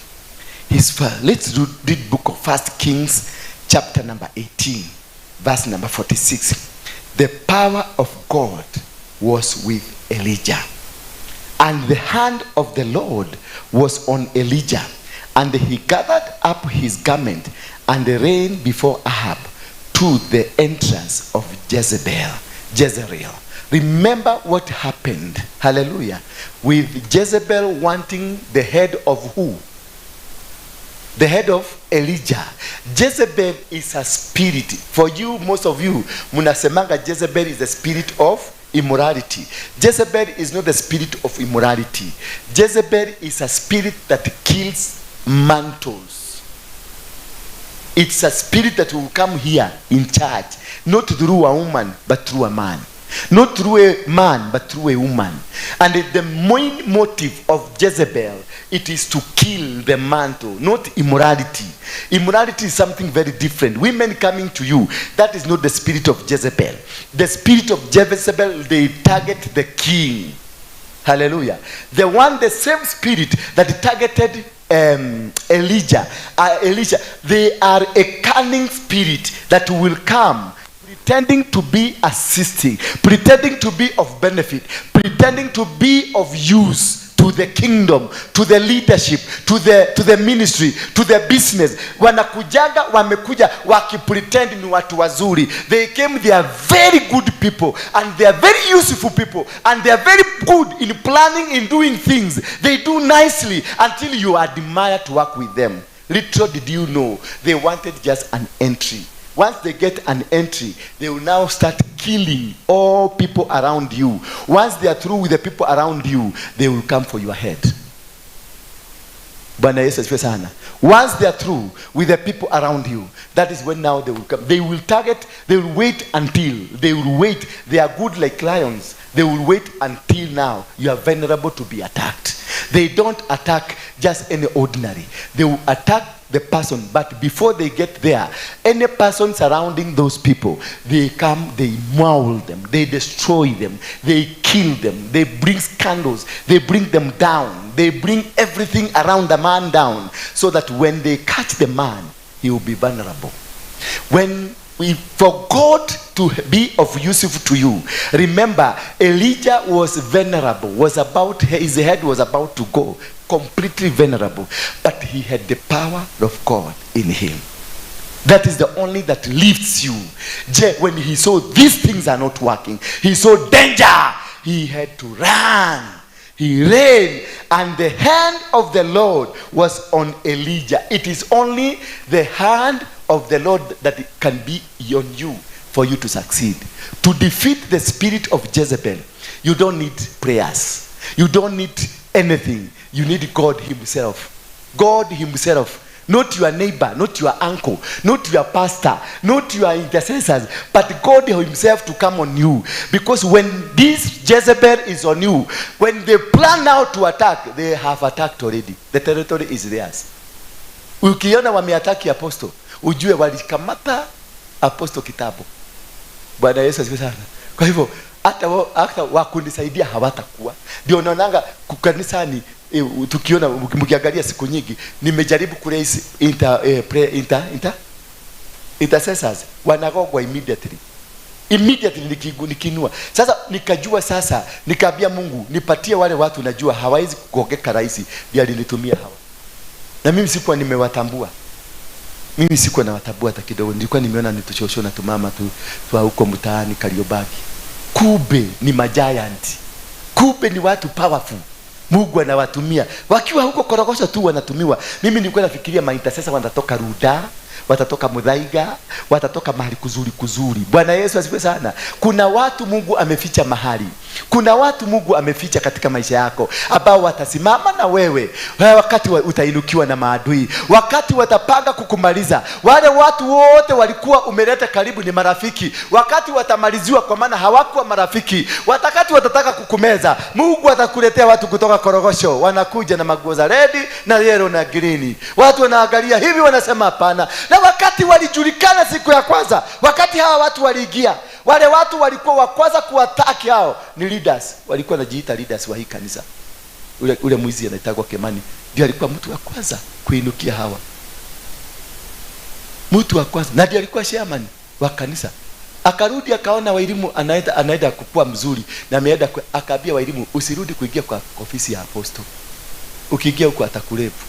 Let's read book of 1 Kings chapter number 18 verse number 46. The power of God was with Elijah, and the hand of the Lord was on Elijah, and he gathered up his garment and ran before Ahab to the entrance of Jezebel, Jezreel. Remember what happened, hallelujah, with Jezebel wanting the head of who? The head of Elijah. Jezebel is a spirit. For you, most of you, munasemanga Jezebel is the spirit of immorality. Jezebel is not the spirit of immorality. Jezebel is a spirit that kills mantles. It's a spirit that will come here in church, not through a woman, but through a man. Not through a man, but through a woman. And the main motive of Jezebel, it is to kill the mantle, not immorality. Immorality is something very different. Women coming to you, that is not the spirit of Jezebel. The spirit of Jezebel, they target the king. Hallelujah. The one, the same spirit that targeted Elijah, Elisha, they are a cunning spirit that will come pretending to be assisting, pretending to be of benefit, pretending to be of use to the kingdom, to the leadership, to the ministry, to the business. Wanakujaga, wamekuja wakipretend ni watu wazuri. They came, they are very good people and they are very useful people and they are very good in planning, in doing things. They do nicely until you admire to work with them. Little did you know, they wanted just an entry. Once they get an entry, they will now start killing all people around you. Once they are through with the people around you, they will come for your head. Bwana Yesu asifiwe sana. Once they are through with the people around you, that is when now they will come. They will target, they will wait until, they will wait. They are good like lions. They will wait until now you are vulnerable to be attacked. They don't attack just any ordinary. They will attack the person, but before they get there, any person surrounding those people, they come, they maul them, they destroy them, they kill them, they bring scandals, they bring them down, they bring everything around the man down, so that when they catch the man, he will be vulnerable. When we, for God to be of useful to you, remember Elijah was vulnerable, was about, his head was about to go, completely vulnerable, but he had the power of God in him. That is the only that lifts you. When he saw these things are not working, he saw danger, he had to run. He ran, and the hand of the Lord was on Elijah. It is only the hand of the Lord that can be on you for you to succeed. To defeat the spirit of Jezebel, you don't need prayers. You don't need anything. You need God himself. God himself. Not your neighbor, not your uncle, not your pastor, not your intercessors, but God himself to come on you. Because when this Jezebel is on you, when they plan out to attack, they have attacked already. The territory is theirs. Ukiona wameataki apostle, ujue walikamata apostle kitambo. Bwana Yesu asifiwe sana. Kwa hivyo hata wakunisaidia hawatakuwa. Ndio naonanga kanisani, tukiona, mkiangalia siku nyingi nimejaribu kuraise inter, prayer, inter, inter, intercessors wanagogwa immediately immediately nikinua. Sasa nikajua, sasa nikaambia Mungu, nipatie wale watu najua hawawezi kugongeka rahisi. Ndiye alinitumia hawa, na mimi sikuwa nimewatambua, mimi sikuwa nawatambua hata kidogo. Nilikuwa nimeona ni tushosho na tumama tu twa huko mtaani Kariobangi, kumbe ni magiant, kumbe ni watu powerful Mungu anawatumia wakiwa huko Korogocho tu wanatumiwa. Mimi nilikuwa nafikiria maintercessor wanatoka Runda, watatoka Muthaiga, watatoka mahali kuzuri kuzuri. Bwana Yesu asifiwe sana. Kuna watu Mungu ameficha mahali, kuna watu Mungu ameficha katika maisha yako ambao watasimama na wewe wakati utainukiwa na maadui, wakati watapanga kukumaliza. Wale watu wote walikuwa umeleta karibu ni marafiki, wakati watamaliziwa, kwa maana hawakuwa marafiki, wakati watataka kukumeza, Mungu atakuletea watu kutoka Korogocho, wanakuja na maguo za red na yellow na green. Watu wanaangalia hivi wanasema hapana. Na wakati walijulikana siku ya kwanza, wakati hawa watu waliingia, wale watu walikuwa wa kwanza kuwataki hao ni leaders, walikuwa wanajiita leaders wa hii kanisa. Ule mwizi anaitwa Kimani ndio alikuwa mtu wa kwanza kuinukia hawa. Mtu wa kwanza na ndiye alikuwa chairman wa kanisa. Akarudi akaona Wairimu anaenda kukua mzuri na ameenda, akaambia Wairimu, usirudi kuingia kwa ofisi ya apostle. Ukiingia huko atakurepu.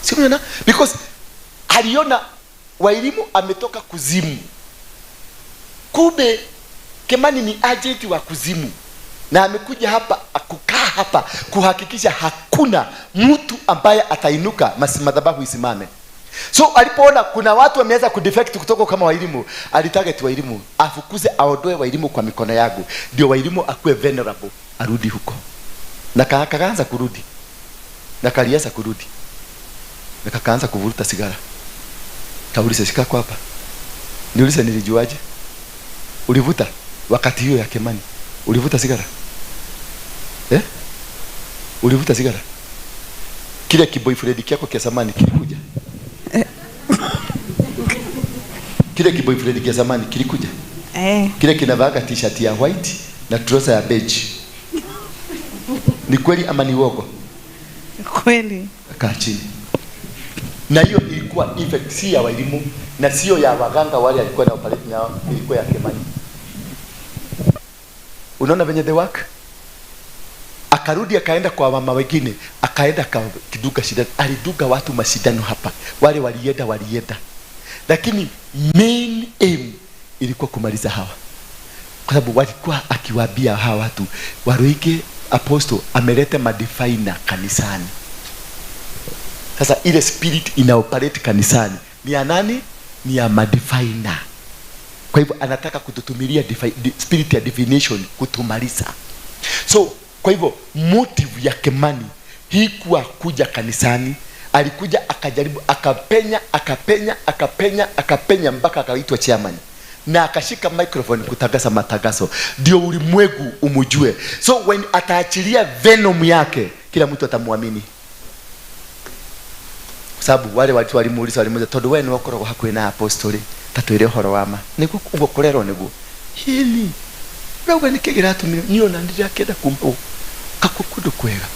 Si unaona? Because aliona Wairimu ametoka kuzimu. Kumbe Kimani ni agent wa kuzimu. Na amekuja hapa kukaa hapa kuhakikisha hakuna mtu ambaye atainuka madhabahu isimame. So alipoona kuna watu wameanza kudefect kutoka kama Wairimu, alitarget Wairimu, afukuze, aondoe Wairimu kwa mikono yangu, ndio Wairimu akuwe vulnerable, arudi huko. Na kakaanza kurudi. Na kalianza kurudi. Na kakaanza kuvuruta sigara. Kaulize, shika kwa hapa. Niulize, nilijuaje? Ulivuta wakati hiyo ya Kimani? Ulivuta sigara? Eh? Ulivuta sigara? Kile kiboyfriend kyako kia zamani kilikuja? Kile kiboyfriend kia zamani kilikuja?
Eh.
Kile kinavaaga t-shirt ya white na trouser ya beige. Ni kweli ama ni uongo?
Kweli.
Kaa chini. Na hiyo ilikuwa effect si ya Wairimu na sio ya waganga wale alikuwa na operate nao, ilikuwa ya Kimani. Unaona venye the work? Akarudi akaenda kwa mama wengine, akaenda akakiduka shindano, aliduka watu mashindano hapa. Wale walienda. Lakini main aim ilikuwa kumaliza hawa. Kwa sababu walikuwa akiwaambia hawa watu, Waruinge apostle ameleta madefiner kanisani. Sasa ile spirit ina operate kanisani ni ya nani? Ni ya madefiner. Kwa hivyo anataka kututumilia spirit ya divination kutumaliza. So kwa hivyo motive ya Kimani haikuwa kuja kanisani, alikuja akajaribu, akapenya, akapenya, akapenya, akapenya mpaka akaitwa chairman. Na akashika microphone kutangaza matangazo, ndio ulimwengu umujue. So when ataachilia venom yake, kila mtu atamuamini. Kwa sababu wale watu walimuuliza, tondu we niwe ukoragwo hakuhi na apostoli, ta twire uhoro wa ma. Niguo uguo kurerwo niguo. Hili urauga niki giratumire ni ona ndirakenda kuma kako kundu kwega.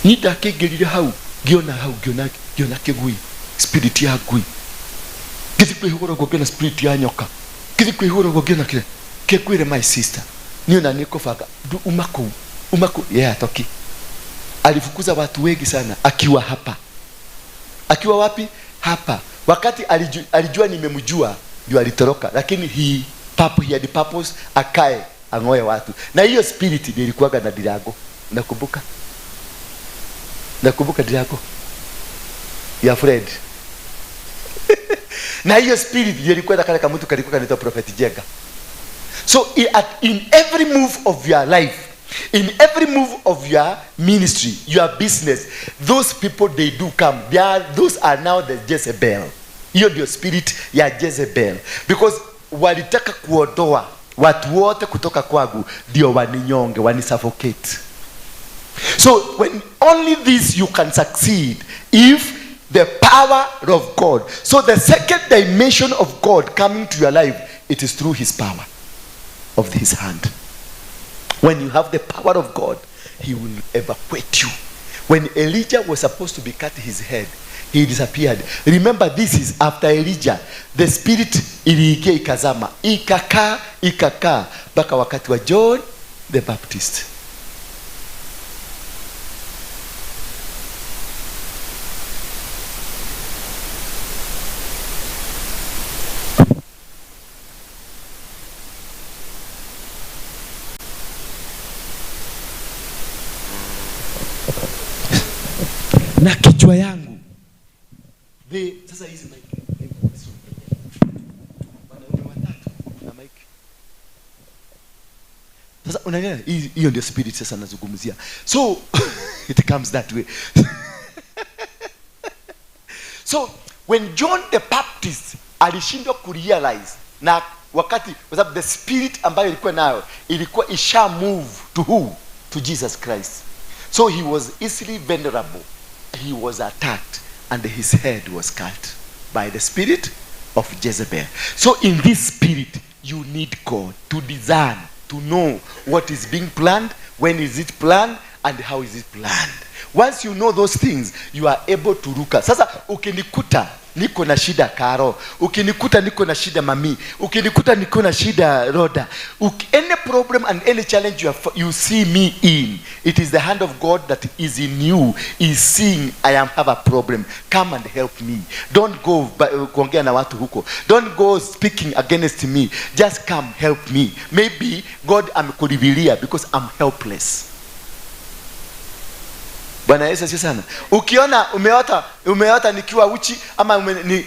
Ni ndakĩingĩrire hau, ngĩona hau, ngĩona kĩgui, spirit ya ngui. Ngĩthiĩ kwĩhũgũra ũguo ngĩona spirit ya nyoka. Ngĩthiĩ kwĩhũgũra ũguo ngĩona kĩrĩa. Kĩngwĩre my sister, niĩ ona nĩngũbanga, uma kũu, uma kũu. Yeye atoki. Alifukuza watu wengi sana akiwa hapa. Akiwa wapi? Hapa. Wakati alijua nimemjua, ndio alitoroka. Lakini he had purpose, akae ang'oe watu. Na hiyo spirit ndio ilikuwaga na Dirago. Nakumbuka? Nakumbuka Dirago ya Fred. Na hiyo spirit ndio ilikuwa na kale kamutu kalikuwa kanaitwa Prophet Jenga. So in every move of your life, in every move of your ministry, your business, those people, they do come. Those are now the Jezebel. Hiyo ndio spirit ya Jezebel. Because walitaka kuondoa watu wote kutoka kwangu ndio waninyonge, wanisuffocate. So when only this you can succeed if the power of God. So the second dimension of God coming to your life, it is through his power of his hand. When you have the power of God, he will evacuate you. When Elijah was supposed to be cut his head, he disappeared. Remember, this is after Elijah. The spirit iliingia ikazama, ikakaa, ikakaa mpaka wakati wa John the Baptist. Na kichwa yangu. Sasa hizi mic. Wanaume watatu na mic. Sasa unaelewa hiyo ndio spirit sasa nazungumzia. So it comes that way. So when John the Baptist alishindwa kurealize, na wakati kwa sababu the spirit ambayo ilikuwa nayo ilikuwa isha move to who? To Jesus Christ. So he was easily vulnerable. He was attacked and his head was cut by the spirit of Jezebel. So in this spirit, you need God to discern, to know what is being planned, when is it planned, and how is it planned. Once you know those things, you are able to look at. Sasa ukinikuta Niko na shida Karo, ukinikuta niko na shida mami, ukinikuta niko na shida Roda. Any problem and any challenge you see me in, it is the hand of God that is in you, is seeing I am have a problem. Come and help me. Don't go kuongea na watu huko. Don't go speaking against me. Just come help me. Maybe God amekulivilia because I'm helpless. Bwana Yesu asifiwe sana. Ukiona umeota nikiwa uchi ama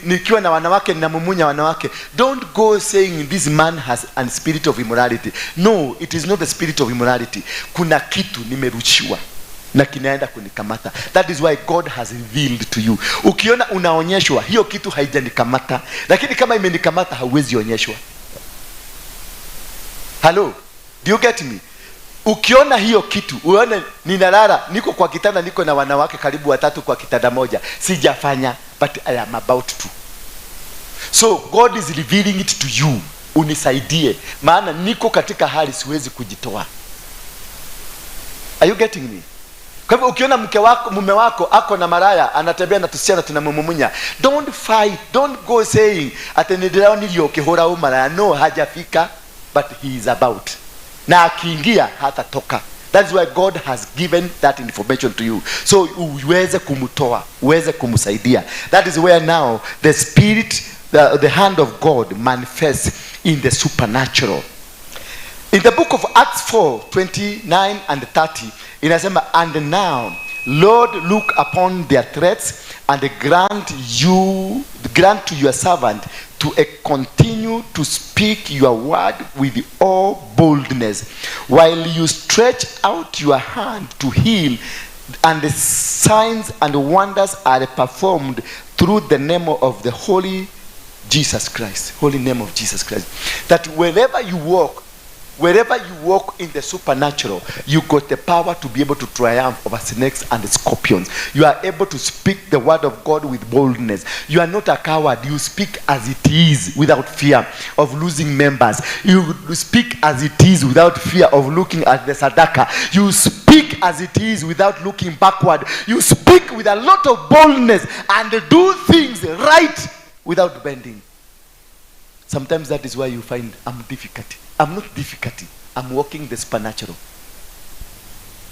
nikiwa na wanawake ninamumunya wanawake, don't go saying this man has a spirit of immorality. No, it is not the spirit of immorality. Kuna kitu nimerushiwa na kinaenda kunikamata. That is why God has revealed to you. Ukiona unaonyeshwa hiyo kitu haijanikamata, lakini kama imenikamata hauwezi onyeshwa. Hello, do you get me? Ukiona hiyo kitu, uone ninalala, niko kwa kitanda, niko na wanawake karibu watatu kwa kitanda moja, sijafanya, but I am about to. So God is revealing it to you. Unisaidie, maana niko katika hali siwezi kujitoa. Are you getting me? Kwa hivyo ukiona mke wako, mume wako ako na maraya, anatembea na tusichana tunamumunya, don't fight, don't go saying ati niliona ukihura maraya. No, hajafika, but he is about. Na akiingia hatatoka. That's why God has given that information to you, so uweze kumtoa, uweze kumsaidia. That is where now the spirit, the hand of God manifests in the supernatural. In the book of Acts 4:29 and 30, inasema, and now Lord, look upon their threats and grant to your servant to continue to speak your word with all boldness, while you stretch out your hand to heal, and the signs and wonders are performed through the name of the holy Jesus Christ. Holy name of Jesus Christ. That wherever you walk, wherever you walk in the supernatural, you got the power to be able to triumph over snakes and scorpions. You are able to speak the word of God with boldness. You are not a coward. You speak as it is without fear of losing members. You speak as it is without fear of looking at the sadaka. You speak as it is without looking backward. You speak with a lot of boldness and do things right without bending. Sometimes that is why you find I'm difficult. I'm not difficult. I'm walking the supernatural.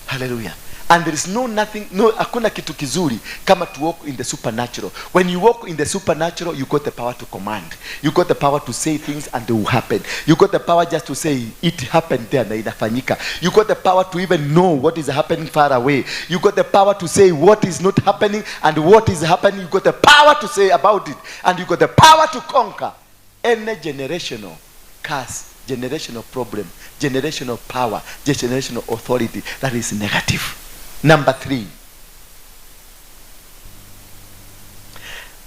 Hallelujah. And there is no nothing, no, hakuna kitu kizuri kama to walk in the supernatural. When you walk in the supernatural, you got the power to command. You got the power to say things and they will happen. You got the power just to say it happened there na inafanyika. You got the power to even know what is happening far away. You got the power to say what is not happening and what is happening. You got the power to say about it. And you got the power to conquer any generational curse, generational problem, generational power, generational authority that is negative. Number 3,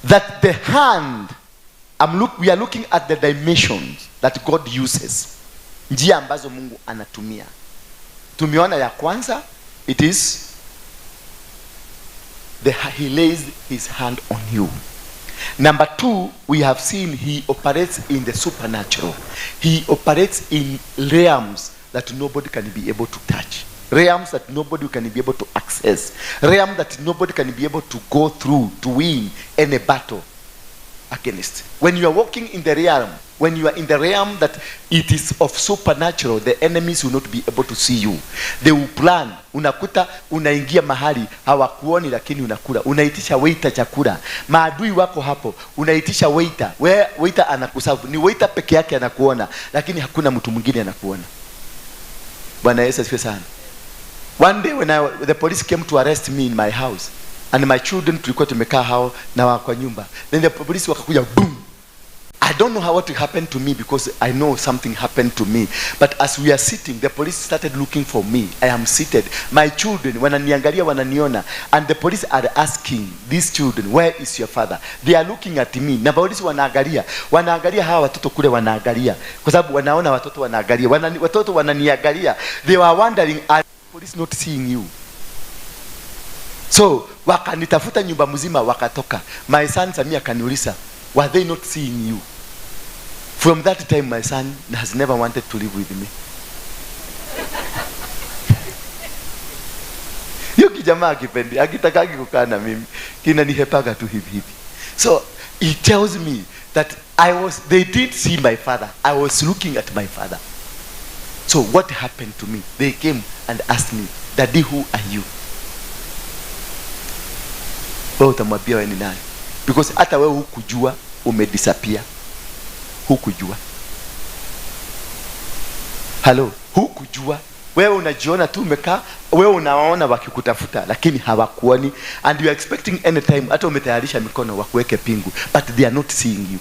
that the hand, we are looking at the dimensions that God uses. Njia ambazo Mungu anatumia. Tumeona ya kwanza, it is he lays his hand on you. Number 2, we have seen he operates in the supernatural. He operates in realms that nobody can be able to touch. Realms that nobody can be able to access. Realms that nobody can be able to go through to win any battle against. When you are walking in the realm, when you are in the realm that it is of supernatural, the enemies will not be able to see you. They will plan. Unakuta unaingia mahali hawakuoni, lakini unakula. Unaitisha waiter chakula. Maadui wako hapo. Unaitisha waiter. Waiter anakuserve. Ni waiter peke yake anakuona, lakini hakuna mtu mwingine anakuona. Bwana Yesu asifiwe sana. One day when the police came to arrest me in my house, and my children tulikuwa tumekaa hao na wa kwa nyumba. Then the police wakakuja, boom. I don't know how what happened to me because I know something happened to me. But as we are sitting, the police started looking for me. I am seated. My children, wananiangalia, wananiona. And the police are asking these children, where is your father? They are looking at me. Na polisi wanaangalia. Wanaangalia hawa watoto kule wanaangalia. Kwa sababu wanaona watoto wanaangalia. Watoto wananiangalia. They were wondering, are the police not seeing you? So, wakanitafuta nyumba mzima wakatoka. My son Samia akaniuliza, were they not seeing you? From that time, my son has never wanted to live with me. Hiyo kijamaa akipendi, akitakagi kukaa na mimi. Kinanihepaga tu hivi hivi. So, He tells me that I was, they didn't see my father. I was looking at my father. So what happened to me? They came and asked me, "Daddy, who are you?" Wewe utamwambia wewe ni nani? Because hata wewe hukujua umedisappear. Hukujua. Halo, hukujua. Wewe unajiona tu umekaa, wewe unawaona wakikutafuta lakini hawakuoni, and you are expecting anytime, hata umetayarisha mikono wakuweke pingu, but they are not seeing you.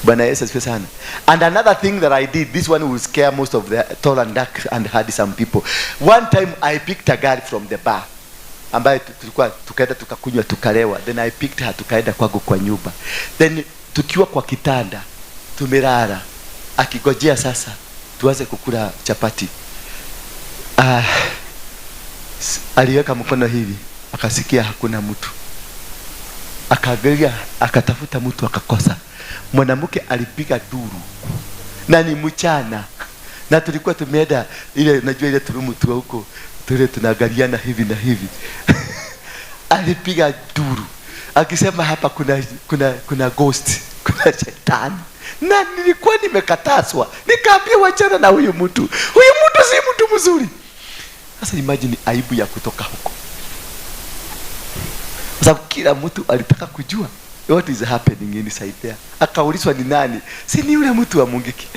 Bwana Yesu asifiwe sana. And another thing that I did, this one will scare most of the tall and dark and handsome people. One time I picked a girl from the bar ambaye tulikuwa tukaenda tukakunywa tukalewa, then I picked her, tukaenda kwangu kwa nyumba. Then tukiwa kwa kitanda tumelala, akigojea sasa tuanze kukula chapati. Aliweka mkono hivi akasikia hakuna mtu, akaangalia akatafuta mtu akakosa. Mwanamke alipiga duru na ni mchana, na tulikuwa tumeenda ile, najua ile turumu tu huko tule tunaangaliana hivi na hivi. Alipiga duru akisema hapa kuna ghost, kuna shetani, na nilikuwa nimekatazwa, nikaambia wachana na huyu mtu, huyu mtu si mtu mzuri. Sasa imagine aibu ya kutoka huko, kwa sababu kila mtu alitaka kujua what is happening inside there. Akaulizwa ni nani? Si ni yule mtu wa Mungiki.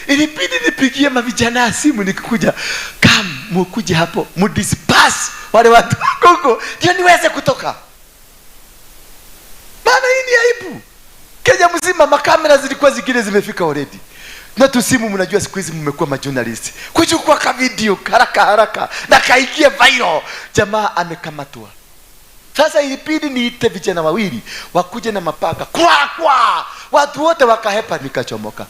Ilibidi nipigie mavijana simu nikikuja, come mukuje hapo mudisperse wale watu huko ndio niweze kutoka. Maana hii ni aibu. Kenya mzima makamera zilikuwa zingine zimefika already. Na tusimu, mnajua siku hizi mmekuwa majournalist. Kuchukua ka video haraka haraka na kaingie viral. Jamaa amekamatwa. Sasa ilibidi niite vijana wawili wakuje na mapanga. Kwa kwa watu wote wakahepa, nikachomoka.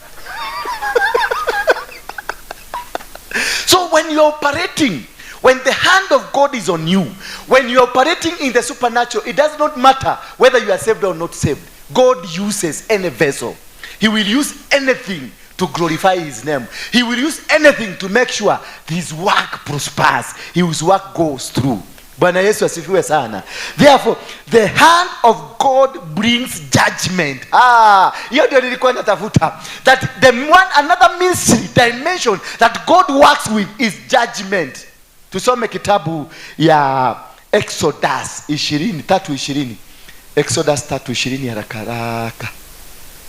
So when you're operating, when the hand of God is on you, when you're operating in the supernatural, it does not matter whether you are saved or not saved. God uses any vessel. He will use anything to glorify his name. He will use anything to make sure his work prospers. His work goes through. Bwana Yesu asifiwe sana. Therefore, the hand of God brings judgment. Hiyo ndio nilikuwa natafuta. That the one another mystery dimension that God works with is judgment. Tusome kitabu ya Exodus 3:20. Exodus 3:20 haraka haraka.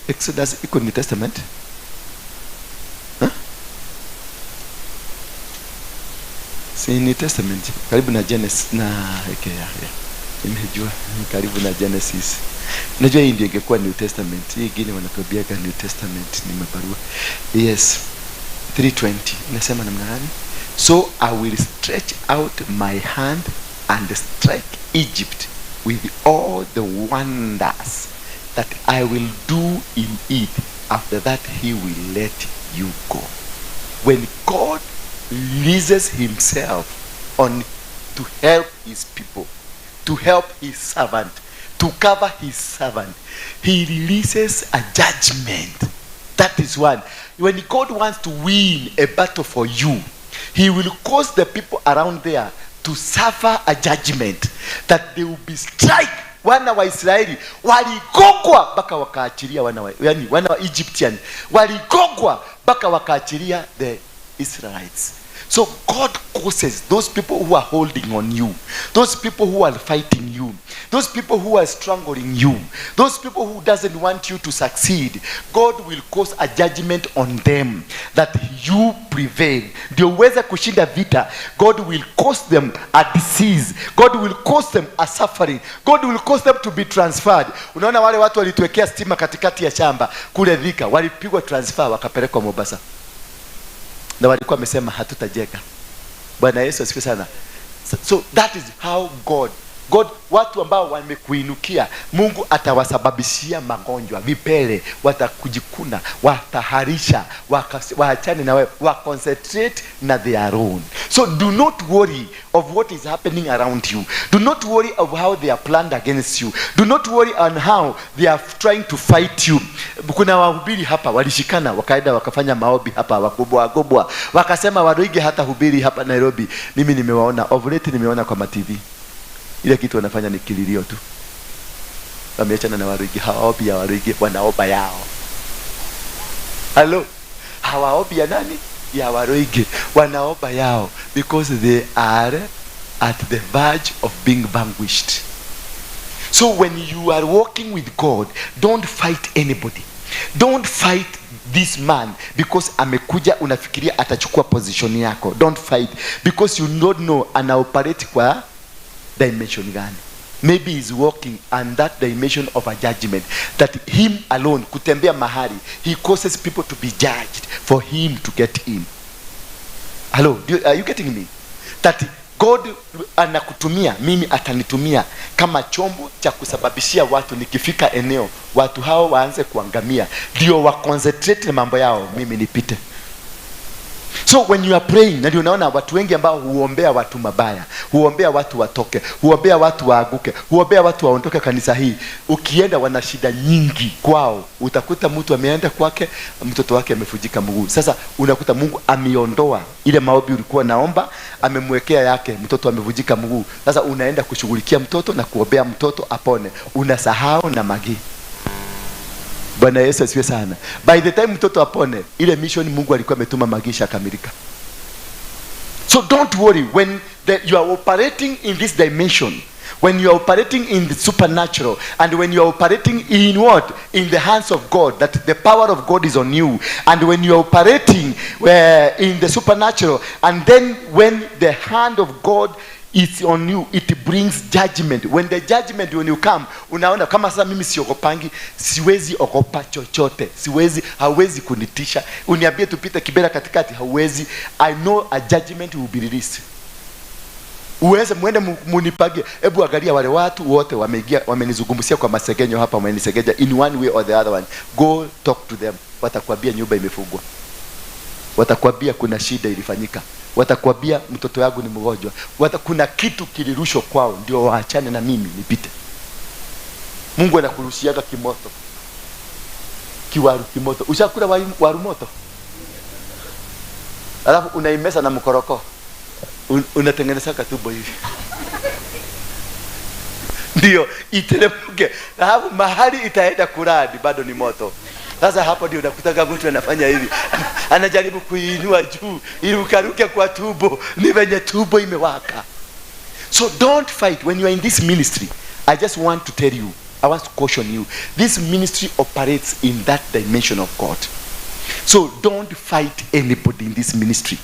Exodus iko New Testament. Huh? Si New Testament, karibu na Genesis na okay, yeah. Nimejua karibu na Genesis. Najua hii ndio ingekuwa New Testament. Hii nyingine wanatuambia New Testament ni mabarua. Yes. 3:20 inasema namna gani? So I will stretch out my hand and strike Egypt with all the wonders that I will do in it. After that he will let you go. When God releases himself on to help his people, to help his servant, to cover his servant, he releases a judgment. That is one. When God wants to win a battle for you, he will cause the people around there to suffer a judgment that they will be strike. Wana wa Israeli waligogwa mpaka wakaachilia wana wa, yani wana wa Egyptian waligogwa mpaka wakaachilia the Israelites. So God causes those people who are holding on you, those people who are fighting you, those people who are strangling you, those people who doesn't want you to succeed, God will cause a judgment on them that you prevail. Ndio uweze kushinda vita. God will cause them a disease. God will cause them a suffering. God will cause them to be transferred. Unaona wale watu walituwekea stima katikati ya shamba kule Thika, walipigwa transfer wakapelekwa Mombasa. Na walikuwa wamesema hatutajenga. Bwana Yesu asifiwe sana. So that is how God, watu ambao wamekuinukia, Mungu atawasababishia magonjwa, vipele, watakujikuna, wataharisha, waachane na wewe, wa concentrate na their own. So do not worry of what is happening around you. Do not worry of how they are planned against you. Do not worry on how they are trying to fight you. Kuna wahubiri hapa walishikana wakaenda wakafanya maombi hapa, wakubwa wakubwa, wakasema Waruinge hata hubiri hapa Nairobi. Mimi nimewaona of late, nimeona kwa ma TV. Ile kitu wanafanya ni kililio tu. Wameachana na Waruinge, hawaombi ya Waruinge, wanaomba yao. Hello, hawaombi ya nani? Ya Waruinge, wanaomba yao because they are at the verge of being vanquished. So when you are walking with God, don't fight anybody. Don't fight this man because amekuja, unafikiria atachukua position yako. Don't fight because you don't know ana operate kwa dimension gani. Maybe he's walking on that dimension of a judgment that him alone kutembea mahali, he causes people to be judged for him to get in. Hello, are you getting me? That God anakutumia, mimi atanitumia kama chombo cha kusababishia watu, nikifika eneo watu hao waanze kuangamia, ndio wa concentrate na mambo yao, mimi nipite. So when you are praying, na ndio unaona watu wengi ambao huombea watu mabaya, huombea watu watoke, huombea watu waaguke, huombea watu waondoke kanisa hii, ukienda wana shida nyingi kwao. Utakuta mtu ameenda kwake, mtoto wake amevunjika mguu. Sasa unakuta Mungu ameondoa ile maombi ulikuwa naomba, amemwekea yake, mtoto amevunjika mguu. Sasa unaenda kushughulikia mtoto na kuombea mtoto apone, unasahau na magi. Bwana Yesu asifiwe sana. By the time mtoto apone, ile mission Mungu alikuwa ametuma magisha akamilika. So don't worry when you are operating in this dimension, when you are operating in the supernatural, and when you are operating in what? In the hands of God, that the power of God is on you. And when you are operating in the supernatural, and then when the hand of God is on you, it brings judgment. When the judgment, when you come, unaona kama sasa mimi siogopangi, siwezi ogopa chochote, siwezi, hauwezi kunitisha. Uniambie tupite Kibera katikati, hauwezi. I know a judgment will be released. Uweze mwende munipage. Hebu angalia wale watu wote wameingia, wamenizungumzia kwa masegenyo hapa, wamenisegeja in one way or the other one. Go talk to them, watakwambia nyumba imefungwa, watakwambia kuna shida ilifanyika, watakwambia mtoto wangu ni mgonjwa, kuna kitu kilirushwa kwao ndio waachane na mimi nipite. Mungu anakurushiaga kimoto, kiwaru kimoto. Ushakula waru moto, alafu unaimesa na mkoroko, unatengeneza katumbo hivi ndio iteremke, alafu mahali itaenda kuradi bado ni moto. Sasa hapo ndio unakutaka mtu anafanya hivi, anajaribu kuiinua juu ili ukaruke kwa tumbo, ni venye tumbo imewaka. So don't fight when you are in this ministry. I just want to tell you, I want to caution you. This ministry operates in that dimension of God. So don't fight anybody in this ministry.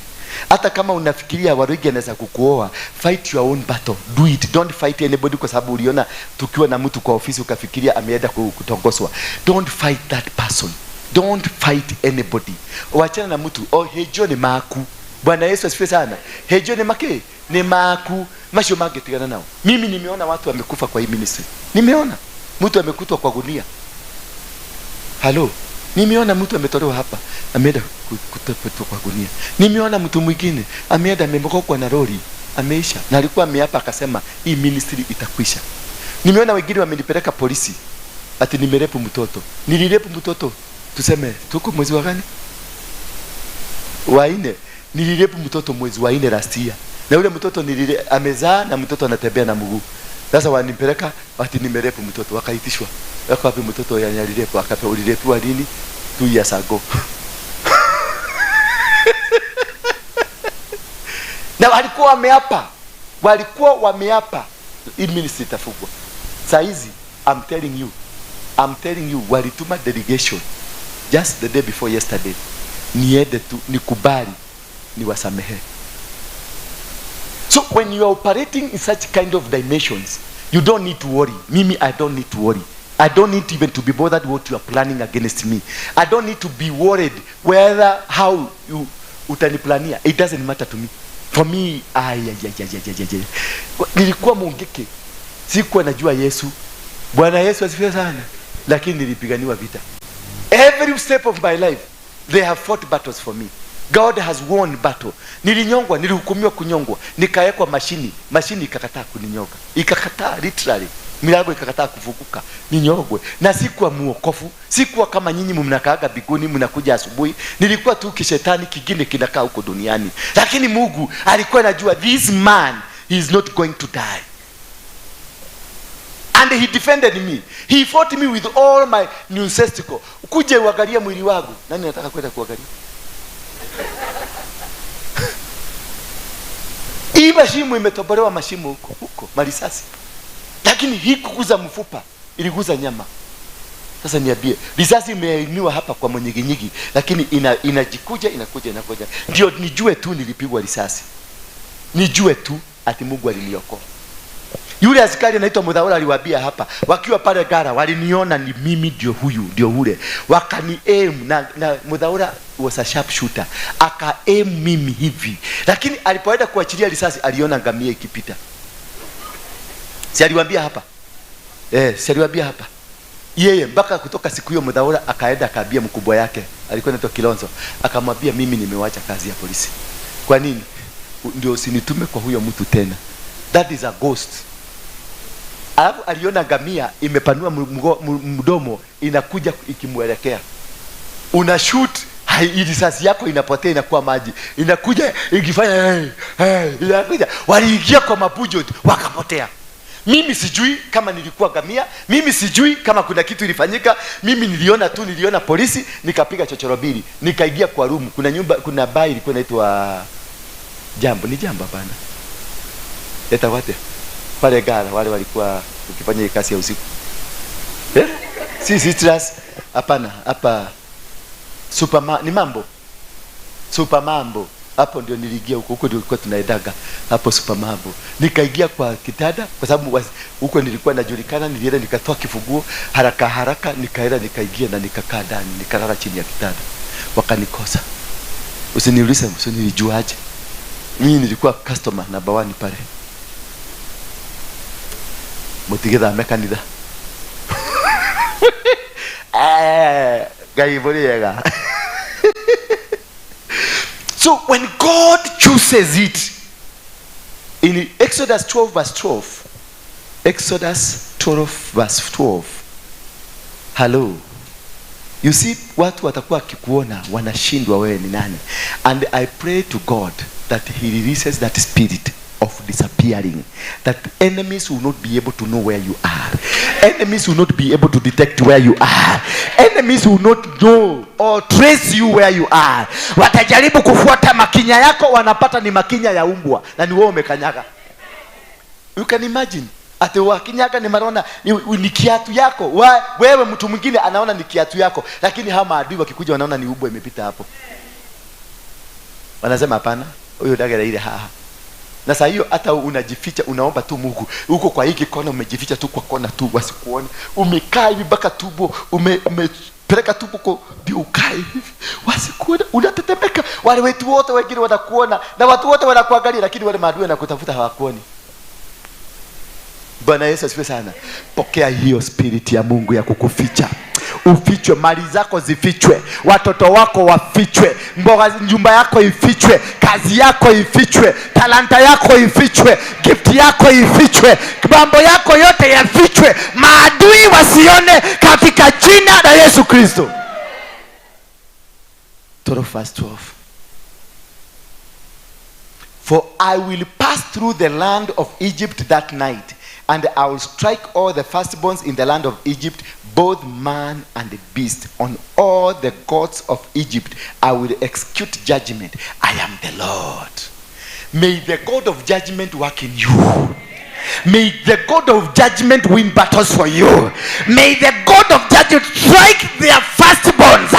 Hata kama unafikiria Waruinge anaweza kukuoa, fight your own battle. Do it. Don't fight anybody kwa sababu uliona tukiwa na mtu kwa ofisi ukafikiria ameenda kutongozwa. Don't fight that person. Don't fight anybody. Wachana na mtu. Oh, hejo ni maku. Bwana Yesu asifiwe sana. Hejo ni make ni maku. Macio mangetigana nao. Mimi nimeona watu wamekufa kwa hii ministry. Nimeona mtu amekutwa kwa gunia. Halo, nimeona mtu ametolewa hapa ameenda kutupwa kwa gunia. Nimeona mtu mwingine ameenda amemokokwa na lori, ameisha, na alikuwa ameapa akasema hii ministry itakwisha. Nimeona wengine wamenipeleka polisi ati nimerape mtoto. Nilirape mtoto, tuseme tuko mwezi wa gani? Wa nne. Nilirape mtoto mwezi wa 4 last year. Na yule mtoto nilile amezaa na mtoto anatembea na mguu. Sasa wanipeleka ati nimerape mtoto, wakaitishwa. Wako wapi mtoto ya alirape? Akapewa, ulirepiwa lini? 2 years ago. Na walikuwa wameapa, walikuwa wameapa hii ministry itafungwa. Saa hizi I'm telling you, I'm telling you, walituma delegation just the day before yesterday, niende tu nikubali niwasamehe. So when you are operating in such kind of dimensions, you don't need to worry. Mimi, I don't need to worry. I don't need even to be bothered what you are planning against me. I don't need to be worried whether how you utaniplania. It doesn't matter to me. For me, ay, ay, ay, ay, ay, ay, ay. Nilikuwa mungiki, sikuwa najua Yesu. Bwana Yesu asifiwe sana. Lakini nilipiganiwa vita. Every step of my life, they have fought battles for me. God has won battle. Nilinyongwa, nilihukumiwa kunyongwa, nikawekwa mashini, mashini ikakataa kuninyoga, ikakataa literally, milango ikakataa kufunguka, ninyogwe. Na sikuwa muokofu, sikuwa kama nyinyi mnakaaga biguni, mnakuja asubuhi. Nilikuwa tu kishetani kingine kinakaa huko duniani, lakini Mungu alikuwa anajua this man, he is not going to die. And he defended me. He fought me with all my nonsensical. Kuje uangalie mwili wangu. Nani anataka kwenda kuangalia? Hii mashimo imetobolewa, mashimo huko huko, marisasi. Lakini hii kuguza mfupa, iliguza nyama. Sasa niambie, risasi imeainiwa hapa kwa mwenyiginyigi, lakini inajikuja, inakuja, inakuja. Ndio nijue tu nilipigwa risasi. Nijue tu ati Mungu aliniokoa. Yule askari anaitwa Mudhaura aliwaambia hapa, wakiwa pale gara waliniona ni mimi ndio huyu, ndio ule. Wakani aim na Mudhaura was a sharp shooter. Aka aim mimi hivi. Lakini alipoenda kuachilia risasi aliona ngamia ikipita. Si aliwaambia hapa? Si aliwaambia hapa. Yeye mpaka kutoka siku hiyo Mudhaura akaenda akaambia mkubwa yake, alikuwa anaitwa Kilonzo, akamwambia mimi nimewacha kazi ya polisi. Kwa nini? Ndio usinitume kwa huyo mtu tena. That is a ghost. Alafu aliona ngamia imepanua mdomo inakuja ikimuelekea. Una shoot, risasi yako inapotea inakuwa maji. Inakuja ikifanya inakuja. Waliingia kwa mabujo wakapotea. Mimi sijui kama nilikuwa ngamia, mimi sijui kama kuna kitu ilifanyika, mimi niliona tu, niliona polisi, nikapiga chochoro mbili, nikaingia kwa room. Kuna nyumba, kuna bar ilikuwa inaitwa Jambo, ni Jambo hapana. Eta wate. Pale gara wale walikuwa ukifanya kazi ya usiku. Si citrus hapana, hapa Superman ni mambo. Super Mambo. Hapo ndio niliingia huko, huko ndio tulikuwa tunaendaga hapo Super Mambo. Nikaingia kwa kitanda kwa sababu huko nilikuwa najulikana, nilienda nikatoa kifunguo haraka haraka, nikaenda nikaingia na nikakaa ndani, nikalala chini ya kitanda. Wakanikosa. Usiniulize, usinilijuaje. Mimi nilikuwa customer number 1 pale. Mutigethame kanitha. Ngai buriega. So when God chooses it, in Exodus 12 verse 12, Exodus 12 verse 12. Hello. You see, watu watakuwa wakikuona wanashindwa wewe ni nani. And I pray to God that he releases that spirit of disappearing, that enemies will not be able to know where you are. Enemies will not be able to detect where you are. Enemies will not know or trace you where you are. Watajaribu kufuata makinya yako, wanapata ni makinya ya umbwa na ni wewe umekanyaga. You can imagine ati wakinyaga ni marona ni kiatu yako. Wewe mtu mwingine anaona ni kiatu yako, lakini hawa maadui wakikuja wanaona ni umbwa imepita hapo. Wanasema hapana, huyo dagera ile haha. Na saa hiyo hata unajificha, unaomba tu Mungu. Uko kwa hiki kona umejificha tu kwa kona tu wasikuone. Umekaa hivi mpaka tumbo, umepeleka tumbo kwa ndio ukae hivi. Wasikuone, unatetemeka. Wale wetu wote wengine wanakuona na watu wote wanakuangalia, lakini wale maadui wanakutafuta hawakuoni. Bwana Yesu asifiwe sana. Pokea hiyo spirit ya Mungu ya kukuficha. Ufichwe, mali zako zifichwe, watoto wako wafichwe, mboga nyumba yako ifichwe, kazi yako ifichwe, talanta yako ifichwe, gift yako ifichwe, mambo yako yote yafichwe, maadui wasione, katika jina la Yesu Kristo. 12 verse 12. For I will pass through the land of Egypt that night, and I will strike all the firstborns in the land of Egypt, both man and beast. On all the gods of Egypt I will execute judgment. I am the Lord. May the God of judgment work in you. May the God of judgment win battles for you.
May the God of judgment strike their firstborns,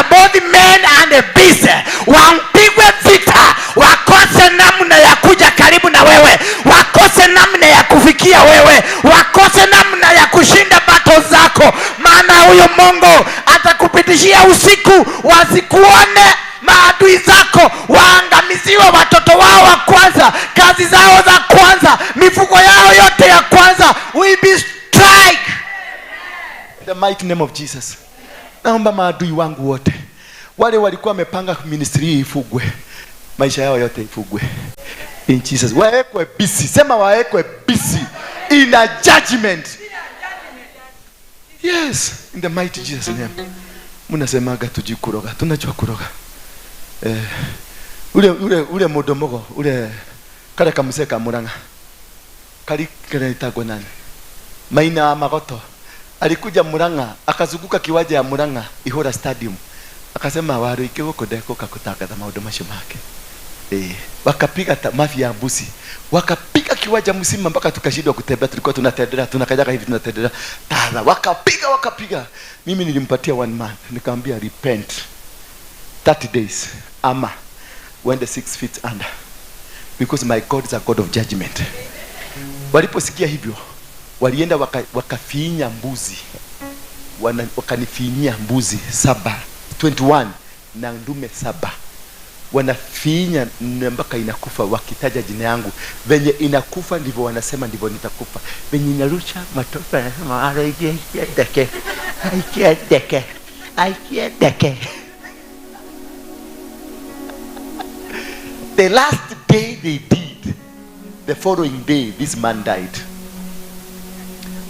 both men and the beast. Wampigwe vita, wakose namna ya kuja karibu na wewe, wakose namna ya kufikia wewe, wakose namna ya kushinda battle zako. Maana huyo Mungu atakupitishia usiku, wasikuone maadui zako, waangamiziwe watoto wao wa kwanza, kazi zao za kwanza, mifuko yao yote ya kwanza. We be strike
in the mighty name of Jesus. Naomba maadui wangu wote Wale walikuwa wamepanga ministry hii ifugwe, maisha yao yote ifugwe. In Jesus. Waekwe busy. Sema waekwe busy in a judgment. Yes, in the mighty Jesus name. Mnasemaga tujikuroga, tunajua kuroga. Ule mudomogo, ule kale kamuse ka Murang'a. Kali kale nani? Maina wa Magoto. Alikuja Murang'a, akazunguka kiwanja ya Murang'a, Ihora Stadium. Akasema waruike guku ndekuka kutangatha maundu macio make. Wakapiga mafia ya mbuzi. Wakapiga kiwanja mzima mpaka tukashindwa kutembea, tulikuwa tunatendera, tunakajaga hivi tunatendera. Tadha, wakapiga. Mimi nilimpatia 1 month, nikamwambia repent 30 days ama wende 6 feet under, because my God is a God of judgment. Waliposikia hivyo, walienda wakafinya mbuzi. Wakanifinyia mbuzi 7, 21 na ndume 7. Wanafinya mpaka inakufa, wakitaja jina yangu. Venye inakufa ndivyo wanasema ndivyo nitakufa. Venye inarusha matope wanasema aikiendeke, aikiendeke, aikiendeke. The last day they did, the following day this man died.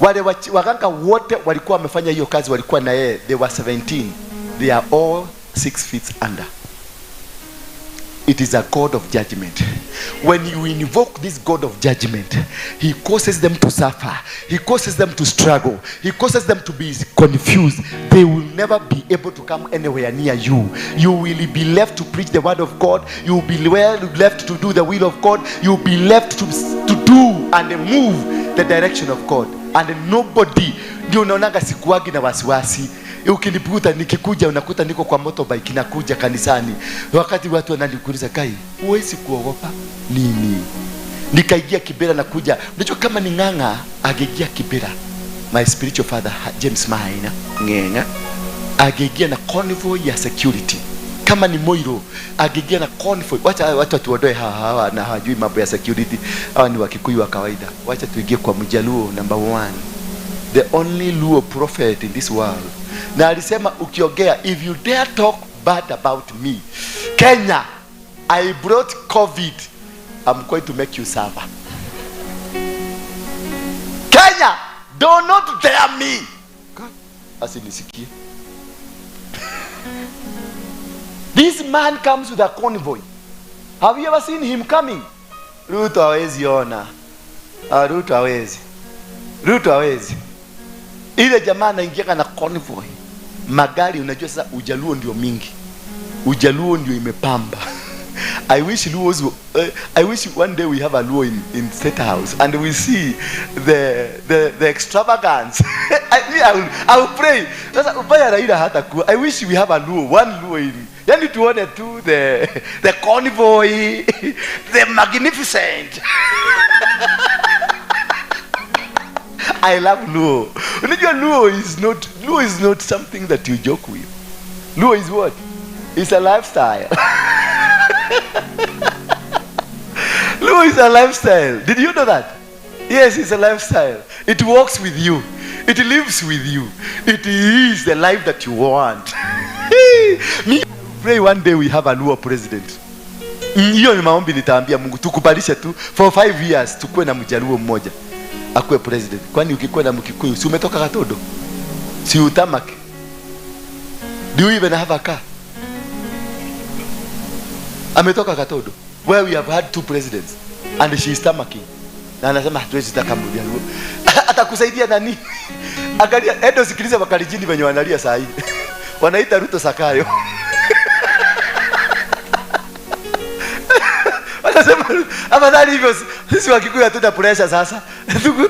Wale waganga wote walikuwa wamefanya hiyo kazi, walikuwa na yeye, they were 17. They are all 6 feet under. It is a God of judgment. When you invoke this God of judgment, he causes them to suffer. He causes them to struggle. He causes them to be confused. They will never be able to come anywhere near you. You will be left to preach the word of God. You will be left to do the will of God. You will be left to do and move the direction of God. And nobody, ndio unaonaga sikuagi na wasiwasi. Ukiniputa nikikuja unakuta niko kwa motorbike nakuja kanisani. Wakati watu wananiuliza, "Kai, huwezi kuogopa nini?" Nikaingia Kibera na kuja. Unajua kama ni Ng'ang'a ageingia Kibera. My spiritual father James Maina Ng'ang'a ageingia na convoy ya security. Kama ni Moiro ageingia na convoy. Wacha watu tuondoe hawa na hawajui mambo ya security. Hawa ni Wakikuyu wa kawaida. Wacha tuingie kwa Mjaluo number 1. The only Luo prophet in this world. Na alisema ukiongea, if you dare talk bad about me, Kenya, I brought COVID, I'm going to make you suffer. Kenya, do not dare me. God, asinisikie. This man comes with a convoy. Have you ever seen him coming? Ruto hawezi ona. Ruto hawezi. Ruto hawezi. Ile jamaa anaingia na convoy. Magari, unajua sasa Ujaluo ndio mingi. Ujaluo ndio imepamba. I wish Luos, I wish one day we have a Luo in State House and we see the extravagance. I will pray. Sasa ubaya Raila hata kuwa. I wish we have a Luo, one Luo in. Yani tuone tu the convoy, the magnificent. I love Luo. Unajua Luo is not something that you joke with. Luo is what? It's a lifestyle. Luo is a lifestyle. Did you know that? Yes, it's a lifestyle. It walks with you. It lives with you. It is the life that you want. Me pray one day we have a Luo president. Hiyo ni maombi nitaambia Mungu tukubalishe tu for 5 years tukue na Mjaluo mmoja akuwe president. Kwani ukikuwa na Mkikuyu si umetoka Katodo? Si utamake? Do you even have a car? Ametoka Katodo where we have had 2 presidents and she is tamaking. Na anasema hatuwezi taka Mjaluo. Atakusaidia nani? Angalia, endo sikiliza Wakalenjin wenye wanalia saa hii. Wanaita Ruto Sakayo. Wanasema afadhali hivyo sisi Wakikuyu hatuna pressure sasa.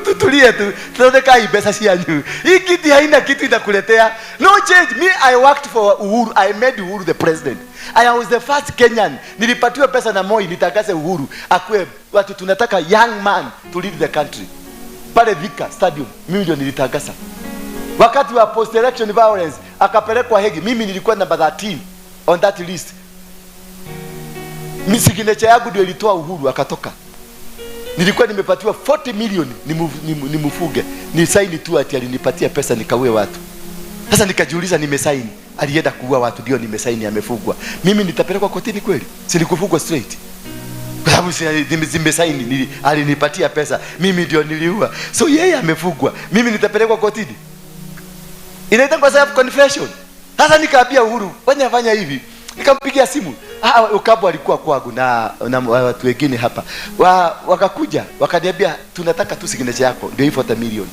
Tutulie tu. Tunaona hii pesa si yanyu. Hii kiti haina kitu itakuletea. No change. Me, I worked for Uhuru. I made Uhuru the president. I was the first Kenyan. Nilipatiwa pesa na Moi nitangaze Uhuru. Akue watu tunataka young man to lead the country. Pale Thika Stadium mimi ndio nilitangaza. Wakati wa post election violence akapelekwa Hague, mimi nilikuwa number 13 on that list. Signature yangu ndio ilitoa Uhuru akatoka. Nilikuwa nimepatiwa 40 million nimufuge. Ni sign tu ati alinipatia pesa nikaue watu. Sasa nikajiuliza nimesign. Alienda kuua watu, ndio nimesaini amefungwa. Mimi nitapelekwa kotini kweli? Si nikufungwa straight? Kwa sababu zimesaini, alinipatia pesa, mimi ndio niliua. So yeye amefungwa, mimi nitapelekwa kotini? Inaitwa self confession. Sasa nikaambia Uhuru, fanya fanya hivi. Nikampigia simu. Ukabo alikuwa kwangu na watu wengine hapa. Wakakuja, wakaniambia tunataka tu signature yako, ndio hii 40 million.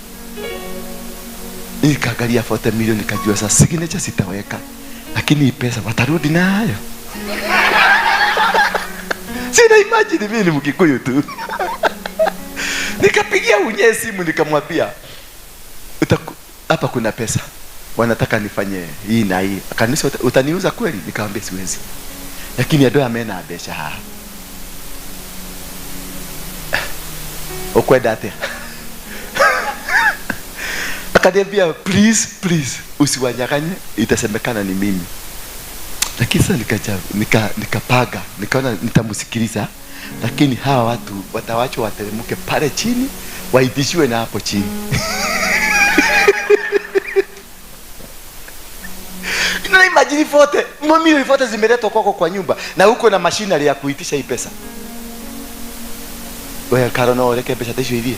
Nikaangalia 40 million nikajua sasa signature sitaweka. Lakini hii pesa watarudi nayo. Sina imagine mimi ni Mkikuyu tu. Nikapigia Unye simu nikamwambia hapa kuna pesa. Wanataka nifanye hii na hii. Akanisa utaniuza kweli? Nikamwambia siwezi. Lakini adoa amena besha ha. Okwenda atia. Akaniambia please please usiwanyang'anye, itasemekana ni mimi. Lakini sasa nikapaga, nikaona nitamsikiliza, lakini hawa watu watawachwa wateremke pale chini, waitishiwe na hapo chini. Na imagine 40 milioni 40 zimeletwa kwako kwa nyumba na uko na machinery ya kuitisha hii pesa. Wewe Karo, reke pesa tisho hivi.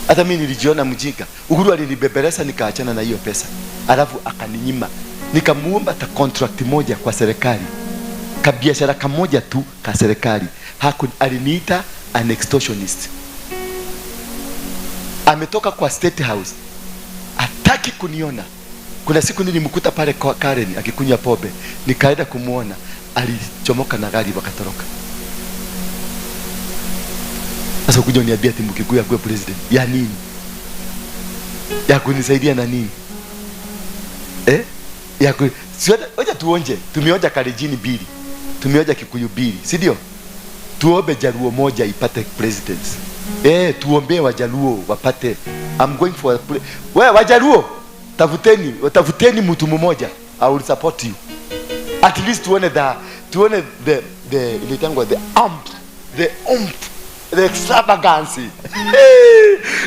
Hata mimi nilijiona mjinga. Uhuru alinibebeleza nikaachana na hiyo pesa. Alafu akaninyima. Nikamuomba ta contract moja kwa serikali. Kabiashara kamoja tu ka serikali. Aliniita an extortionist. Ametoka kwa State House. Hataki kuniona. Kuna siku nilimkuta pale kwa Karen akikunywa pombe. Nikaenda kumuona, alichomoka na gari wakatoroka. Sasa kuja uniambia ati Mkikuyu akuwe president. Ya nini? Ya kunisaidia na nini? Ya ku oja tuonje. Tumeonja Kalenjin mbili. Tumeonja Kikuyu mbili, si ndio? Tuombe Jaluo moja ipate presidency. Tuombe Wajaluo wapate. I'm going for a wewe Wajaluo, tafuteni mtu mmoja. I will support you. At least tuone the ilitangwa the ump, the extravagancy.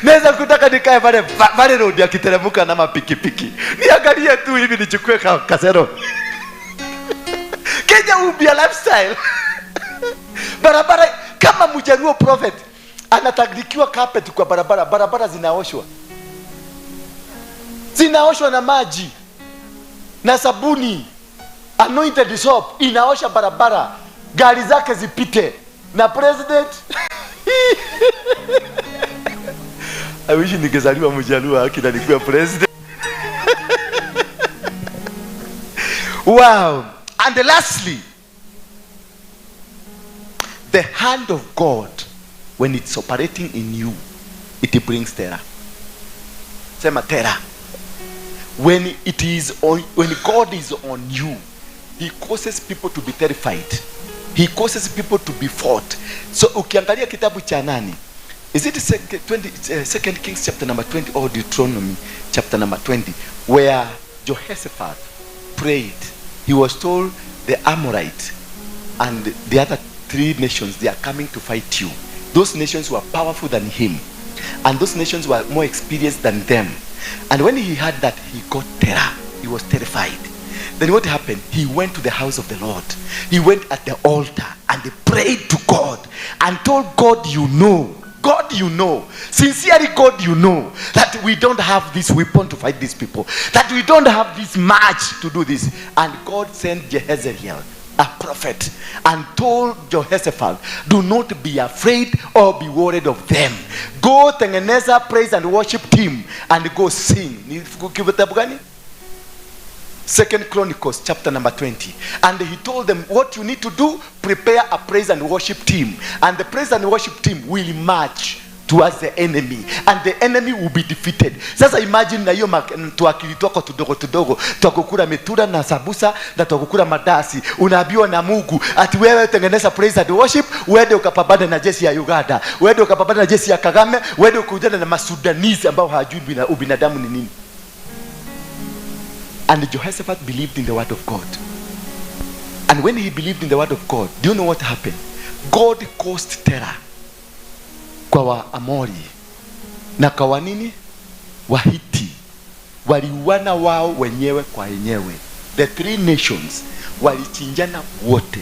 Naweza kutaka nikae pale road akiteremka na mapikipiki. Niangalie tu hivi nichukue kasero. Kenya will be a lifestyle. Barabara kama Mjaluo prophet anatagrikiwa carpet kwa barabara, barabara zinaoshwa. Zinaoshwa na maji na sabuni, anointed soap inaosha barabara, gari zake zipite na president. I wish ningezaliwa Mjaluo akina nikuwa president. Wow. And lastly, the hand of God, when it's operating in you, it brings terror. Sema terror. When it is on, when God is on you, he causes people to be terrified. He causes people to be fought. So ukiangalia kitabu cha nani? Is it Second Kings chapter number 20 or Deuteronomy chapter number 20, where Jehoshaphat prayed? He was told the Amorite and the other three nations, they are coming to fight you. Those nations were powerful than him, and those nations were more experienced than them. And when he heard that, he got terror. He was terrified. Then what happened? He went to the house of the Lord. He went at the altar and he prayed to God and told God, you know, God, you know, sincerely, God, you know that we don't have this weapon to fight these people, that we don't have this match to do this. And God sent Jehaziel, a prophet, and told Jehoshaphat, do not be afraid or be worried of them. Go tengeneza praise and worship team and go sing. Second Chronicles chapter number 20. And he told them what you need to do, prepare a praise and worship team. And the praise and worship team will march towards the enemy, and the enemy will be defeated. Sasa imagine na hiyo tuakili twako tudogo tudogo, twakukula mitura na sabusa na twakukula madasi. Unaambiwa na Mungu ati wewe tengeneza praise and worship, uende ukapambane na jeshi ya Uganda, uende ukapambane na jeshi ya Kagame, uende ukujana na Masudanese ambao hawajui ubinadamu ni nini. And Jehoshaphat believed in the word of God. And when he believed in the word of God, do you know what happened? God caused terror kwa Waamori na kwa nini? Wahiti. Waliuana wao wenyewe kwa wenyewe. The three nations walichinjana wote.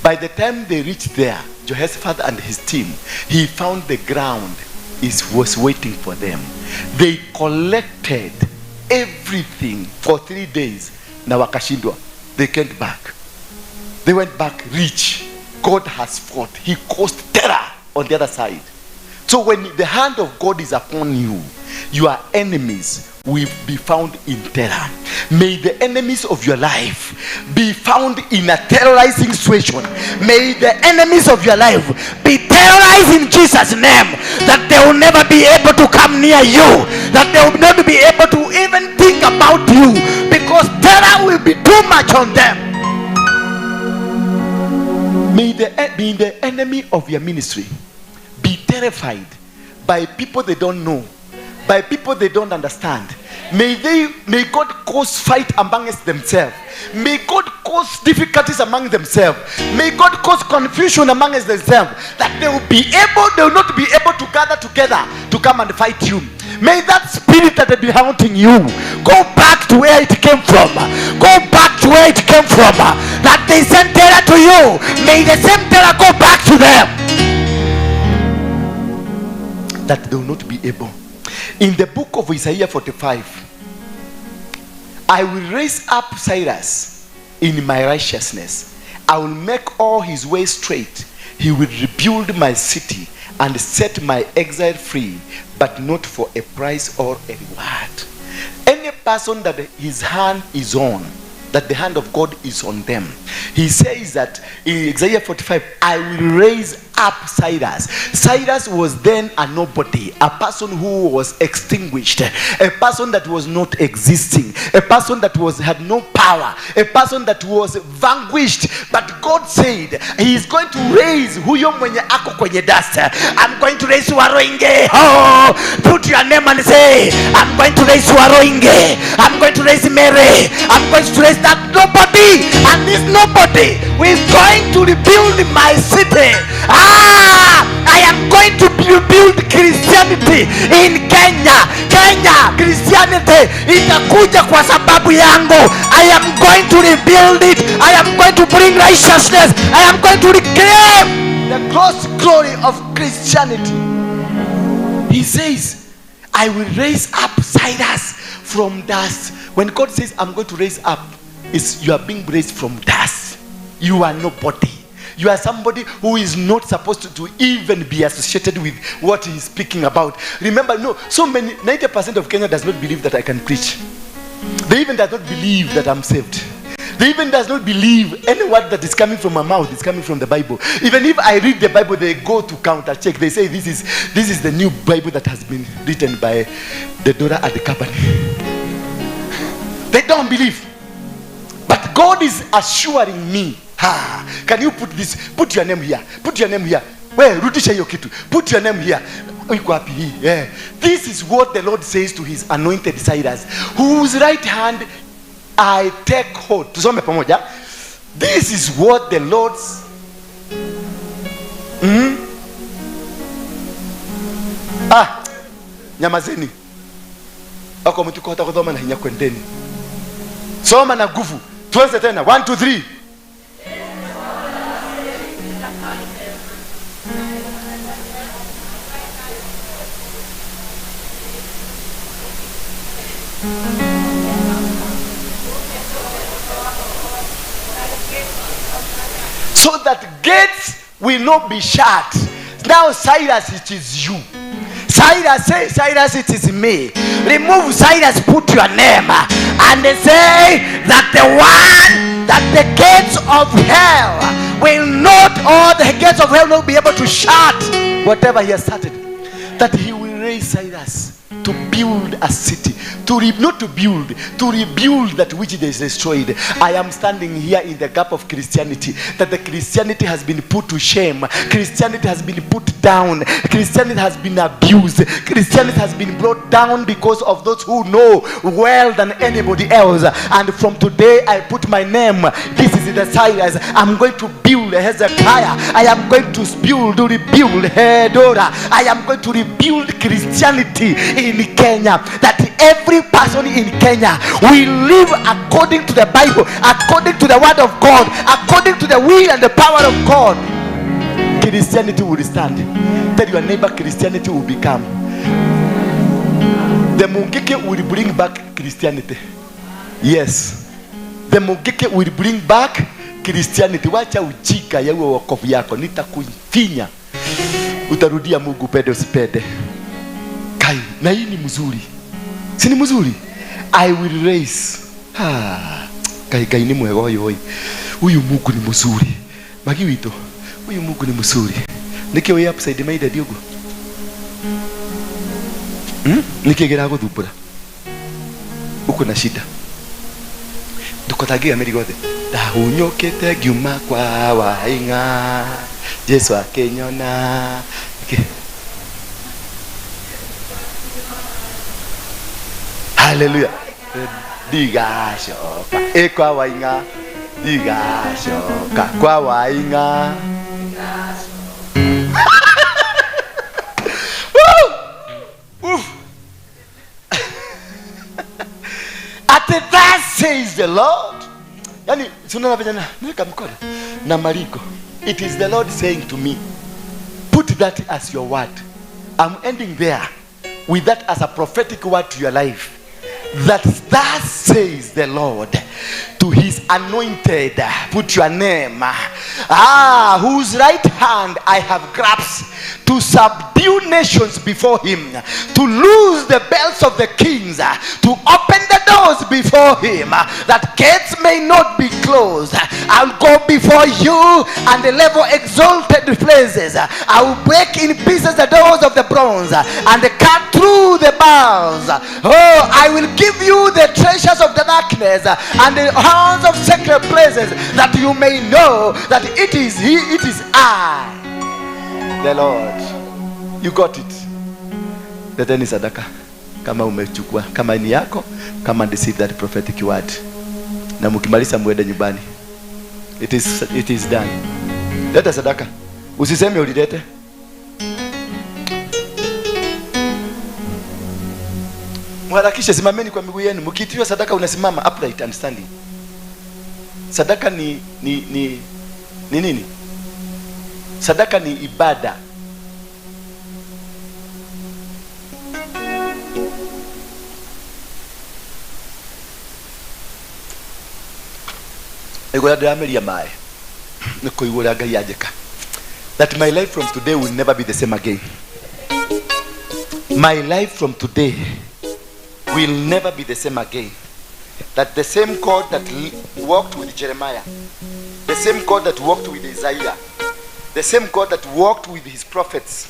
By the time they reached there, Jehoshaphat and his team, he found the ground was waiting for them. They collected everything for 3 days. Na wakashindwa. They came back. They went back rich. God has fought. He caused terror on the other side. So when the hand of God is upon you, your enemies will be found in terror. May the enemies of your life be found in a terrorizing situation. May the enemies of your life be terrorized in Jesus' name, that they will never be able to come near you, that they will not be able to even think about you, because terror will be too much on them. May the enemy of your ministry be terrified by people they don't know, by people they don't understand. May God cause fight amongst themselves. May God cause difficulties among themselves. May God cause confusion amongst themselves, that they will be able, they will not be able to gather together to come and fight you. May that spirit that will be haunting you go back to where it came from. Go back to where it came from. That they sent terror to you, may the same terror go back to them, that they will not be able. In the book of Isaiah 45, I will raise up Cyrus in my righteousness. I will make all his ways straight. He will rebuild my city and set my exile free, but not for a price or a reward. Any person that his hand is on, that the hand of God is on them. He says that in Isaiah 45, I will raise up Cyrus. Cyrus was then a nobody, a person who was extinguished, a person that was not existing, a person that had no power, a person that was vanquished. But God said, he is going to raise huyo mwenye ako kwenye dust. I'm going to raise Waroinge. Oh, put your name and say, I'm going to raise Waroinge. I'm going to raise Mary. I'm going to raise that nobody, and this nobody is going to rebuild my city. I am going to rebuild Christianity in Kenya. Kenya, Christianity itakuja kwa sababu yangu. I am going to rebuild it. I am going to bring righteousness. I am going to reclaim the gross glory of Christianity. He says, I will raise up Cyrus from dust. When God says, I'm going to raise up, it's you are being raised from dust. You are nobody. You are somebody who is not supposed to even be associated with what he is speaking about. Remember, no, so many, 90% of Kenya does not believe that I can preach. They even does not believe that I'm saved. They even does not believe any word that is coming from my mouth is coming from the Bible. Even if I read the Bible, they go to counter check. They say this is the new Bible that has been written by the daughter at the company. They don't believe. But God is assuring me. Ha, can you put this? Put your name here. Put your name here. Where? Rudisha hiyo kitu. Put your name here. Yeah. This is what the Lord says to his anointed Cyrus, whose right hand I take hold. Tusome pamoja. This is what the Lord's nyamazeni. Ako mtu kota kuthoma na hinya kwendeni. Soma na nguvu. Tuanze tena. 1 2 3. So that gates will not be shut. Now Cyrus, it is you. Cyrus, say, Cyrus, it is me. Remove Cyrus, put your name. And they say that the one that the gates of hell will not, or the gates of hell will not be able to shut whatever he has started. That he will raise Cyrus to build a city, to not to build, to rebuild that which is destroyed. I am standing here in the gap of Christianity, that the Christianity has been put to shame. Christianity has been put down. Christianity has been abused. Christianity has been brought down because of those who know well than anybody else. And from today, I put my name. This is the Cyrus. I'm going to build Hezekiah. I am going to build, to rebuild Hedora. I am going to rebuild Christianity in Kenya, that every person in Kenya will live according to the Bible, according to the word of God, according to the will and the power of God, Christianity will stand. Tell your neighbor, Christianity will become. The Mungiki will bring back Christianity. Yes. The Mungiki will bring back Christianity. Wacha ujika ya huo wokovu yako, nitakufinya. Utarudia Mungu pende usipende. Kai, na hii ni mzuri. Si ni mzuri? I will raise. Ah, kai kai ni mwega huyu huyu. Huyu Mungu ni mzuri. Magi wito. Huyu Mungu ni mzuri. Niki we upside minded yugo. Niki gira guthumbura. Uko na shida. Ndukotagia mĩrigo thĩ. Ndahunyũkĩte ngiuma kwa Waing'a. Jesu akĩnyona. Hallelujah. Ndigacoka. Ĩ kwa Waing'a. Ndigacoka kwa Waing'a. At that says the Lord. Yani, tunaona vijana, naweka mkono na maliko. It is the Lord saying to me, put that as your word. I'm ending there with that as a prophetic word to your life. That thus says the Lord to his anointed, put your name, whose right hand I have grasped, to subdue nations before him, to loose the belts of the kings, to open the doors before him, that gates may not be closed. I'll go before you and level exalted places. I will break in pieces the doors of the bronze and cut through the bars. Oh, I will give you the treasures of the darkness and the horns of sacred places, that you may know that it is he, it is I, the Lord. You got it. Leteni sadaka kama umechukua, kama ni yako, kama receive that prophetic word. Na mkimaliza muende nyumbani. It is done. Leta sadaka. Usiseme ulilete. Mharakishe, simameni kwa miguu yenu. Mkiitiwa sadaka unasimama upright and standing. Sadaka ni nini? Sadaka ni ibada. Ego ndirameria mae. Nikuigua ũrĩa Ngai anjĩka. That my life from today will never be the same again. My life from today will never be the same again. That the same God that walked with Jeremiah, the same God that walked with Isaiah, the same God that walked with his prophets,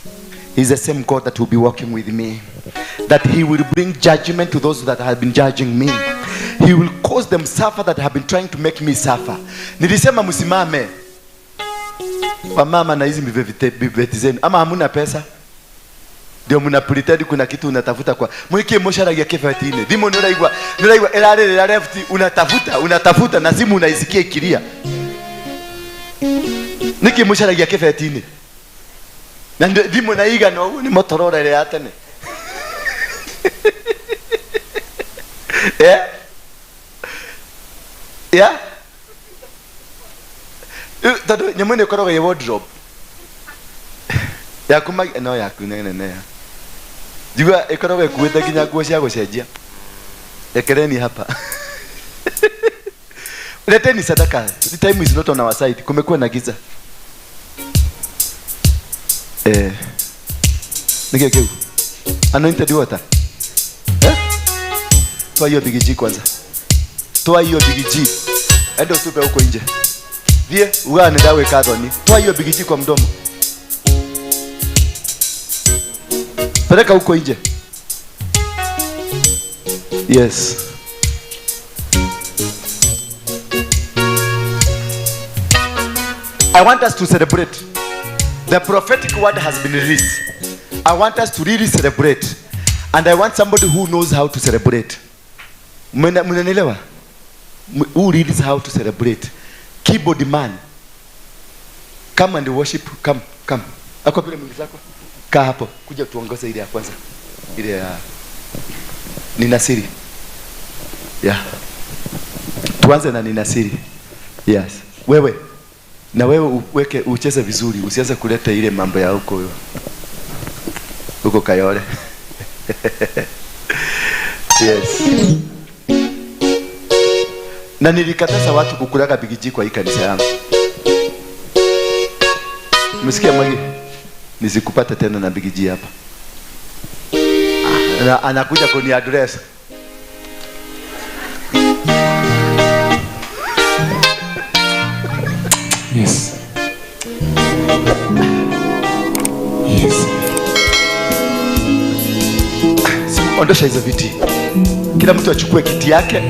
is the same God that will be walking with me. That he will bring judgment to those that have been judging me. He will cause them suffer that have been trying to make me suffer. Nilisema msimame. Wamama na hizi miveti zenu. Ama hamuna pesa? Ndio mna pretend kuna kitu unatafuta kwa. Mwiki mosharagia kefetine. Dhimo nuraigwa, nuraigwa elare left unatafuta, unatafuta na simu unaisikia ikilia. Niki mosharagia kefetine. Na dhimo naiga no ni Motorola ile ya tene. Yeah? Yeah? Tado nyamwe ne koroga ye wardrobe. Yaku no yaku nene. Jua ikoroga kuweta kinya nguo cia gucenjia. Ekereni hapa. Leteni sadaka. The time is not on our side. Kumekuwa na giza. Nige keu. Anointed water. Eh? Toa hiyo big G kwanza. Toa hiyo big G. Enda utupe huko nje. Vie ugane dawe kadhoni. Toa hiyo big G kwa mdomo. Peleka huko nje. Yes. I want us to celebrate. The prophetic word has been released. I want us to really celebrate. And I want somebody who knows how to celebrate. Mnanielewa? Who really knows how to celebrate? Keyboard man. Come and worship. Come, come. Ako pile mwili zako. Kaa hapo. Kuja tuongoze ile ya kwanza. Ile ya Nina siri. Yeah. Tuanze na nina siri. Yes. Wewe na wewe uweke ucheze vizuri, usianze kuleta ile mambo ya huko huko Kayole. Yes. Na nilikataza watu kukulaga bigiji kwa hii kanisa yangu. Msikia Mwangi? Nisikupate tena na bigiji hapa. Na anakuja kuni address.
Yes. Yes.
Ondosha hizo viti. Kila mtu achukue kiti yake.